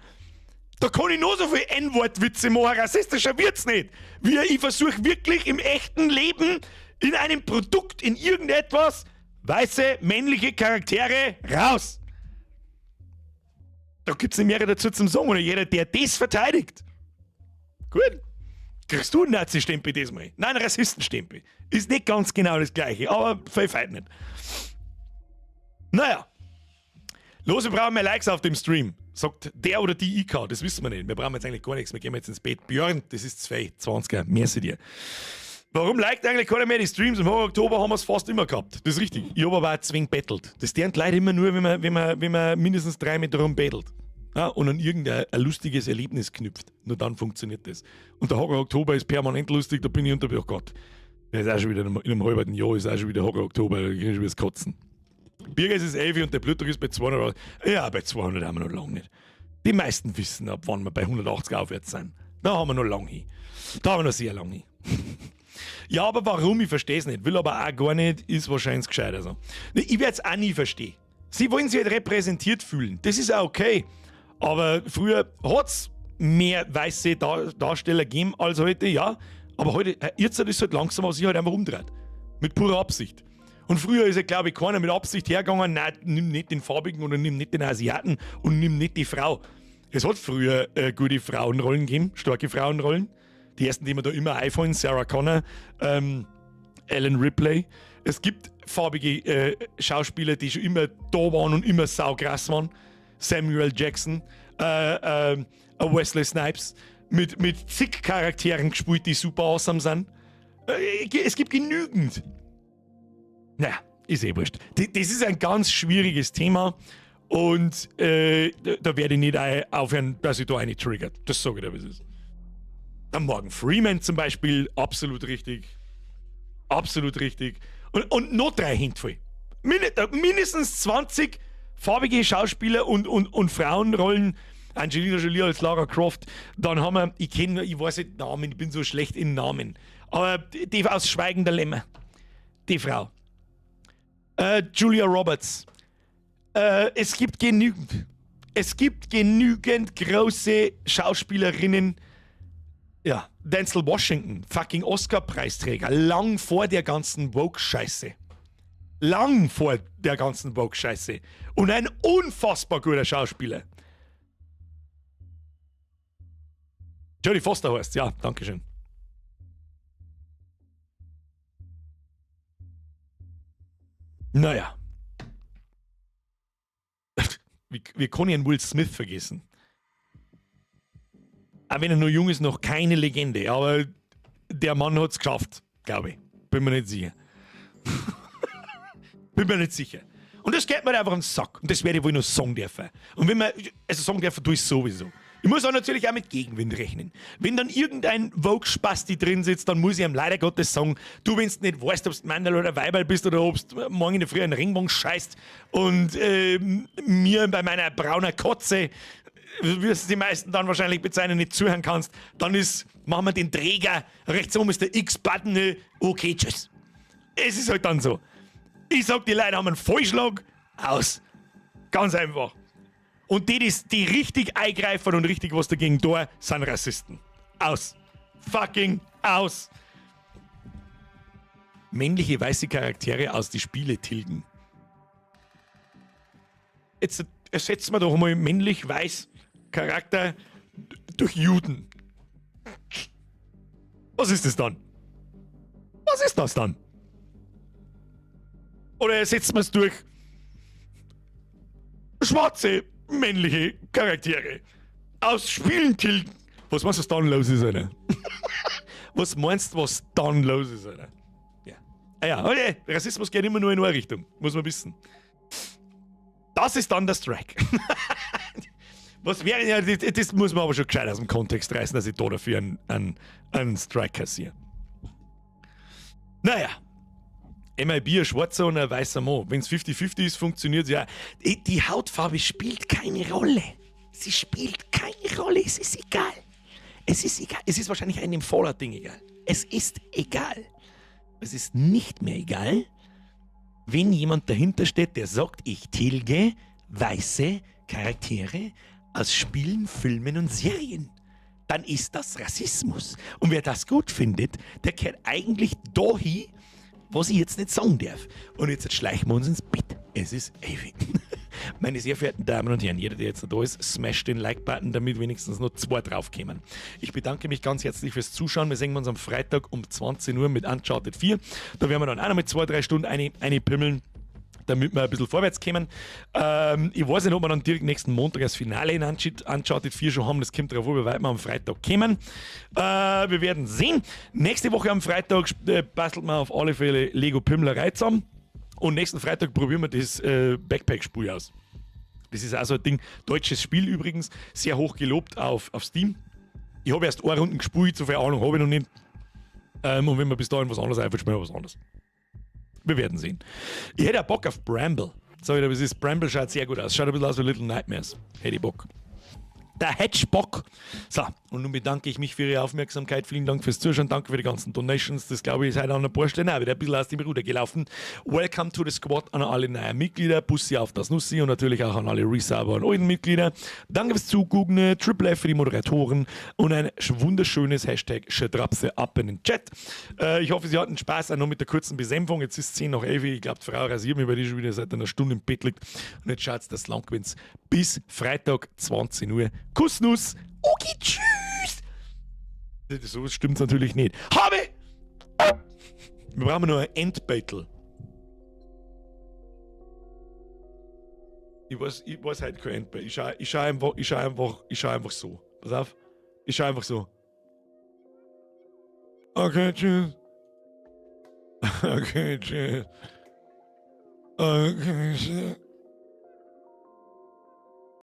Da kann ich nur so viel N-Wort-Witze machen, rassistischer wird's nicht. Wie ich versuche wirklich im echten Leben, in einem Produkt, in irgendetwas, weiße, männliche Charaktere raus. Da gibt's nicht mehr dazu zum Sagen, oder jeder, der das verteidigt. Gut. Kriegst du einen Nazi-Stempel diesmal? Nein, einen Rassistenstempel. Ist nicht ganz genau das Gleiche, aber voll nicht. Naja. Los, wir brauchen mehr Likes auf dem Stream. Sagt der oder die IK, das wissen wir nicht. Wir brauchen jetzt eigentlich gar nichts, wir gehen jetzt ins Bett. Björn, das ist 2,20er, merci dir. Warum liked eigentlich keiner mehr die Streams? Im Oktober haben wir es fast immer gehabt. Das ist richtig. Ich habe aber auch zwingend bettelt. Das lernt Leute immer nur, wenn man mindestens 3 Meter rum bettelt. Ja, und an irgendein ein lustiges Erlebnis knüpft. Nur dann funktioniert das. Und der Horror Oktober ist permanent lustig, da bin ich unter, oh Gott. Das ist auch schon wieder in einem halben Jahr, ist auch schon wieder Horror Oktober, da krieg ich schon wieder das Kotzen. Birger, es ist 11 und der Blutdruck ist bei 200. Ja, bei 200 haben wir noch lange nicht. Die meisten wissen, ab wann wir bei 180 aufwärts sind. Da haben wir noch lange hin. Da haben wir noch sehr lange hin. Ja, aber warum? Ich verstehe es nicht. Will aber auch gar nicht, ist wahrscheinlich gescheiter so. Ich werde es auch nie verstehen. Sie wollen sich halt repräsentiert fühlen. Das ist auch okay. Aber früher hat es mehr weiße Darsteller gegeben als heute, ja. Aber heute, jetzt ist es halt langsam, was sich halt einfach umdreht. Mit purer Absicht. Und früher ist ja, glaube ich, keiner mit Absicht hergegangen, nein, nimm nicht den Farbigen oder nimm nicht den Asiaten und nimm nicht die Frau. Es hat früher gute Frauenrollen gegeben, starke Frauenrollen. Die ersten, die mir da immer einfallen, Sarah Connor, Ellen Ripley. Es gibt farbige Schauspieler, die schon immer da waren und immer saukrass waren. Samuel Jackson, Wesley Snipes, mit zig Charakteren gespielt, die super awesome sind. Es gibt genügend. Naja, ist eh wurscht. Das ist ein ganz schwieriges Thema und da werde ich nicht aufhören, dass ich da eine triggert. Das sage ich dir, wie es ist. Der Morgan Freeman zum Beispiel, absolut richtig. Absolut richtig. Und noch drei Hände voll. Mindestens 20 farbige Schauspieler und Frauenrollen. Angelina Jolie als Lara Croft. Dann haben wir, ich kenne, ich weiß nicht Namen, ich bin so schlecht in Namen. Aber die aus Schweigen der Lämmer. Die Frau. Julia Roberts. Es gibt genügend. Es gibt genügend große Schauspielerinnen. Ja, Denzel Washington, fucking Oscar-Preisträger, lang vor der ganzen Woke-Scheiße. Lang vor der ganzen Woke-Scheiße. Und ein unfassbar guter Schauspieler. Jodie Foster heißt, ja, dankeschön. Naja. Wie kann ich einen Will Smith vergessen? Auch wenn er nur jung ist, noch keine Legende, aber der Mann hat's geschafft, glaube ich. Bin mir nicht sicher. Bin mir nicht sicher. Und das geht mir einfach am Sack. Und das werde ich wohl noch sagen dürfen. Und wenn man, also sagen dürfen, tue ich sowieso. Ich muss auch natürlich auch mit Gegenwind rechnen. Wenn dann irgendein Vogue-Spasti drin sitzt, dann muss ich ihm leider Gottes sagen, du, wenn du nicht weißt, ob du Mandel oder Weiberl bist oder ob du morgen in der Früh einen Ringbogen scheißt und mir bei meiner braunen Kotze, wirst du die meisten dann wahrscheinlich bezeichnen, nicht zuhören kannst, dann ist, machen wir den Träger, rechts oben ist der X-Button, okay, tschüss. Es ist halt dann so. Ich sag, die Leute haben einen Vollschlag, aus. Ganz einfach. Und die, die richtig eingreifen und richtig was dagegen tun, sind Rassisten. Aus. Fucking aus. Männliche weiße Charaktere aus die Spiele tilgen. Jetzt ersetzen wir doch mal männlich weiß Charakter durch Juden. Was ist das dann? Was ist das dann? Oder ersetzen wir es durch schwarze männliche Charaktere aus Spielen tilgen? Was meinst du, was dann los ist, Alter? Was meinst du, was dann los ist, Alter? Ja. Ah ja, okay. Rassismus geht immer nur in eine Richtung, muss man wissen. Das ist dann der Strike. Was wäre, ja, das muss man aber schon gescheit aus dem Kontext reißen, dass ich da dafür einen Strike kassiere. Naja. MIB, ein schwarzer und ein weißer Mann. Wenn's 50-50 ist, funktioniert's ja. Die Hautfarbe spielt keine Rolle. Sie spielt keine Rolle. Es ist egal. Es ist egal. Es ist wahrscheinlich einem Fallout-Ding egal. Es ist egal. Es ist nicht mehr egal, wenn jemand dahinter steht, der sagt, ich tilge weiße Charaktere aus Spielen, Filmen und Serien. Dann ist das Rassismus. Und wer das gut findet, der kehrt eigentlich dahin, was ich jetzt nicht sagen darf. Und jetzt schleichen wir uns ins Bett. Es ist ewig. Meine sehr verehrten Damen und Herren, jeder, der jetzt noch da ist, smash den Like-Button, damit wenigstens noch zwei draufkommen. Ich bedanke mich ganz herzlich fürs Zuschauen. Wir sehen uns am Freitag um 20 Uhr mit Uncharted 4. Da werden wir dann auch noch mit 2-3 Stunden eine pimmeln, damit wir ein bisschen vorwärts kommen. Ich weiß nicht, ob wir dann direkt nächsten Montag das Finale in Uncharted 4 schon haben. Das kommt darauf an, wie weit wir am Freitag kommen. Wir werden sehen. Nächste Woche am Freitag bastelt man auf alle Fälle Lego Pimmlerei zusammen. Und nächsten Freitag probieren wir das Backpack-Spiel aus. Das ist auch so ein Ding. Deutsches Spiel übrigens. Sehr hoch gelobt auf Steam. Ich habe erst eine Runde gespielt, so viel Ahnung habe ich noch nicht. Und wenn mir bis dahin was anderes einfällt, spielen wir was anderes. Wir werden sehen. Ich hätte auch Bock auf Bramble. Sag ich dir, was ist. Bramble schaut sehr gut aus. Schaut ein bisschen aus wie Little Nightmares. Hätte ich Bock. Da hätte ich Bock. So, und Und nun bedanke ich mich für Ihre Aufmerksamkeit. Vielen Dank fürs Zuschauen. Danke für die ganzen Donations. Das, glaube ich, ist heute an ein paar Stellen auch wieder ein bisschen aus dem Ruder gelaufen. Welcome to the Squad an alle neuen Mitglieder. Bussi auf das Nussi und natürlich auch an alle Resubber und alten Mitglieder. Danke fürs Zugucken. Triple F für die Moderatoren und ein wunderschönes #Schadrapse ab in den Chat. Ich hoffe, Sie hatten Spaß auch noch mit der kurzen Besänfung. Jetzt ist es 10 nach 11. Ich glaube, die Frau rasiert mich, weil die schon wieder seit einer Stunde im Bett liegt. Und jetzt schaut's, dass lang gewinnt. Bis Freitag, 20 Uhr. Kussnuss. Okay, tschüss. So stimmt's natürlich nicht. Habe! Wir brauchen nur ein Endbattle. Ich weiß halt kein Endbattle. Ich schau einfach so. Pass auf. Ich schau einfach so. Okay, tschüss. Okay, tschüss. Okay, tschüss.